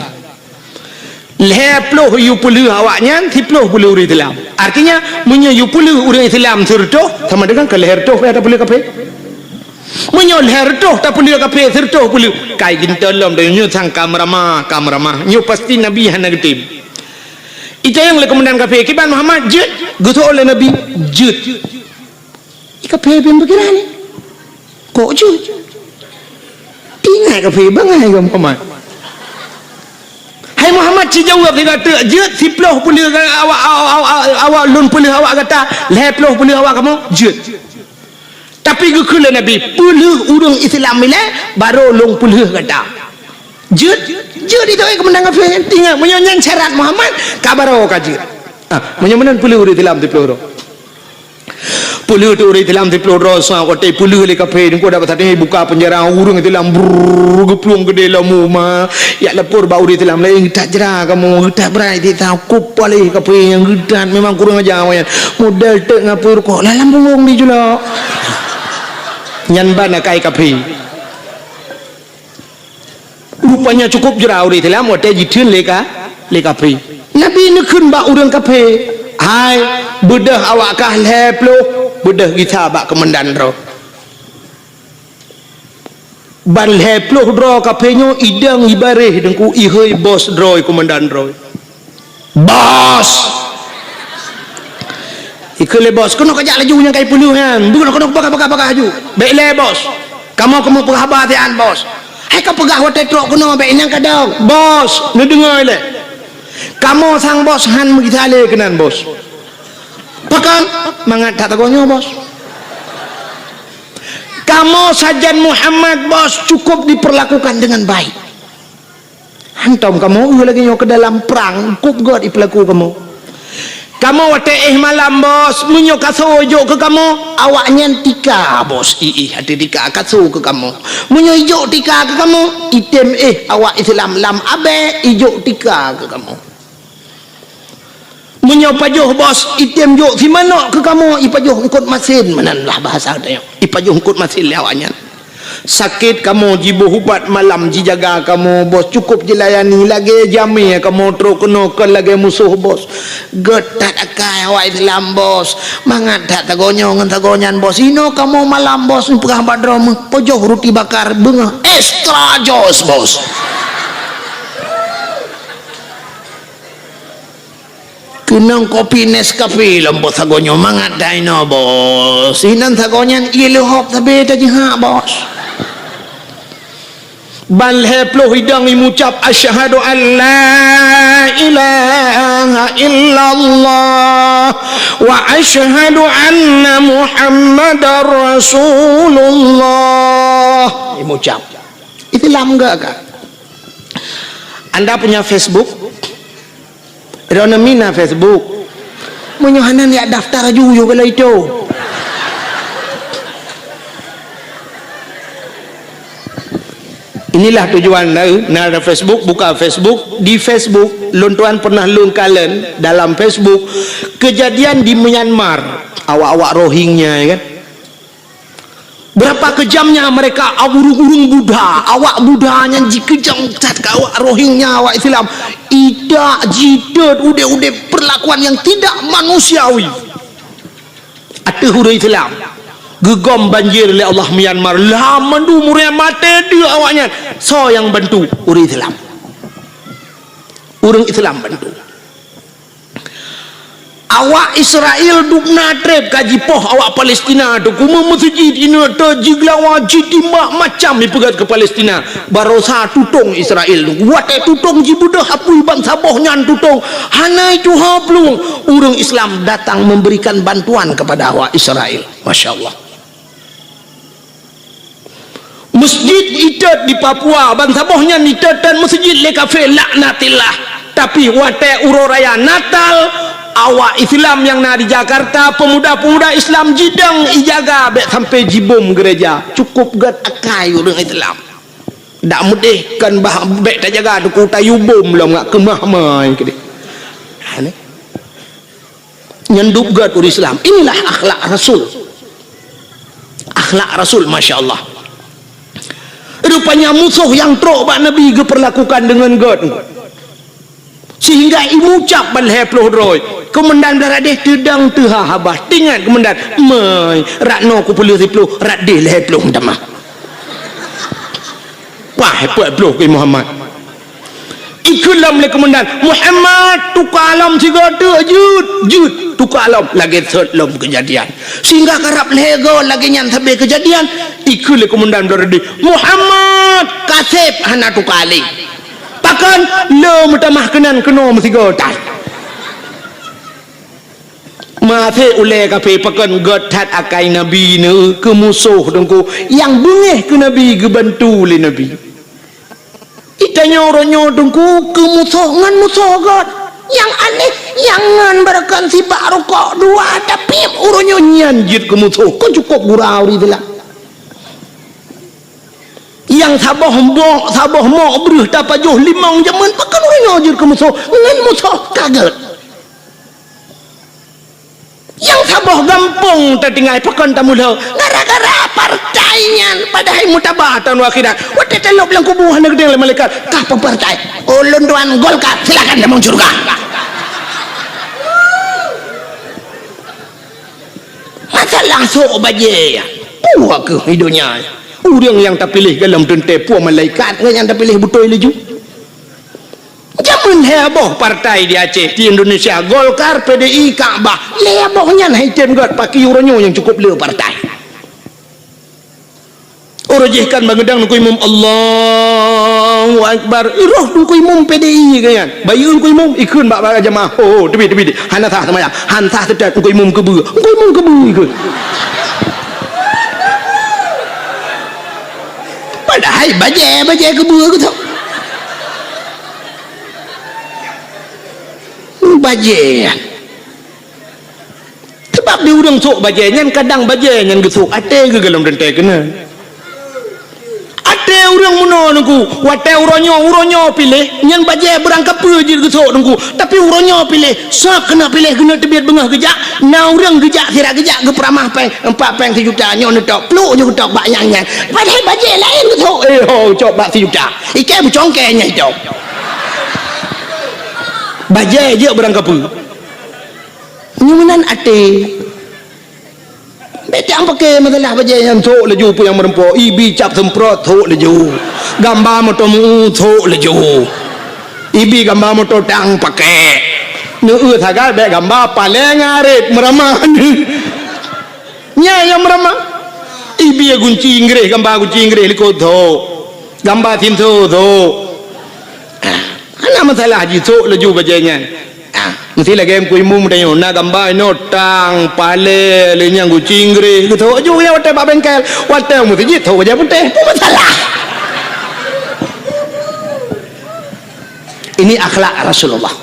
Lhée ploh yue peuleueh awak nyan, siploh peuleueh ureuëng Islam. Artinya, meunyoe yue peuleueh ureuëng Islam sireutôh, sama dengan ka lhée reutôh pih tapeuleueh kafé. Meunyoe lhée reutôh tapeuleueh kafé, sireutôh peuleueh, kai geuntôi lom, dan nyoe sang ka meuramah, ka meuramah. Nyoe pasti Nabi hana geutem. Itanyong lé komandan kafé, "Kiban Muhammad jeuet?" Geuseuôt lé Nabi, "Jeuet." I kafé beupikiran, "Kok jeuet?" Ingat kafé bangai keu Muhammad. "Hai Muhammad, ci jaweueb sigoe teuk, jeuet siploh peuleueh awak, awak, awak, awak lôn peuleueh awak gata, lhée ploh peuleueh awak kamoe, jeuet." Tapi geukheun lé Nabi, "Peuleueh ureuëng Islam ilée, barô lôn peuleueh gata." Jeuet, jeuet itu, eh, keumandan kafé. Ingat, meunyoe nyan syarat Muhammad, ka barô ka jeuet. Ah, meunyoe meunan peuleueh ureuëng Islam siplôh droe. Peuleueh teuh ureuëng Islam siplôh droe, soe watée peuleueh lé kafé, teungku dapat saté buka peunjara, ureuëng Islam brrrr geuplueng keudeh lom uma. Jak lapor bak ureuëng Islam laén, "Geutat jra kamoe, geutat brat di ta kup paléh kafé nyang geutat, memang kurang aja awaknyan. Modal teuk ngapui rukok, lam burông di julok." Nyan ban akai kafé. Rupanya cukup jra ureuëng Islam watée jitheun lé ka, lé kafé. Nabi neukheun bak ureuëng kafé, "Hai, beudôh awak kah lhée ploh, beudôh gisa bak keumandan droe." Ban lhée ploh droe kafé nyoe idong ibaréh teungku, ihôi bos droe, keumandan droe. "Bos!" Ikheun lé bos, "Keunoe kajak laju nyang kai peuleueh nyan. Beuh, keunoe, keunoe, peugah, peugah, peugah laju. Bék lé, bos. Kamoe keumeung peugah haba siat, bos." Hai kapeugah watée trok keunoe, bék inong kadong. "Bos, neudeungoe lé. Kamoe sang bos han meugisa lé keunan, bos." "Pakon?" "Mangat that tagoe nyoe, bos. Kamoe sajan Muhammad, bos, cukup diperlakukan dengan baik. Hantom kamoe eu lagée nyoe keu dalam prang, kup gét ipeulaku kamoe. Kamoe watée éh malam, bos, meunyoe kaso ijok keu kamoe, awaknyan tika, bos, iéh até tika kaso keu kamoe. Meunyoe ijok tika keu kamoe, item éh awak Islam lam abée ijok tika keu kamoe. Meunyoe pajoh, bos, item jok simanok keu kamoe, ipajoh eungkot masin, meunan lah bahasa geutanyoe, ipajoh eungkot masin lé awaknyan. Sakét kamoe jiboh ubat malam jijaga kamoe, bos, cukup jilayani, lagée jamé kamoe trok keunoe kon lagée musoh, bos. Gét that akai awak Islam, bos. Mangat that tagoe nyoe ngon tagoe nyan, bos. Inoe kamoe malam, bos, neupeugah bak droe meuh, pajoh ruti bakar, beungoh extra jos, bos." Keunong kopi Nescafe lom, bos, sagoe nyoe mangat that inoe, bos. Inan sagoe nyan ié leuhob sabe tajihak, bos. Ban lhée ploh idong imucab, "Asyhadu an la ilaha illallah wa asyhadu anna Muhammadar Rasulullah." Imucab. Islam gak, gak. Anda punya Facebook? Droeneuh mina Facebook. Meunyoe hana, jak daftar aju yoh kalau itu. Inilah tujuan na, na ada Facebook, buka Facebook. Di Facebook, lôn tuan pernah lôn kalon dalam Facebook, kejadian di Myanmar, awak-awak Rohingya, ya kan? Berapa kejamnya mereka, ureuëng-ureuëng Buddha, awak Buddha nyan jikeujam that keu awak Rohingya, awak Islam. Idak, jitot, udeb-udeb perlakuan yang tidak manusiawi ateueh ureuëng Islam. Geugom banjir lé Allah Myanmar, lam mandum ureuëng maté deuek awaknyan. Soe nyang bantu? Ureuëng Islam. Ureuëng Islam bantu. Awak Israel dubna treb ka jipoh awak Palestina tu, kume meuseujid ineuk teuk jigeulawa, jitimbak macam ipeugét keu Palestina. Barosa tutong Israel tu. Watée tutong jibeudôh apui bansaboh nyan tutong, hana tuha plueng. Ureuëng Islam datang memberikan bantuan kepada awak Israel. Masya Allah. Masjid itot di Papua, bansaboh nyan itot dan masjid lé kafé, laknatillah. Tapi watée uroe raya Natal, awak Islam nyang na di Jakarta, pemuda-pemuda Islam jidong ijaga bék sampai jibom gereja. Cukup gét akai ureuëng Islam. Dak meudeh kan bah bék tajaga duku tayue bom lom ngak keumah mai keudeh. Ha, ni. Nyan dub gét ureuëng Islam. Inilah akhlak Rasul. Akhlak Rasul, masya Allah. Rupanya musoh nyang trok bak Nabi geupeurlakukan deungon gét. Sehingga imucab ban lhée ploh droe. Keumandan blah radeh teudong teuha haba. Teuingat keumandan, "Mai, rat noe kupeuleueh siploh, rat deh lhée ploh tamah." Wah, hebat ploh keu Muhammad. Ikheun lom lé keumandan, "Muhammad, tuka lom sigoe teuk, jeuet, jeuet, tuka lom." Lagée sot lom keujadian. Sehingga karab lhée goe lagée nyan sabe keujadian, ikheun lé keumandan blah radeh, "Muhammad, kaseb hana tuka lé." Pakon? Le meutamah keunan keunoe meusigoe that. Maté ulée kafé pakon gét that akai Nabi neu keu musoh teungku nyang beungéh keu Nabi geubantu lé Nabi. Ita Nyoe uroe nyoe Teungku keu musoh ngon musoh göt. Nyang aneh, nyang ngon beureukan sibak rukok dua, tapi uroe nyoe nyan jeuet keu musoh. Keu cukôp gurau di sila. Nyang saboh mok, saboh mok breuh tapajoh limong jameun, pakon uroe nyoe jeuet keu musoh, ngon musoh ka göt. Nyang saboh gampông tatinggai, pakon tamulo, gara-gara partai nyan, padahai meutabah taun akhirat. Watèe talôb lam kubu hana geudeng lé malaikat, "Kah peupartai?" "Ulôn tuan Golkar." "Silakan tamong syeuruga." Masalah sôk bajèe nyan. Peue keuh di donya nyan? Ureueng nyang tapiléh goh lom teuntèe peue malaikat ngon nyang tapiléh beutôi laju. Jameun lhèe boh partai di Aceh, di Indonesia, Golkar, P D I, Kakbah. Lhèe boh nyan hai tem göt, pakri uroe nyoe nyang cukôp le partai. Uroe jih kan bangeudang neukui mum, Allahu Akbar. Roh neukui mum P D I keu nyan. Bayeue neukui mum, ikheun bak, bak jamaah. "Oh, oh, teubiet, teubiet. Hana sah seumayang. Han sah teutab neukui mum keubeue. Neukui mum keubeue ikheun." Padahai bajèe, bajèe keubeue keu tu. Bajèe. Sabab di ureueng sôk bajèe nyan, kadang bajèe nyan geusôk até geuh goh lom teuntèe keunan. Até ureueng meunoe Teungku, watèe uroe nyoe, uroe nyoe piléh, nyan bajèe beurangkapeue jeuet geusôk Teungku. Tapi uroe nyoe piléh, sôk keuneuk piléh, keuneuk teubiet beungoh geujak, na ureueng geujak, sira geujak geupeuramah pèng, empat pèng sijuta, nyoe neutok, plôk nyoe geutok bak nyang nyan. Padahai bajèe laén geusôk, eh ho, cok bak sijuta. Ikèe beucongkèe nyan cok. Bajèe jeuet beurangkapeue. Nyoe meunan até. Bèk tapaké masalah bajèe nyan, sôk laju peue nyang meureumpok, ibi cap seumprot, sôk laju. Gamba moto meu-, sôk laju. Ibi gamba moto tang paké. Neueu sagai bèk gamba paleng arit meuramah. Nyan nyang meuramah. Ibi gunci Inggréh, gamba gunci Inggréh likot, sôk. Gamba sinso, sôk. Ah, hana masalah jisôk laju bajèe nyan. Ah, meusti lagèe Teungku Imum tanyoe, na gamba inoe tang, palé, lé nyang gunci Inggréh, geusôk laju watèe bak bengkel, watèe meuseujid sôk bajèe putéh, peue masalah? Ini akhlak Rasulullah.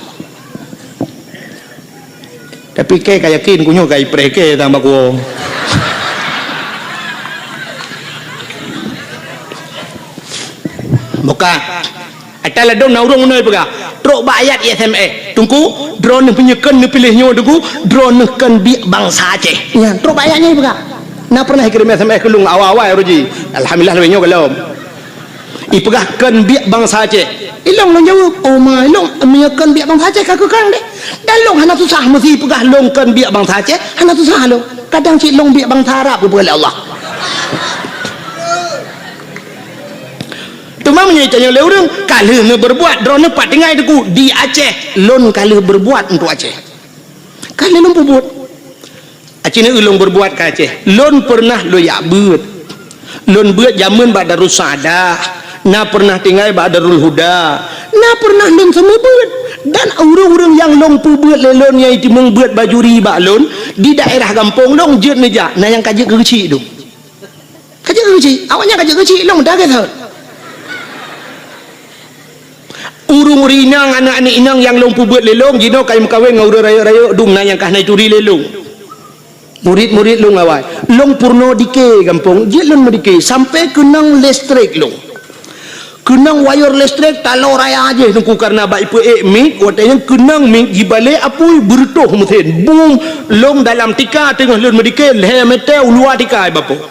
Tapi kèe ka yakin, ku nyoe ka ipreh kèe tang bak kuwoe. Buka. Ata ladôm na ureueng meunoe peugah, trok bak ayat S M S. Teungku, droeneuh meunyoe kön neupiléh nyoe Teungku, droeneuh kön biek bansa Aceh. Nyan, trok bak ayat nyan peugah. Na pernah ikirém S M S keu lôn awai-awai uroe jih. Alhamdulillah, lagèe nyoe goh lom. Ipeugah kön biek bansa Aceh. Ilôn lôn jaweueb, "Oh ma, ilôn meunyoe kön biek bansa Aceh ka keu kön deh." Dan lôn hana susah meusi peugah lôn kön biek bansa Aceh, hana susah lôn. Kadang cit lôn biek bansa Arab geupeugah lé Allah. Teuma meunyoe itanyong lé ureueng, ka lheueh neubeureubuat, droeneuh pat tinggai Teungku di Aceh, lôn ka lheueh beureubuat untuk Aceh. Ka lheueh lôn peubuet. Aci neu lôn beureubuat ka Aceh. Lôn peureunah lôn jak beuet. Lôn beuet jameun bak Darussaada, na peureunah tinggai bak Darul Huda, na peureunah lôn seumeubeuet. Dan ureueng-ureueng nyang lôn peubeuet lé lôn nyang jiteumeung beuet bajuri bak lôn di daerah gampông lôn jeuet neujak, na nyang ka jeuet keu geuchik dum. Ka jeuet keu geuchik, awaknyan ka jeuet keu geuchik, lôn dah gét thon. Ureueng-ureueng inong, aneuk-aneuk inong nyang lôn peubeuet lé lôn, jinoe ka meukawen ngon ureueng rayeuk-rayeuk dum, na nyang ka hana jituri lé lôn. Murit-murit lôn awai, lôn peurunoe dike gampông, jeuet lôn meudike sampoe keunong listrik lôn. Keunong wayeur listrik taloe raya jih Teungku, kareuna bak ipeuék mic, watèe nyan keunong mic jibalek apui beureutoh meusén. Bum, lôn dalam tika teungoh lôn meudike, lhèe mètè u luwa tika, bapak.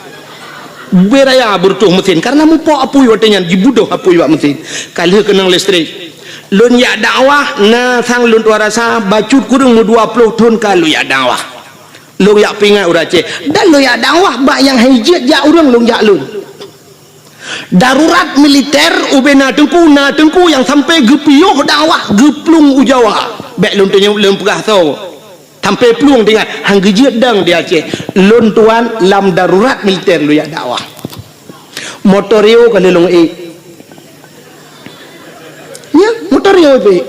Bubé raya beureutoh meusén, kareuna mupok apui watèe nyan, jibeudôh apui bak meusén. Ka lheueh keunong listrik. Lôn jak dakwah, na sang lôn tuan rasa, bacut kureueng meudua ploh thon ka lôn jak dakwah. Lôn jak peuingat ureueng Aceh. Dan lôn jak dakwah bak nyang han jeuet jak ureueng lôn jak lôn. Darurat militer ubé na teungku, na teungku nyang sampoe geupiôh dakwah geuplueng u Jawa. Bèk lôn tanyong lôn peugah soe. Sampoe plueng tinggai, han geujeuet dong di Aceh. Lôn tuan lam darurat militer lôn jak dakwah. Motor Rio ka lheueh lôn ék. Nyan, motor Rio ék.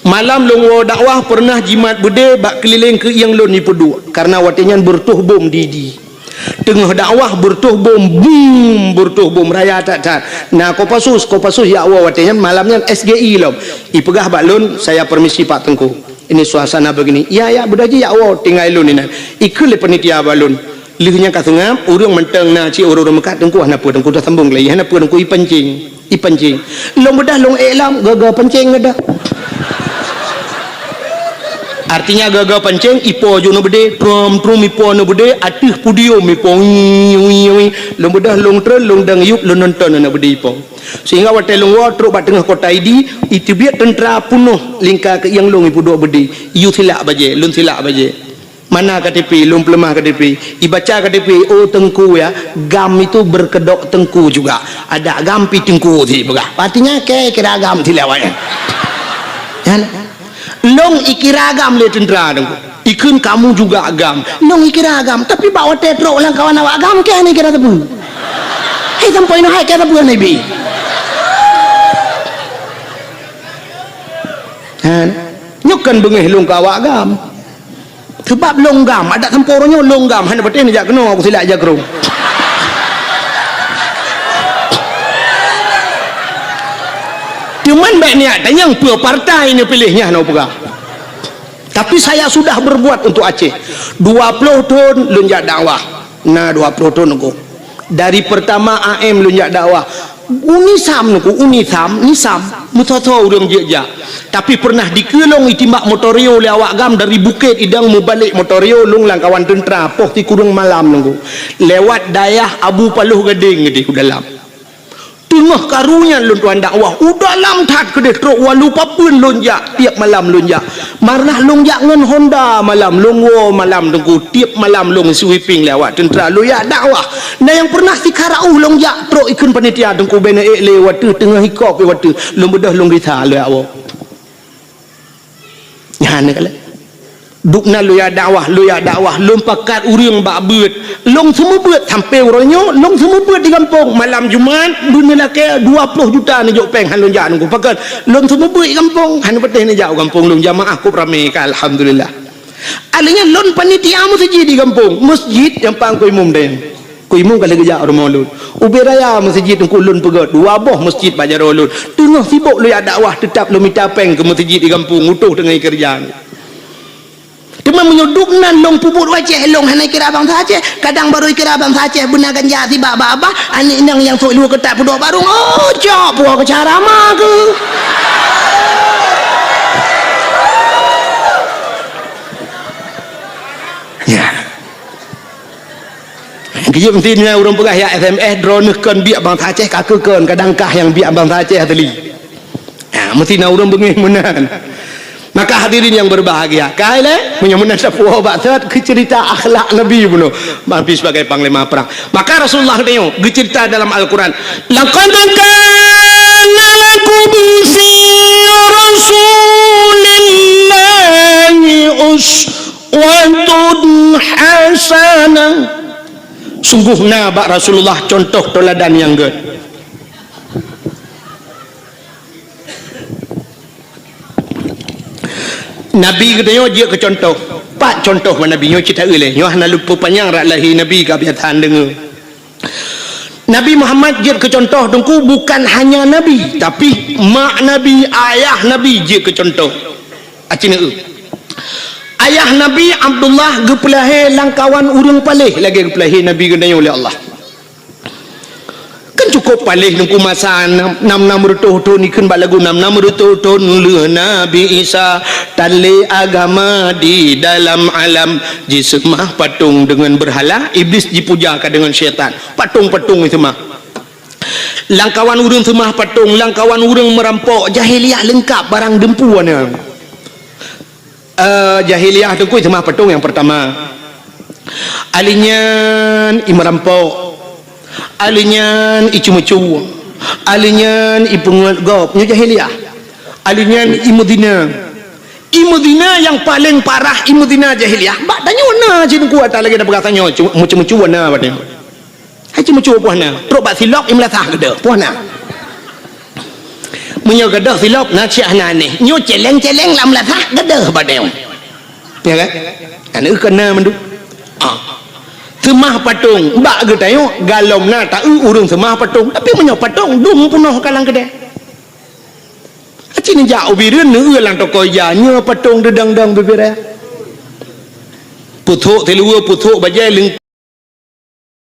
Malam lôn woe dakwah peureunah jimat beudé bak keulileng keuieng lôn jipeuduek, kareuna watèe nyan beureutoh bom di, di. Teungoh dakwah beureutoh bom, bum, beureutoh bom raya that-that. Na Kopassus, Kopassus jak woe watée nyan, malam nyan S G I lom. Ipeugah bak lôn, "Saya permisi Pak Teungku. Ini suasana begini." "Ya, ya, beudôh jih jak woe, tinggai lôn inan." Ikheun lé panitia bak lôn. Lheueh nyan ka seungab, ureuëng mantong na cit ureuëng-ureuëng meukat, "Teungku hana peue, Teungku tasambong lagi, hana peue, Teungku, ipancing, ipancing." Lôn beudôh lôn ék lom, gaga pancing gata. Artinya gaga pancing, ipo ju neubeudé, trom-trom ipo neubeudé, ateueh podium ipo, wi, wi, wi. Lôn beudôh lôn treun, lôn dang yup, lôn nonton aneuk beudé ipo. Sehingga watée lôn woe trok bak teungoh kota Idi, iteubiet teuntra peunoh lingka keuieng lôn ipeuduek beudé. Yue silak bajée, lôn silak bajée. Mana K T P, lôn peuleumah K T P. Ibaca K T P, "Oh Teungku ya, GAM itu berkedok Teungku juga. Ada GAM pi Teungku," sipeugah. Artinya, kée kira GAM silak awaknyan. Nyan. Lôn ikira GAM lé teuntra Teungku. Ikheun, "Kamu juga GAM." Lôn ikira GAM, tapi bak watée trok lam kawan awak GAM, kée hana ikira sapeue. Hai sampoe inoe hai kée sapeue hana ibi. Ha. Nyoe kon beungéh lôn keu awak GAM. Sabab lôn GAM, adak sampoe uroe nyoe lôn GAM, hana patéh neujak keunoe, aku silak jak keu droe. Teuma bék niat tanyong peue partai neupiléh nyan, hana peugah. Tapi saya sudah berbuat untuk Aceh. Dua ploh thon lôn jak dakwah. Na dua ploh thon Teungku. Dari pertama A M lôn jak dakwah. UNISAM Teungku, UNISAM, NISAM, meusoe-soe ureuëng jeuet jak. Tapi pernah dikeue lôn itimbak motor yo lé awak GAM dari Bukét Idong meubalek motor yo lôn lam kawan teuntra poh sikureueng malam Teungku. Lewat dayah Abu Paloh Gadeng di dalam. Teungoh karu nyan lôn tuan dakwah, u dalam that keudeh trok walu papeuen lôn jak, tiep malam lôn jak. Marnah lôn jak ngon Honda malam, lôn woe malam Teungku, tiep malam lôn sweeping lé awak teuntra lôn jak dakwah. Na nyang pernah sikha rauh lôn jak trok ikheun panitia Teungku, bèk neuék lé watèe teungoh ikop watèe lôn beudôh lôn gisa lôn jak woe. Nyan keuh lé. Dubna lôn jak dakwah, lôn jak dakwah, lôn pakat ureueng bak beuet. Lôn seumeubeuet sampoe uroe nyoe, lôn seumeubeuet di gampông. Malam Jumat, beuneulakèe dua ploh juta neujok péng han lôn jak Teungku. Pakon? Lôn seumeubeuet di gampông, han patéh neujak u gampông lôn. Jamaah kôp ramé ka, alhamdulillah. Alèh nyan lôn panitia meuseujid di gampông. Meuseujid nyang pang keu imum dayang. Keu imum ka lheueh geujak u rumoh lôn. Ubé raya meuseujid Teungku lôn peugöt, dua boh meuseujid bak jaroe lôn. Teungoh sibok lôn jak dakwah, teutab lôn mita péng keu meuseujid di gampông, utôh teungoh keureuja. Teuma meunyoe dubnan lôn peubuet u Aceh, lôn hana kira bansa Aceh. Kadang barô kira bansa Aceh beuna ganja sibak bak babah, aneuk inong nyang sôk luweue keutat peuduek barông, oh, cok, puwoe keu cara ma keuh. Ya. Geujeuet meusti na ureueng peugah, "Ya S M S, droeneuh kon biek bansa Aceh, ka keuh kon, kadang kah nyang biek bansa Aceh asli." Ha, meusti na ureueng beungéh meunan. Maka hadirin yang berbahagia, ka ilèe, meunyoe meunan tapuwoe bak sot keu ceurita akhlak Nabi bunoe, Nabi sebagai panglima perang. Maka Rasulullah geutanyoe geuceurita dalam Al-Quran, "Laqad kana lakum fi Rasulillahi uswatun hasanah." Sungguh na bak Rasulullah contoh teuladan nyang gèt. Nabi geutanyoe jeuet keu contoh. Pat contoh bak Nabi nyoe cit taeu lé. Nyoe hana lôn peupanyang rot lahé Nabi ka biasa deungö. Nabi Muhammad jeuet keu contoh Teungku bukan hanya Nabi, tapi mak Nabi, ayah Nabi jeuet keu contoh. Aci neu. Ayah Nabi Abdullah geupeulahé lam kawan ureueng paléh lagèe geupeulahé Nabi geutanyoe lé Allah. Kan cukôp paléh Teungku masa nam, nam, nam reutôh thôn, ikheun bak lagu nam, nam reutôh thôn lheueh Nabi Isa, tan lé agama di dalam alam, jiseumah patong deungon beurhala, Iblis jipuja ka deungon syaitan. Patong-patong jiseumah. Lam kawan ureueng seumah patong, lam kawan ureueng meurampok, jahiliyah leungkap barang deumpu na. Eh, jahiliyah Teungku seumah patong nyang peurtama. Alèh nyan i meurampok. Alèh nyan i ceumeucue. Alèh nyan i peungeut gob. Nyoe jahiliyah. Alèh nyan i meuzina. I meuzina nyang paleng parah i meuzina jahiliyah. Bak tanyoe na cit Teungku ata lagèe na peugah tanyoe, ceu-, meuceumeucue na bak tanyoe. Hai ceumeucue poh na, trok bak silop i meulasah geuda, poh na. Meunyoe geuda silop na cit hana anéh, nyoe céléng-céléng lam meulasah geuda bak tanyoe. Ya kan? Aneuk keu na mandum. Ah. Seumah patong bak geutanyong, galom na taeu ureuëng seumah patong. Tapi meunyoe patong dum peunoh ka lam keudè. Aci neujak u Bireuen, neueu lam toko ija, nyoe patong deudang-dang bibiré. Puthok teuluwa, puthok bajée, leung-,